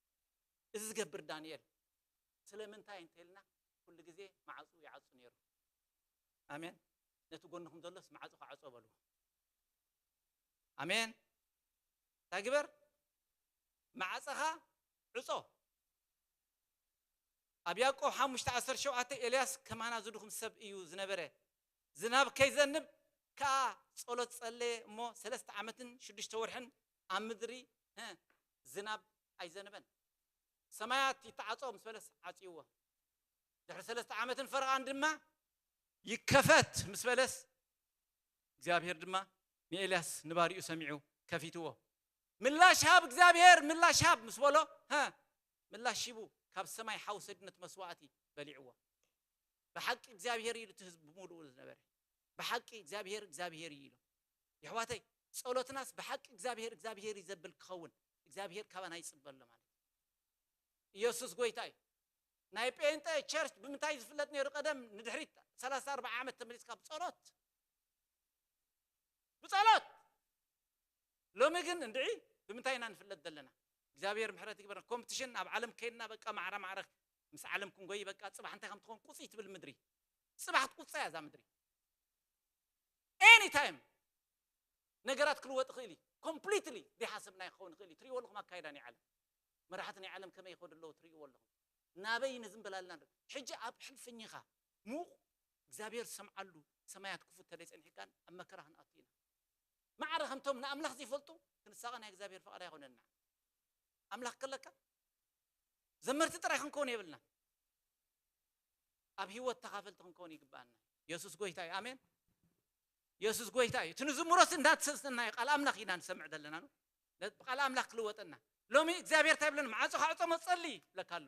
እዚ ዝገብር ዳንኤል ስለምንታይ እንተኢልና፣ ኩሉ ግዜ ማዕፁ ይዓፁ ነይሩ። ኣሜን። ነቲ ጎንኹም ዘሎስ ማዕፁ ክዓፆ በልዎ። ኣሜን። እንታይ ግበር? ማዕፀኻ ዕፆ። ኣብ ያዕቆብ ሓሙሽተ ዓሰርተ ሸውዓተ፣ ኤልያስ ከማና ዝድኹም ሰብ እዩ ዝነበረ። ዝናብ ከይዘንብ ከኣ ጸሎት ጸለየ እሞ፣ ሰለስተ ዓመትን ሽዱሽተ ወርሕን ኣብ ምድሪ፣ እ፣ ዝናብ ኣይዘነበን። ሰማያት ይተዓጾ ምስ በለስ ዓጽይዎ። ድሕሪ ሰለስተ ዓመትን ፈረቓን ድማ ይከፈት ምስ በለስ፣ እግዚኣብሔር ድማ ንኤልያስ ንባሪኡ ሰሚዑ ከፊትዎ። ምላሽ ሃብ እግዚኣብሔር፣ ምላሽ ሃብ ምስ በሎ፣ ሀ፣ ምላሽ ሂቡ፣ ካብ ሰማይ ሓዊ ሰዲዱ ነቲ መስዋእቲ በሊዕዎ። ብሓቂ እግዚኣብሔር እዩ እቲ ህዝቢ ብምሉኡ ዝነበረ። ብሓቂ እግዚኣብሔር፣ እግዚኣብሔር እዩ ኢሎም። የሕዋተይ፣ ጸሎትናስ ብሓቂ እግዚኣብሔር፣ እግዚኣብሔር እዩ ዘብል ክኸውን፣ እግዚኣብሔር ካባና ይጽበ ኣሎ ማለት እዩ። ኢየሱስ ጎይታ እዩ። ናይ ጴንጤ ቸርች ብምንታይ ዝፍለጥ ነይሩ ቀደም? ንድሕሪት ሰላሳ ኣርባዓ ዓመት ተመሊስካ ብጸሎት። ብጸሎት። ሎሚ ግን እንድዒ ብምንታይ ኢና ንፍለጥ ዘለና? እግዚኣብሔር ምሕረት ይግበረና። ኮምፕቲሽን ኣብ ዓለም ከይድና በቃ ማዕረ ማዕረ ምስ ዓለም ክንጎይ በቃ ጽባሕ እንታይ ከም ትኸውን ቁጽይ ትብል ምድሪ። ጽባሕ ትቁጸ እያ እዛ ምድሪ። ኤኒ ታይም ነገራት ክልወጥ ይኽእል እዩ። ኮምፕሊትሊ ዘይሓሰብናዮ ክኸውን ይኽእል እዩ። ትርእይዎ ኣለኹም ኣካይዳ ናይ ዓለም። መራሕቲ ናይ ዓለም ከመይ ይኸዱ ኣለዉ ትርእይዎ ኣለኹም። ናበይ ንዝምበላልና ንርኢ። ሕጂ ኣብ ሕልፍኝኻ ምዉቕ እግዚኣብሔር ዝሰምዓሉ ሰማያት ክፉት ተደይ ጸኒሕካን ኣብ መከራ ክንኣቱ ኢና። ማዕረ ከምቶም ንኣምላኽ ዘይፈልጡ ክንሳቐ ናይ እግዚኣብሔር ፍቓድ ኣይኮነና። ኣምላኽ ከለካ ዘመርቲ ጥራይ ክንከውን የብልና። ኣብ ህይወት ተኻፈልቲ ክንከውን ይግባኣና። የሱስ ጎይታ እዩ። ኣሜን። የሱስ ጎይታ እዩ። እቲ ንዝምሮስ እንዳተሰስና እዩ። ቃል ኣምላኽ ኢና ንሰምዕ ዘለና ነው። ነ-፣ ቃል ኣምላኽ ክልወጠና። ሎሚ እግዚኣብሔር እንታይ ይብለና? ማዕጾ ካዕጾ መጸሊ ይብለካ ኣሎ።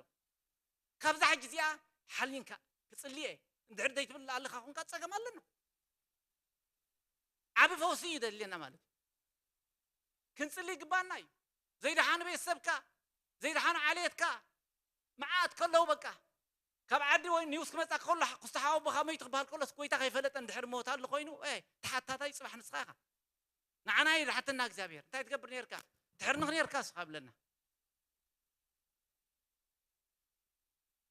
ካብዛ ሕጂ እዚኣ ሓሊንካ ክጽልየ እንድሕር ዘይትብል ኣለኻ ኮንካ ጸገም ኣለና። ዓቢ ፈውሲ እዩ ደልየና ማለት እዩ። ክንጽሊ ይግባና እዩ። ዘይደሓኑ ቤተሰብካ፣ ዘይደሓኑ ዓሌትካ፣ መዓት ከለዉ በቃ ካብ ዓዲ ወይ ኒውስ ክመጻ ከሎ ክስተሓወቦ ካብ መይቱ ክበሃል ከሎስ ጎይታ ከይፈለጠ እንድሕር ሞት ኣሎ ኮይኑ፣ ኤ፣ ተሓታታይ ጽባሕ ንስኻ ኢኻ። ንዓና እዩ ዝሓተና እግዚኣብሔር። እንታይ ትገብር ነርካ? ትሕርንኽ ነርካ እስኻ ብለና።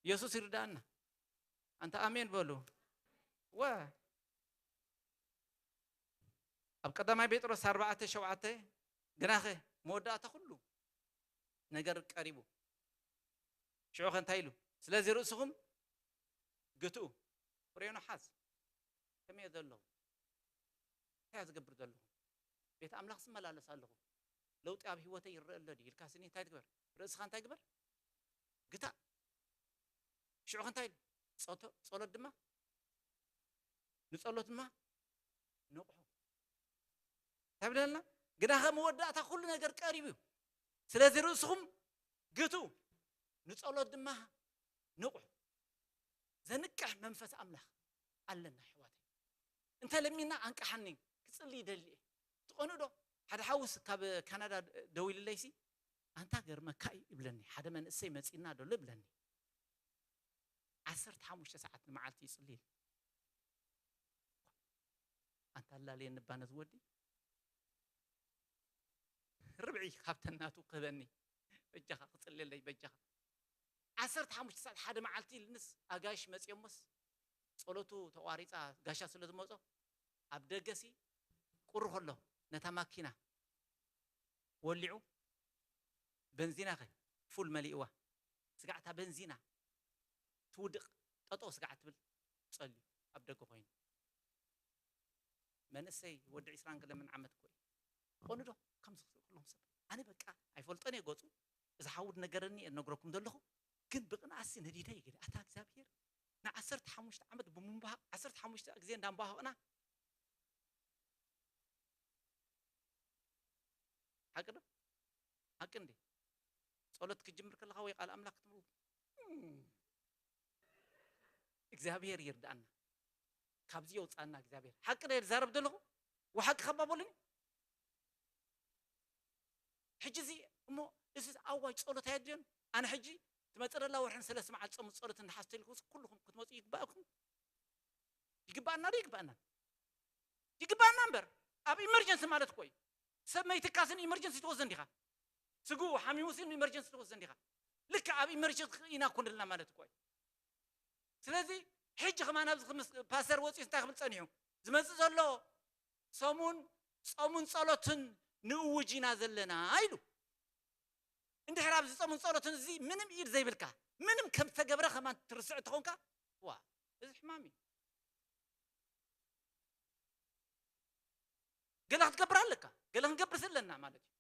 ኢየሱስ ይርዳእና። ኣንታ ኣሜን በሉ። ወ-፣ ኣብ ቀዳማይ ጴጥሮስ ኣርባዕተ ሸውዓተ፣ ግናኸ መወዳእታ ኩሉ ነገር ቀሪቡ። ሽዑ ኸ እንታይ ኢሉ? ስለዚ ርእስኹም ግትኡ፣ ፍሬኑ ሓዝ። ከመይ እየ ዘለኹ? እንታይ እየ ዝገብር ዘለኹ? ቤት ኣምላኽ ዝመላለስ ኣለኹ። ለውጢ ኣብ ህይወተይ ይረአ ኣሎ ድዩ? ኢልካ ስኒ እንታይ ትግበር? ርእስኻ እንታይ ግበር? ግታእ። ሽዑ ኸ እንታይ ኢሉ? ጸቶ-፣ ጸሎት ድማ፣ ንጸሎት ድማ ንቕሑ። እንታይ ብለና? ግናኸ መወዳእታ ኩሉ ነገር ቀሪቡ እዩ። ስለዚ ርእስኹም ግትኡ፣ ንጸሎት ድማ ንቕሑ። ዘንቅሕ መንፈስ ኣምላኽ ኣለና ኣሕዋተይ። እንተ ለሚና ኣንቅሓኒ፣ ክጽሊ ይደሊ እየ። ትቐንኡ ዶ? ሓደ ሓውስ ካብ ካናዳ ደዊሉለይሲ፣ ኣንታ ገርመካ እዩ ይብለኒ። ሓደ መንእሰይ መጺና ደሎ ይብለኒ። ዓሰርተ ሓሙሽተ ሰዓት ንመዓልቲ ይጽሊ። ኣንታ ኣላልየኒ እባ ነዚ ወዲ። ርብዒ ካብተን ናቱ ክህበኒ። በጃኻ ክጽልየለይ፣ በጃኻ። ዓሰርተ ሓሙሽተ ሰዓት ሓደ መዓልቲ ኢልንስ ኣጋይሽ መጺኦሞስ ጸሎቱ ተቋሪጻ ጋሻ ስለ ዝመጾ ኣብ ደገሲ ቁሪ ከሎ ነታ ማኪና ወሊዑ በንዚና ኸ ፉል መሊእዋ ስጋዕታ በንዚና ትውድቕ ጠጠው ስጋዕ ትብል ጸልዩ ኣብ ደገ ኮይኑ መንእሰይ ወዲ ዕስራን ገለምን ዓመት እኮ እዩ። ትኾኑ ዶ? ከምዚ ክትርኢ ከለኹም ሰብ ኣነ በቃ ኣይፈልጦን እየ ገጹ። እዚ ሓዊ ዝነገረኒ እየ ዝነግረኩም ዘለኹ። ግን ብቕንኣትሲ ነዲደ እየ ገለ ኣታ እግዚኣብሄር ንዓሰርተ ሓሙሽተ ዓመት ብምንባሃቕ ዓሰርተ ሓሙሽተ ግዜ እንዳንባሃቕና ሓቂ ዶ? ሓቂ እንዴ? ጸሎት ክትጅምር ከለኻ ወይ ቃል ኣምላኽ ክትምሩ እግዚኣብሔር ይርዳኣና። ካብዚ የውፃና እግዚኣብሔር። ሓቂ ዶ ዝዛረብ ዘለኹ? ወሓቂ ከባ በሉኒ። ሕጂ እዚ እሞ እዚ ኣዋጅ ጸሎት ኣየድልዮን? ኣነ ሕጂ ትመፅእ ዘላ ወርሕን ሰለስተ መዓልቲ ጾም ጸሎት እንዳሓዝተልኩም ኩልኹም ክትመፁ ይግባእኩም። ይግባእና ዶ ይግባእና? ይግባእና እምበር። ኣብ ኢመርጀንሲ ማለት እኮ እዩ። ሰብ መይትካስን ኢመርጀንሲ ትወስዶ እንዲኻ። ስግኡ ሓሚሙስን ኢመርጀንሲ ትወስዶ እንዲኻ። ልክዕ ኣብ ኢመርጀንሲ ኢና እኮ ንልና ማለት እኮ እዩ። ስለዚ ሕጂ ከማን ኣብዚ ክምስ-፣ ፓስተር ወፂኡ እንታይ ክብል ፀኒሑ? ዝመፅእ ዘሎ ሰሙን ጾምን ጸሎትን ንእውጅ ኢና ዘለና ኢሉ። እንድሕር ኣብዚ ጾምን ጸሎትን እዚ ምንም ኢድ ዘይብልካ፣ ምንም ከም ዝተገብረ ከማን ትርስዕ እንተኾንካ፣ ዋ፣ እዚ ሕማም እዩ። ገለ ክትገብር ኣለካ፣ ገለ ክንገብር ኣለና ማለት እዩ።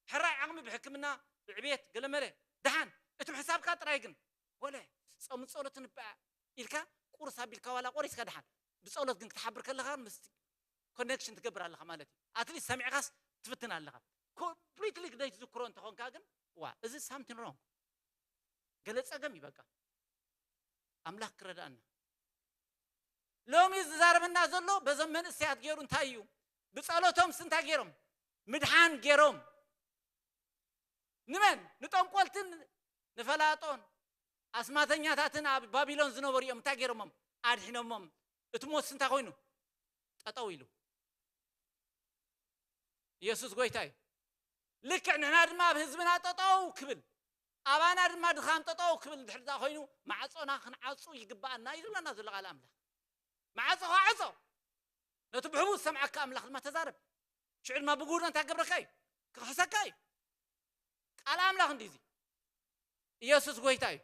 ሕራይ ዓቕሚ ብሕክምና፣ ብዕቤት፣ ገለ መለ፣ ደሓን፣ እቲ ምሕሳብካ ጥራይ ግን፣ ወለ፣ ጾምን ጸሎትን እባ ኢልካ፣ ቁርስ ኣቢልካ ዋላ ቆሪስካ ደሓን፣ ብጸሎት ግን ክትሓብር ከለኻ ምስቲ ኮኔክሽን ትገብር ኣለኻ ማለት እዩ። ኣትሊስት ሰሚዕኻስ ትፍትን ኣለኻ። ኮምፕሊትሊ ዘይትዝክሮ እንተኾንካ ግን፣ ዋ፣ እዚ ሳምቲንግ ሮንግ። ገለ ጸገም እዩ በቃ። ኣምላኽ ክረዳእና። ሎሚ ዝዛረበና ዘሎ በዞም መንእሰያት ገይሩ እንታይ እዩ? ብጸሎቶምስ እንታይ ገይሮም? ምድሓን ገይሮም። ንመን? ንጠንቆልትን ንፈላጦን ኣስማተኛታትን ኣብ ባቢሎን ዝነበሩ እዮም እንታይ ገይሮሞም? ኣድሒኖሞም። እቲ ሞትስ እንታይ ኮይኑ? ጠጠው ኢሉ። ኢየሱስ ጎይታ እዩ። ልክዕ ንሕና ድማ ኣብ ህዝብና ጠጠው ክብል፣ ኣባና ድማ ድኻም ጠጠው ክብል እንድሕር ደኣ ኮይኑ፣ ማዕጾና ክንዓጹ ይግብኣና እዩ ዝብለና ዘሎ ቃል ኣምላኽ። ማዕጾኻ ዕጾ። ነቲ ብሕቡእ ዝሰምዓካ ኣምላኽ ድማ ተዛረብ። ሽዑ ድማ ብግሁድ እንታይ ክገብረካ እዩ? ክኽሕሰካ እዩ። ቃል ኣምላኽ እንዲዚ። ኢየሱስ ጎይታ እዩ።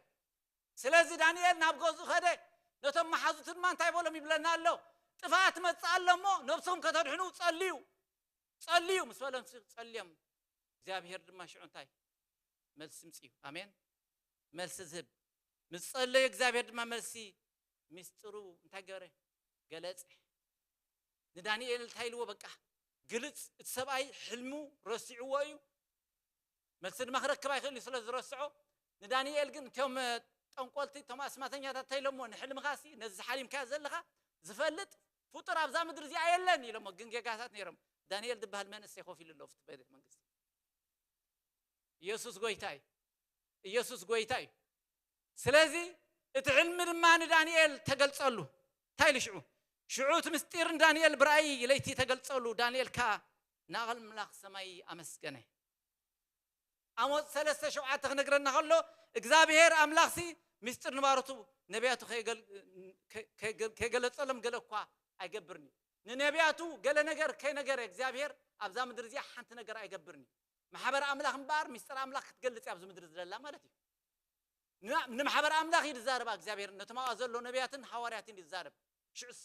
ስለዚ ዳንኤል ናብ ገዝኡ ኸደ፣ ነቶም መሓዙቱ ድማ እንታይ በሎም ይብለና ኣሎ? ጥፍኣት መጽእ ኣሎ እሞ ነብስኹም ከተድሕኑ ጸልዩ። ጸልዩ ምስ በሎም ሲ-፣ ጸልዮም። እግዚኣብሔር ድማ ሽዑ እንታይ? መልሲ ምጽዩ። ኣሜን። መልሲ ዝህብ። ምስ ጸለዩ እግዚኣብሔር ድማ መልሲ፣ ምስጢሩ እንታይ ገበረ? ገለጸ። ንዳንኤል እንታይ ኢልዎ? በቃ ግልጽ፣ እቲ ሰብኣይ ሕልሙ ረሲዕዎ እዩ። መልሲ ድማ ክረክብ ኣይክእል እዩ ስለ ዝረስዖ። ንዳንኤል ግን እቶም፣ እ፣ ጠንቆልቲ፣ እቶም ኣስማተኛታት እንታይ ኢሎምዎ? ንሕልምኻሲ ነዚ ሓሊምካዮ ዘለኻ ዝፈልጥ ፍጡር ኣብዛ ምድሪ እዚኣ የለን ኢሎሞ። ግን ጌጋታት ነይሮም። ዳንኤል ዝበሃል መንእሰይ ኮፍ ኢሉ ኣሎ ኣብቲ ቤተ መንግስቲ። ኢየሱስ ጎይታ እዩ። ኢየሱስ ጎይታ እዩ። ስለዚ እቲ ሕልሚ ድማ ንዳንኤል ተገልጸሉ። እንታይ ኢሉ ሽዑ? ሽዑ እቲ ምስጢር ንዳንኤል ብራእይ ለይቲ ተገልጸሉ። ዳንኤል ከኣ ንኣምላኽ ሰማይ ኣመስገነ። ኣሞጽ ሰለስተ ሸውዓተ ክነግረና ከሎ፣ እግዚኣብሔር ኣምላኽሲ ምስጢር ንባሮቱ ነቢያቱ ከይገል-፣ ከ-፣ ከይገል-፣ ከይገለጸሎም ገለ እኳ ኣይገብርን እዩ። ንነቢያቱ ገለ ነገር ከይነገረ እግዚኣብሔር ኣብዛ ምድሪ እዚኣ ሓንቲ ነገር ኣይገብርን እዩ። ማሕበር ኣምላኽ እምበኣር ምስጢር ኣምላኽ ክትገልጽ እያ ኣብዚ ምድሪ ዝደላ ማለት እዩ። ን-፣ ንማሕበር ኣምላኽ እዩ ዝዛረባ እግዚኣብሔር፣ ነቶም ኣብኣ ዘሎ ነቢያትን ሃዋርያትን እዩ ዝዛረብ። ሽዑስ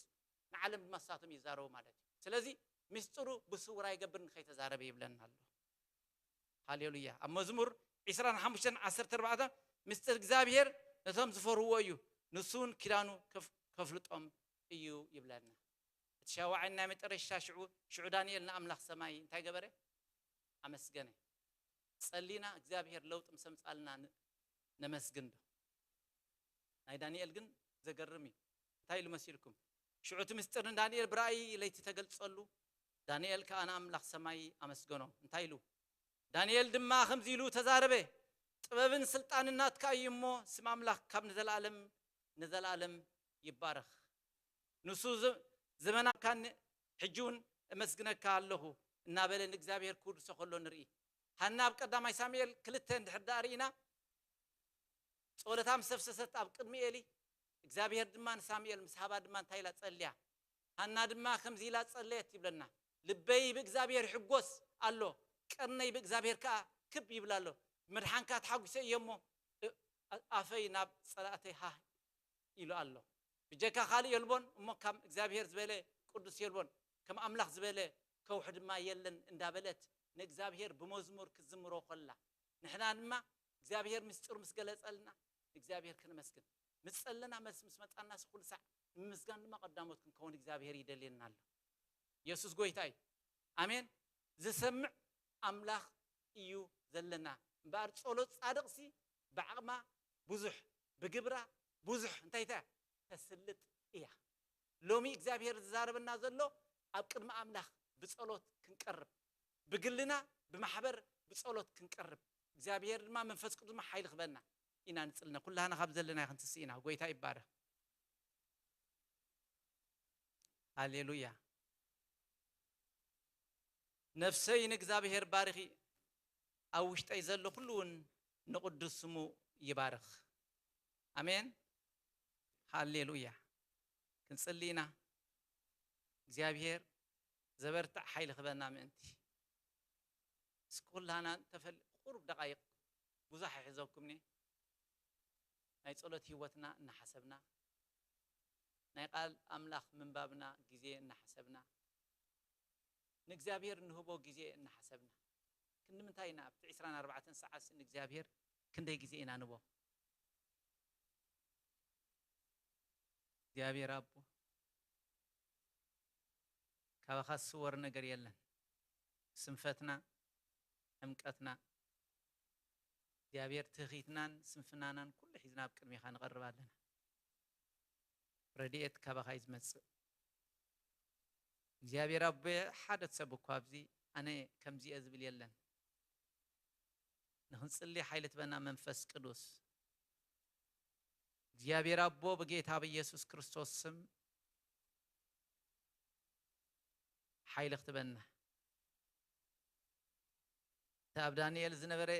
ንዓለም ድማ ንሳቶም ይዛረቡ ማለት እዩ። ስለዚ ምስጢሩ ብስውር ኣይገብርን ከይተዛረበ ይብለና ኣሎ። ሃሌሉያ። ኣብ መዝሙር ዕስራን ሓሙሽተን ዓሰርተ ኣርባዕተ፣ ምስጢር እግዚኣብሔር ነቶም ዝፈርህዎ እዩ፣ ንሱ እውን ኪዳኑ ከፍ-፣ ከፍልጦም እዩ ይብለና። እቲ ሻውዓይን ናይ መጨረሻ ሽዑ፣ ሽዑ ዳንኤል ንኣምላኽ ሰማይ እንታይ ገበረ? ኣመስገነ። ጸሊና እግዚኣብሔር ለውጢ ምስ ኣምጻልና ን-፣ ነመስግን ዶ? ናይ ዳንኤል ግን ዘገርም እዩ። እንታይ ኢሉ መሲልኩም? ሽዑ እቲ ምስጢር ንዳንኤል ብራእይ ለይቲ ተገልጸሉ። ዳንኤል ከኣ ንኣምላኽ ሰማይ ኣመስገኖ። እንታይ ኢሉ? ዳንኤል ድማ ከምዚ ኢሉ ተዛረበ፣ ጥበብን ስልጣንን ናትካ እዩ እሞ፣ ስም ኣምላኽ ካብ ንዘለኣለም ንዘለኣለም ይባረኽ። ንሱ ዘ-፣ ዘመናካን ሕጂ እውን እመስግነካ ኣለኹ እናበለ ንእግዚኣብሔር ክውድሶ ከሎ ንርኢ። ሃና ኣብ ቀዳማይ ሳሙኤል ክልተ እንድሕር ደኣ ርኢና፣ ጸሎታ ምስ ኣፍሰሰት ኣብ ቅድሚ ኤሊ፣ እግዚኣብሔር ድማ ንሳሙኤል ምስ ሃባ ድማ እንታይ ኢላ ጸልያ? ሃና ድማ ከምዚ ኢላ ጸለየት ይብለና፣ ልበይ ብእግዚኣብሔር ይሕጎስ ኣሎ፣ ቀርነይ ብእግዚኣብሔር ከኣ ክብ ይብል ኣሎ። ብመድሓንካ ተሓጒሰ እየ እሞ፣ እ-፣ ኣፈይ ናብ ጸላእተይ ሃህ ኢሉ ኣሎ። ብጀካ ካልእ የልቦን እሞ፣ ከም እግዚኣብሔር ዝበለ ቅዱስ የልቦን፣ ከም ኣምላኽ ዝበለ ከውሒ ድማ የለን እንዳበለት ንእግዚኣብሔር ብመዝሙር ክትዝምሮ ከላ፣ ንሕና ድማ እግዚኣብሔር ምስጢሩ ምስ ገለጸልና ንእግዚኣብሔር ክነመስግን። ምስ ጸለና፣ መልሲ ምስ መጻና፣ ኩሉ ሳዕ ንምምስጋን ድማ ቀዳሞት ክንከውን እግዚኣብሔር ይደልየና ኣሎ። የሱስ ጎይታ እዩ። ኣሜን። ዝሰምዕ ኣምላኽ እዩ ዘለና። እምበኣር ጸሎት ጻድቕሲ ብዓቕማ ብዙሕ፣ ብግብራ ብዙሕ እንታይ እያ? ተስልጥ እያ። ሎሚ እግዚኣብሔር ዝዛረበና ዘሎ ኣብ ቅድሚ ኣምላኽ ብጸሎት ክንቀርብ፣ ብግልና ብማሕበር ብጸሎት ክንቀርብ፣ እግዚኣብሔር ድማ መንፈስ ቅዱስ ድማ ሓይሊ ክበና። ኢና ንጽልና። ኩላህና ካብ ዘለና ክንትስእ ኢና። ጎይታ ይባረኽ። ሃሌሉያ። ነፍሰይ ንእግዚኣብሔር ባርኺ፣ ኣብ ውሽጠይ ዘሎ ኩሉ እውን ንቕዱስ ስሙ ይባርኽ። ኣሜን። ሃሌሉያ። ክንጽሊ ኢና። እግዚኣብሔር ዘበርትዕ ሓይሊ ክበና ምእንቲ። እስኪ ኩላና እንተፈል-፣ ቁሩብ ደቓይቕ ብዙሕ ኣይሕዘኩምኒ። ናይ ጸሎት ህይወትና እናሓሰብና፣ ናይ ቃል ኣምላኽ ምንባብና ግዜ እናሓሰብና፣ ንእግዚኣብሔር እንህቦ ግዜ እናሓሰብና፣ ክንዲ ምንታይ ኢና ኣብቲ ዕስራን ኣርባዕተን ሰዓት ንእግዚኣብሔር ክንደይ ግዜ ኢና ንቦ? እግዚኣብሔር ኣቦ፣ ካባኻ ዝስወር ነገር የለን። ስንፈትና፣ ሕምቀትና፣ እግዚኣብሔር ትህኺትናን ስንፍናናን ኩሉ ሒዝና ኣብ ቅድሜኻ ንቐርብ ኣለና። ረድኤት ካባኻ እዩ ዝመጽእ። እግዚኣብሔር ኣቦ፣ ሓደ ሰብ እኳ ኣብዚ ኣነ ከምዚ እየ ዝብል የለን። ንኽንጽሊ ሓይሊ ትበና መንፈስ ቅዱስ። እግዚኣብሔር ኣቦ፣ ብጌታ ብኢየሱስ ክርስቶስ ስም ሓይሊ ክትበና። እቲ ኣብ ዳንኤል ዝነበረ፣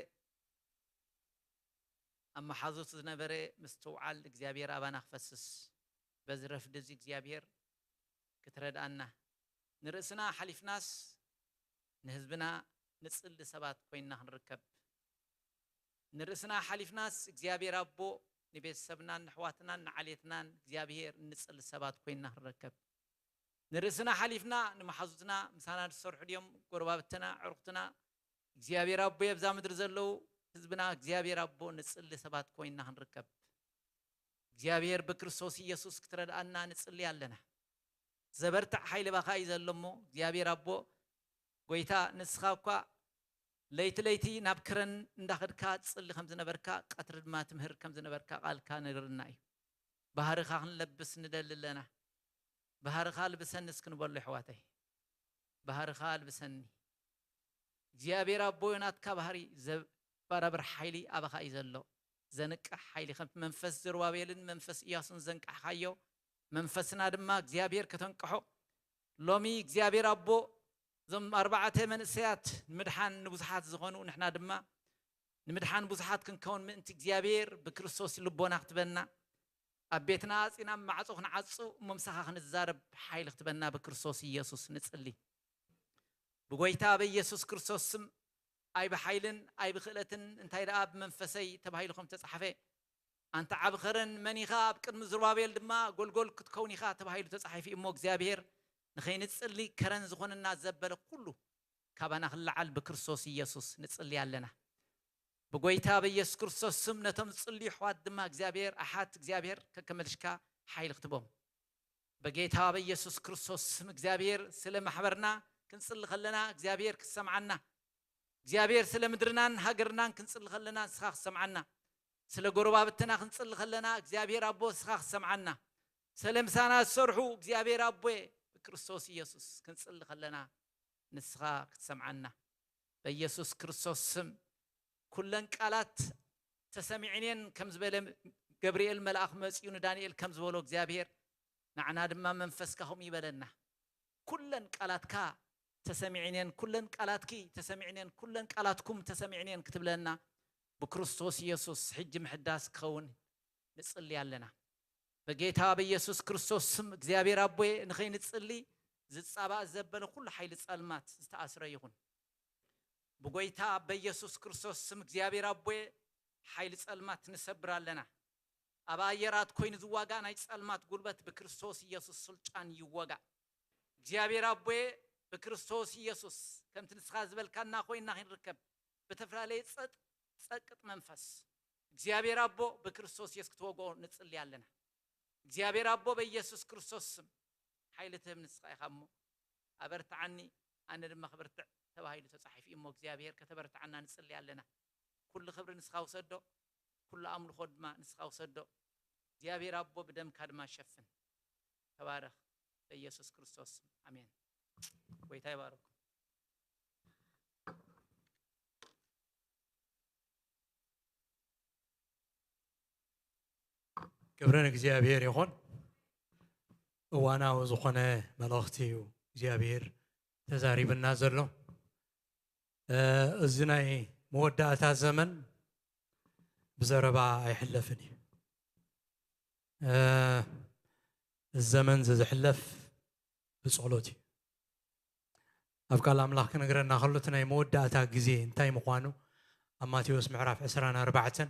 ኣብ መሓዙት ዝነበረ ምስትውዓል እግዚኣብሔር ኣባና ክፈስስ፣ በዚ ረፍዲ እዚ እግዚኣብሔር ክትረድኣና፣ ንርእስና ሓሊፍናስ ንህዝብና ንጽሊ ሰባት ኮይንና ክንርከብ፣ ንርእስና ሓሊፍናስ እግዚኣብሔር ኣቦ ንቤተሰብናን ንኣሕዋትናን ንዓሌትናን እግዚኣብሔር ንጽሊ ሰባት ኮይንና ክንርከብ፣ ንርእስና ሓሊፍና ንመሓዙትና፣ ምሳና ዝሰርሑ ድዮም፣ ጎረባብትና፣ ኣዕሩኽትና፣ እግዚኣብሔር ኣቦ፣ ኣብዛ ምድሪ ዘለዉ ህዝብና እግዚኣብሔር ኣቦ ንጽሊ ሰባት ኮይንና ክንርከብ እግዚኣብሔር ብክርስቶስ ኢየሱስ ክትረድኣና ንጽሊ ኣለና። ዘበርትዕ ሓይሊ ባኻ እዩ ዘሎ እሞ እግዚኣብሔር ኣቦ፣ ጎይታ፣ ንስኻ እኳ ለይቲ ለይቲ ናብ ክረን እንዳኸድካ ትጽሊ ከም ዝነበርካ፣ ቀትሪ ድማ ትምህር ከም ዝነበርካ ቃልካ ነግርና እዩ። ባህርኻ ክንለብስ ንደሊ ኣለና። ባህርኻ ልብሰኒ እስኪ ንበሎ፣ ኣሕዋተይ። ባህርኻ ልብሰኒ። እግዚኣብሔር ኣቦ፣ ናትካ ባህሪ ዘባራብር ሓይሊ ኣባኻ እዩ ዘሎ። ዘንቅሕ ሓይሊ፣ ከም መንፈስ ዘሩባቤልን መንፈስ ኢያሱን ዘንቃሕካዮ፣ መንፈስና ድማ እግዚኣብሔር ከተንቅሖ። ሎሚ እግዚኣብሔር ኣቦ፣ እዞም ኣርባዕተ መንእሰያት ንምድሓን ንብዙሓት ዝኾኑ፣ ንሕና ድማ ንምድሓን ብዙሓት ክንከውን ምእንቲ እግዚኣብሔር ብክርስቶስ ልቦና ክትበና፣ ኣብ ቤትና ኣጺና ማዕጾ ክንዓጹ፣ እሞ ምሳኻ ክንዛረብ ሓይሊ ክትበና ብክርስቶስ ኢየሱስ ንጽሊ። ብጎይታ በኢየሱስ ክርስቶስ ስም፣ ኣይ ብሓይልን ኣይ ብክእለትን፣ እንታይ ደኣ ብመንፈሰይ ተባሂሉ ከም ተጻሕፈ፣ ኣንታ ዓቢ ከረን፣ መን ኢኻ? ኣብ ቅድሚ ዝሩባቤል ድማ ጎልጎል ክትከውን ኢኻ ተባሂሉ ተጻሒፉ እዩ። እሞ እግዚኣብሔር ንኸይንጽሊ ከረን ዝኾነና ዘበለ ኩሉ ካባና ክለዓል ብክርስቶስ ኢየሱስ ንጽሊ ኣለና። ብጎይታ በኢየሱስ ክርስቶስ ስም ነቶም ዝጽልዩ ኣሕዋት ድማ እግዚኣብሔር፣ ኣሓት እግዚኣብሔር ከከመልሽካ ሓይሊ ክትቦም። በጌታ በኢየሱስ ክርስቶስ ስም እግዚኣብሔር ስለ ማሕበርና ክንጽሊ ከለና እግዚኣብሔር ክትሰምዓና፣ እግዚኣብሔር ስለ ምድርናን ሃገርናን ክንጽሊ ከለና ንስኻ ክትሰምዓና፣ ስለ ጎረባብትና ክንጽሊ ከለና እግዚኣብሔር ኣቦ ንስኻ ክትሰምዓና፣ ስለ ምሳና ዝሰርሑ እግዚኣብሔር ኣቦ ብክርስቶስ ኢየሱስ ክንጽሊ ከለና ንስኻ ክትሰምዓና። በኢየሱስ ክርስቶስ ስም ኩለን ቃላት ተሰሚዕኔን ከም ዝበለ ገብርኤል መልኣኽ መጺኡ ንዳንኤል ከም ዝበሎ እግዚኣብሔር ንዓና ድማ መንፈስካ ከምኡ ይበለና። ኩለን ቃላትካ ተሰሚዕኔን፣ ኩለን ቃላትኪ ተሰሚዕኔን፣ ኩለን ቃላትኩም ተሰሚዕኔን ክትብለና ብክርስቶስ ኢየሱስ ሕጂ ምሕዳስ ክኸውን ንጽሊ ኣለና። በጌታ በኢየሱስ ክርስቶስ ስም እግዚኣብሔር ኣቦየ ንኸይንጽሊ ዝጻባእ ዘበለ ኩሉ ሓይሊ ጸልማት ዝተኣስረ ይኹን። ብጎይታ በኢየሱስ ክርስቶስ ስም እግዚኣብሔር ኣቦየ ሓይሊ ጸልማት ንሰብር ኣለና። ኣብ ኣየራት ኮይኑ ዝዋጋእ ናይ ጸልማት ጉልበት ብክርስቶስ ኢየሱስ ስልጣን ይወጋእ። እግዚኣብሔር ኣቦየ ብክርስቶስ ኢየሱስ ከምቲ ንስኻ ዝበልካና ኮይንና ክንርከብ ብተፈላለየ ጸጥ-፣ ጸቅጥ መንፈስ እግዚኣብሔር ኣቦ ብክርስቶስ ኢየሱስ ክትወግኦ ንጽሊ ኣለና። እግዚኣብሔር ኣቦ በኢየሱስ ክርስቶስ ስም ሓይሊ ትህብ ንስኻ ኢኻ እሞ ኣበርትዓኒ ኣነ ድማ ክበርትዕ ተባሂሉ ተጻሒፉ እዩ እሞ እግዚኣብሔር ከተበርትዓና ንጽሊ ኣለና። ኩሉ ክብሪ ንስኻ ውሰዶ፣ ኩሉ ኣምልኾ ድማ ንስኻ ውሰዶ። እግዚኣብሔር ኣቦ ብደምካ ድማ ሸፍን። ተባረኽ በኢየሱስ ክርስቶስ ስም ኣሜን። ጎይታ ይባርኩም። ክብሪ ንእግዚኣብሔር ይኹን። እዋናዊ ዝኾነ መልእኽቲ እዩ እግዚኣብሔር ተዛሪብና ዘሎ። እ፣ እዚ ናይ መወዳእታ ዘመን ብዘረባ ኣይሕለፍን እዩ። እ፣ እዚ ዘመን እዚ ዝሕለፍ ብጸሎት እዩ። ኣብ ቃል ኣምላኽ ክነግረና ከሎ እቲ ናይ መወዳእታ ግዜ እንታይ ምዃኑ ኣብ ማቴዎስ ምዕራፍ ዕስራን ኣርባዕተን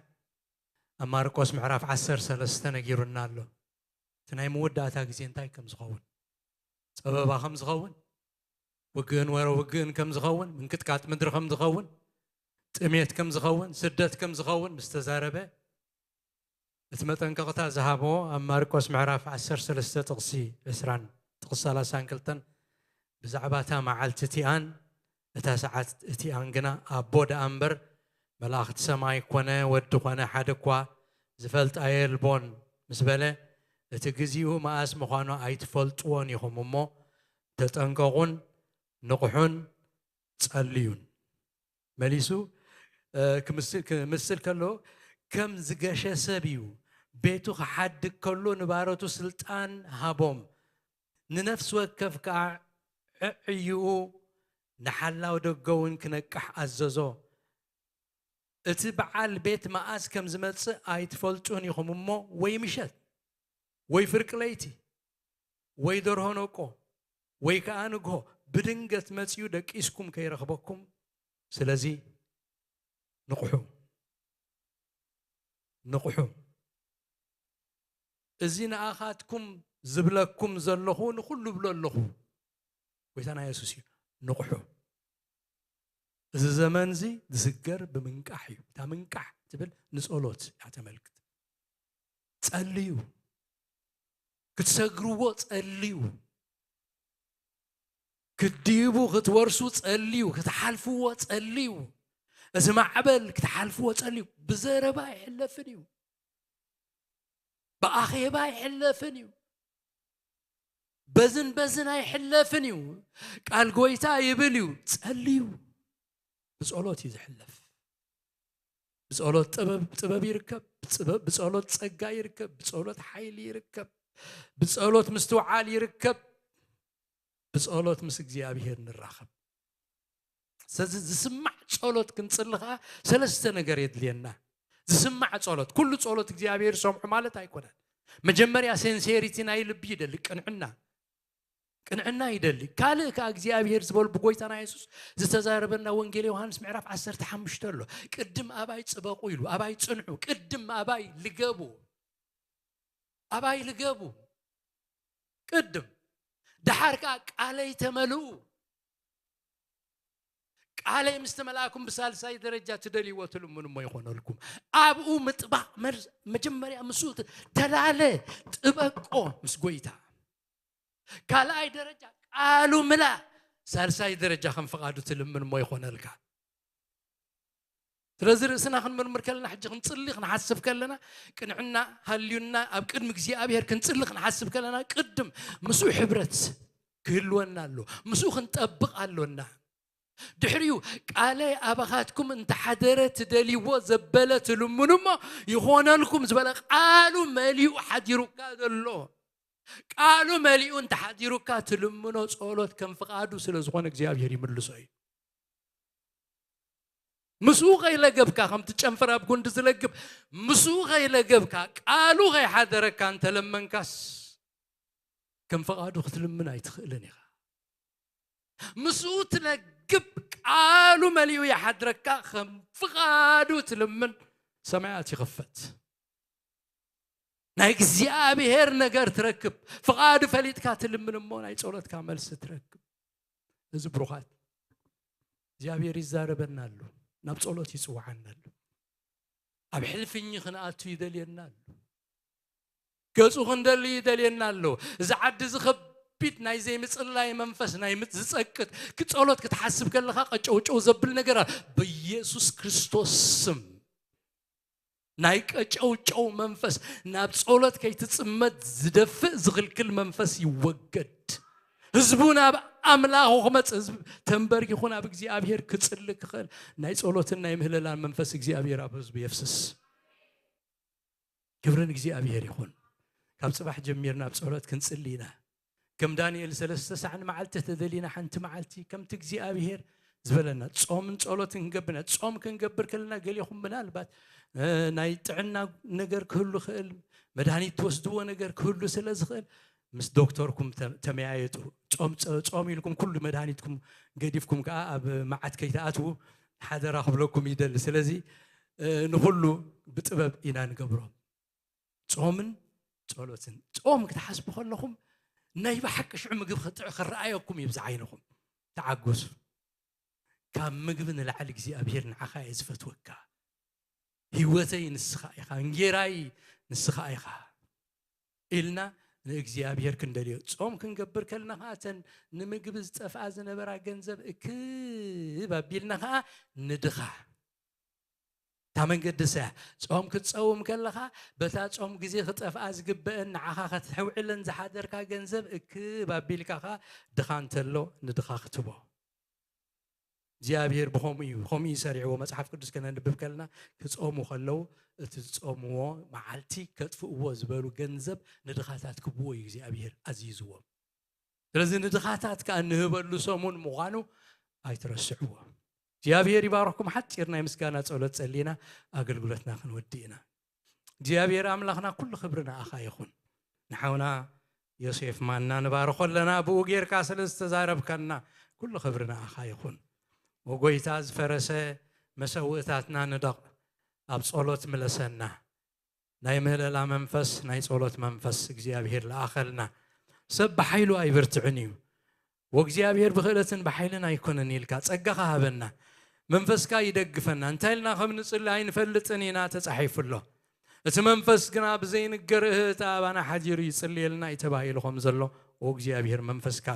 ኣብ ማርቆስ ምዕራፍ ዓሰርተ ሰለስተ ነጊሩና ኣሎ። እቲ ናይ መወዳእታ ግዜ እንታይ ከም ዝኸውን፣ ጸበባ ከም ዝኸውን፣ ውግእን ወረ ውግእን ከም ዝኸውን፣ ምንቅጥቃጥ ምድሪ ከም ዝኸውን፣ ጥሜት ከም ዝኸውን፣ ስደት ከም ዝኸውን ምስ ተዛረበ፣ እቲ መጠንቀቕታ ዝሃቦ ኣብ ማርቆስ ምዕራፍ ዓሰርተ ሰለስተ ጥቕሲ ዕስራን ጥቕሲ ሰላሳን ክልተን ብዛዕባ እታ መዓልቲ እቲኣን እታ ሰዓት እቲኣን ግና ኣቦ ደኣ እምበር መላእኽቲ ሰማይ ኮነ ወዲ ኮነ ሓደ እኳ ዝፈልጣ የልቦን ምስ በለ፣ እቲ ግዚኡ መኣስ ምዃኑ ኣይትፈልጥዎን ኢኹም እሞ ተጠንቀቑን ንቕሑን ጸልዩን። መሊሱ፣ እ፣ ክምስ-፣ ክምስል ከሎ፣ ከም ዝገሸ ሰብ እዩ። ቤቱ ክሓድግ ከሎ ንባሮቱ ስልጣን ሃቦም። ንነፍሲ ወከፍ ከኣ ዕዕይኡ ንሓላው ደገ እውን ክነቅሕ ኣዘዞ። እቲ በዓል ቤት መኣስ ከም ዝመጽእ ኣይትፈልጡን ኢኹም እሞ፣ ወይ ምሸት፣ ወይ ፍርቂ ለይቲ፣ ወይ ደርሆ ነቆ፣ ወይ ከኣ ንግሆ ብድንገት መጺኡ ደቂስኩም ከይረኽበኩም። ስለዚ ንቕሑ፣ ንቕሑ። እዚ ንኣኻትኩም ዝብለኩም ዘለኹ ንኹሉ እብሎ ኣለኹ። ጎይታና የሱስ እዩ። ንቕሑ። እዚ ዘመን እዚ ዝስገር ብምንቃሕ እዩ። እታ ምንቃሕ ትብል ንጸሎት እያ ተመልክት። ጸልዩ። ክትሰግርዎ ጸልዩ። ክትድይቡ፣ ክትወርሱ ጸልዩ። ክትሓልፍዎ ጸልዩ። እዚ ማዕበል ክትሓልፍዎ ጸልዩ። ብዘረባ ኣይሕለፍን እዩ። ብኣኼባ ኣይሕለፍን እዩ። በዝን በዝን ኣይሕለፍን እዩ። ቃል ጎይታ ይብል እዩ። ጸልዩ። ብጸሎት እዩ ዝሕለፍ። ብጸሎት ጥበብ፣ ጥበብ ይርከብ። ብጽበ-፣ ብጸሎት ጸጋ ይርከብ። ብጸሎት ሓይሊ ይርከብ። ብጸሎት ምስትውዓል ይርከብ። ብጸሎት ምስ እግዚኣብሔር ንራኸብ። ስለዚ ዝስማዕ ጸሎት ክንጽሊ ኸኣ ሰለስተ ነገር የድልየና። ዝስማዕ ጸሎት፣ ኩሉ ጸሎት እግዚኣብሔር ይሰምዖ ማለት ኣይኮነን። መጀመርያ ሴንሴሪቲ ናይ ልቢ ይደሊ፣ ቅንዕና። ቅንዕና ይደሊ። ካልእ ከኣ እግዚኣብሔር ዝበሉ ብጎይታና የሱስ ዝተዛረበና ወንጌል ዮሃንስ ምዕራፍ ዓሰርተ ሓሙሽተ ኣሎ። ቅድም ኣባይ ጽበቑ ኢሉ፣ ኣባይ ጽንዑ፣ ቅድም ኣባይ ልገቡ፣ ኣባይ ልገቡ። ቅድም። ደሓር ከኣ ቃለይ ተመልኡ። ቃለይ ምስ ተመልኣኩም ብሳልሳይ ደረጃ ትደልይዎ ትልምኑ እሞ ይኾነልኩም። ኣብኡ ምጥባቕ መር-፣ መጀመርያ ምስኡ ት-፣ ተላለ፣ ጥበቆ ምስ ጎይታ። ካልኣይ ደረጃ ቃሉ ምላ። ሳልሳይ ደረጃ ከም ፍቓዱ ትልምን እሞ ይኾነልካ። ስለዚ ርእስና ክንምርምር ከለና፣ ሕጂ ክንጽሊ ክንሓስብ ከለና፣ ቅንዕና ሃልዩና ኣብ ቅድሚ እግዚኣብሔር ክንጽሊ ክንሓስብ ከለና፣ ቅድም ምስኡ ሕብረት ክህልወና ኣሎ። ምስኡ ክንጠብቕ ኣሎና። ድሕሪኡ፣ ቃለይ ኣባኻትኩም እንተሓደረ ትደልይዎ ዘበለ ትልምኑ እሞ ይኾነልኩም ዝበለ ቃሉ መሊኡ ሓዲሩካ ዘሎ። ቃሉ መሊኡ እንተሓዲሩካ ትልምኖ ጸሎት ከም ፍቓዱ ስለ ዝኾነ እግዚኣብሔር ይምልሶ እዩ። ምስኡ ከይለገብካ፣ ከምቲ ጨንፈር ኣብ ጉንዲ ዝለግብ፣ ምስኡ ከይለገብካ፣ ቃሉ ከይሓደረካ እንተለመንካስ፣ ከም ፍቓዱ ክትልምን ኣይትኽእልን ኢኻ። ምስኡ ትለግብ፣ ቃሉ መሊኡ ይሓድረካ፣ ከም ፍቓዱ ትልምን፣ ሰማያት ይኽፈት። ናይ እግዚኣብሔር ነገር ትረክብ። ፍቓዱ ፈሊጥካ ትልምን እሞ ናይ ጸሎትካ መልሲ ትረክብ። እዚ ብሩኻት፣ እግዚኣብሔር ይዛረበና ኣሎ፣ ናብ ጸሎት ይጽውዓና ኣሎ። ኣብ ሕልፍኝ ክንኣቱ ይደልየና ኣሎ። ገጹ ክንደሊ ይደልየና ኣሎ። እዚ ዓዲ እዚ ከቢድ ናይ ዘይምጽላይ መንፈስ፣ ናይ ምጽ-፣ ዝጸቅጥ፣ ክጸሎት ክትሓስብ ከለኻ ቀጨውጨው ዘብል ነገር ኣሎ። ብኢየሱስ ክርስቶስ ስም ናይ ቀጨውጨው መንፈስ፣ ናብ ጸሎት ከይትጽመድ ዝደፍእ ዝኽልክል መንፈስ ይወገድ። ህዝቡ ናብ ኣምላኹ ክመጽእ፣ ህዝቢ ተንበርኪኹ ናብ እግዚኣብሔር ክጽሊ ክኽእል ናይ ጸሎትን ናይ ምህለላን መንፈስ እግዚኣብሔር ኣብ ህዝቡ የፍስስ። ክብሪ ንእግዚኣብሔር ይኹን። ካብ ጽባሕ ጀሚርና ኣብ ጸሎት ክንጽሊ ኢና። ከም ዳንኤል ሰለስተ ሳዕ ንመዓልቲ ተደሊና ሓንቲ መዓልቲ ከምቲ እግዚኣብሔር ዝበለና ጾምን ጸሎትን ክንገብርና። ጾም ክንገብር ከለና ገሊኹም ምናልባት ናይ ጥዕና ነገር ክህሉ ክእል፣ መድሃኒት ትወስድዎ ነገር ክህሉ ስለ ዝኽእል ምስ ዶክተርኩም ተመያየጡ። ጾም ኢልኩም ኩሉ መድሃኒትኩም ገዲፍኩም ከዓ ኣብ መዓት ከይትኣትዉ ሓደራ ክብለኩም ይደሊ። ስለዚ ንኹሉ ብጥበብ ኢና ንገብሮ። ጾምን ጸሎትን። ጾም ክትሓስቡ ከለኹም ናይ ብሓቂ ሽዑ ምግቢ ክርኣየኩም እዩ ብዛ ዓይንኹም። ተዓገሱ። ካብ ምግቢ ንላዕሊ እግዚኣብሔር ንዓኻ እየ ዝፈትወካ። ህይወተይ ንስኻ ኢኻ፣ እንጌራይ ንስኻ ኢኻ ኢልና ንእግዚኣብሔር ክንደልዮ። ጾም ክንገብር ከለና ኸዓ እተን ንምግቢ ዝጠፍኣ ዝነበራ ገንዘብ እክብ ኣቢልና ኸዓ ንድኻ። እታ መንገዲ እሳ እያ። ጾም ክትጸውም ከለኻ በታ ጾም ግዜ ክጠፍኣ ዝግበአን ንዓኻ ከተውዕለን ዝሓደርካ ገንዘብ እክብ ኣቢልካ ኸዓ ድኻ እንተሎ ንድኻ ክትቦ። እግዚኣብሔር ብኸምኡ እዩ፣ ብኸምኡ እዩ ሰሪዕዎ። መጽሓፍ ቅዱስ ከነንብብ ከለና ክጾሙ ከለዉ እቲ ዝጾምዎ መዓልቲ ከጥፍእዎ ዝበሉ ገንዘብ ንድኻታት ክብዎ እዩ እግዚኣብሔር ኣዚዝዎም። ስለዚ ንድኻታት ከኣ እንህበሉ ሰሙን ምዃኑ ኣይትረስዕዎ። እግዚኣብሔር ይባርኽኩም። ሓጺር ናይ ምስጋና ጸሎት ጸሊና ኣገልግሎትና ክንወዲ ኢና። እግዚኣብሔር ኣምላኽና ኩሉ ክብሪ ንኣኻ ይኹን። ንሓውና ዮሴፍ ማና ንባርኾ ኣለና፣ ብኡ ጌርካ ስለ ዝተዛረብካና ኩሉ ክብሪ ንኣኻ ይኹን። ወጎይታ ዝፈረሰ መሰውእታትና ንደቕ፣ ኣብ ጸሎት ምለሰና። ናይ ምህለላ መንፈስ፣ ናይ ጸሎት መንፈስ እግዚኣብሔር ለኣኸልና። ሰብ ብሓይሉ ኣይብርትዕን እዩ። ወእግዚኣብሔር ብኽእለትን ብሓይልን ኣይኮነን ኢልካ ጸጋኻ ሃበና። መንፈስካ ይደግፈና። እንታይ ኢልና ከም ንጽሊ ኣይንፈልጥን ኢና ተጻሒፉ ኣሎ። እቲ መንፈስ ግና ብዘይንገር እህህታ ኣባና ሓዲሩ ይጽልየልና እዩ ተባሂሉ ከም ዘሎ፣ ወእግዚኣብሔር መንፈስካ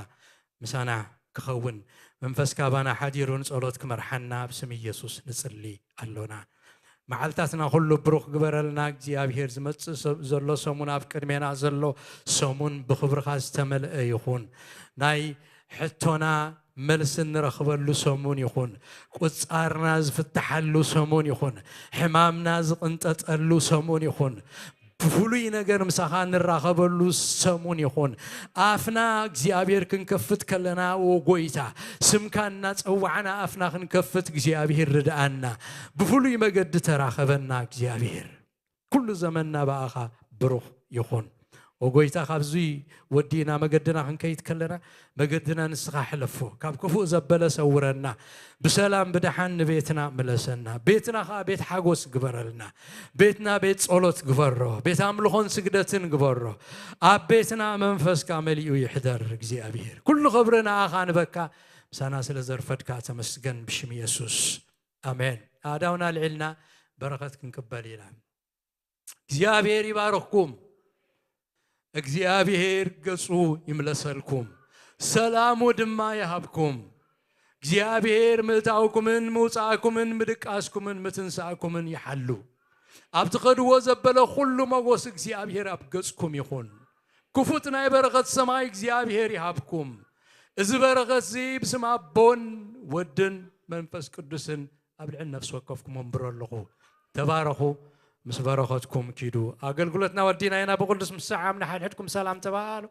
ምሳና ክኸውን፣ መንፈስካ ኣባና ሓዲሩ ንጸሎት ክመርሓና ኣብ ስም ኢየሱስ ንጽሊ ኣሎና። መዓልታትና ኩሉ ብሩኽ ግበረልና እግዚኣብሔር። ዝመጽእ ዘሎ ሰሙን፣ ኣብ ቅድሜና ዘሎ ሰሙን ብኽብርኻ ዝተመልአ ይኹን። ናይ ሕቶና መልሲ እንረኽበሉ ሰሙን ይኹን። ቁጻርና ዝፍትሓሉ ሰሙን ይኹን። ሕማምና ዝቕንጠጠሉ ሰሙን ይኹን። ብፍሉይ ነገር ምሳኻ ንራኸበሉ ሰሙን ይኹን። ኣፍና እግዚኣብሔር ክንከፍት ከለና፣ ኦ ጎይታ፣ ስምካ እናጸዋዕና ኣፍና ክንከፍት እግዚኣብሔር ርድኣና። ብፍሉይ መገዲ ተራኸበና እግዚኣብሔር። ኩሉ ዘመንና ብኣኻ ብሩኽ ይኹን። ኦ ጎይታ፣ ካብዚ ወዲና መገድና ክንከይድ ከለና፣ መገድና ንስኻ ሕለፎ። ካብ ክፉእ ዘበለ ሰውረና። ብሰላም ብደሓን ንቤትና ምለሰና። ቤትና ኸዓ ቤት ሓጎስ ግበረልና። ቤትና ቤት ጸሎት ግበሮ። ቤት ኣምልኾን ስግደትን ግበሮ። ኣብ ቤትና መንፈስካ መሊኡ ይሕደር እግዚኣብሔር። ኩሉ ክብሪ ንኣኻ ንበካ። ምሳና ስለ ዘርፈድካ ተመስገን ብሽም የሱስ። ኣሜን። ኣእዳውና ኣልዒልና በረኸት ክንቅበል ኢና። እግዚኣብሔር ይባርኽኩም። እግዚኣብሔር ገጹ ይምለሰልኩም፣ ሰላሙ ድማ ይሃብኩም። እግዚኣብሔር ምእታውኩምን ምውጻእኩምን ምድቃስኩምን ምትንሳእኩምን ይሓሉ። ኣብ ትኸድዎ ዘበለ ኩሉ መጎስ እግዚኣብሔር ኣብ ገጽኩም ይኹን። ክፉት ናይ በረኸት ሰማይ እግዚኣብሔር ይሃብኩም። እዚ በረኸት እዚ ብስም ኣቦን ወድን መንፈስ ቅዱስን ኣብ ልዕሊ ነፍሲ ወከፍኩም ወንብሮ ኣለኹ። ተባረኹ። ምስ በረኸትኩም ኪዱ። ኣገልግሎትና ወዲና ኢና። ብቅዱስ ምሰዓም ንሓድሕድኩም ሰላም ተባሃሉ።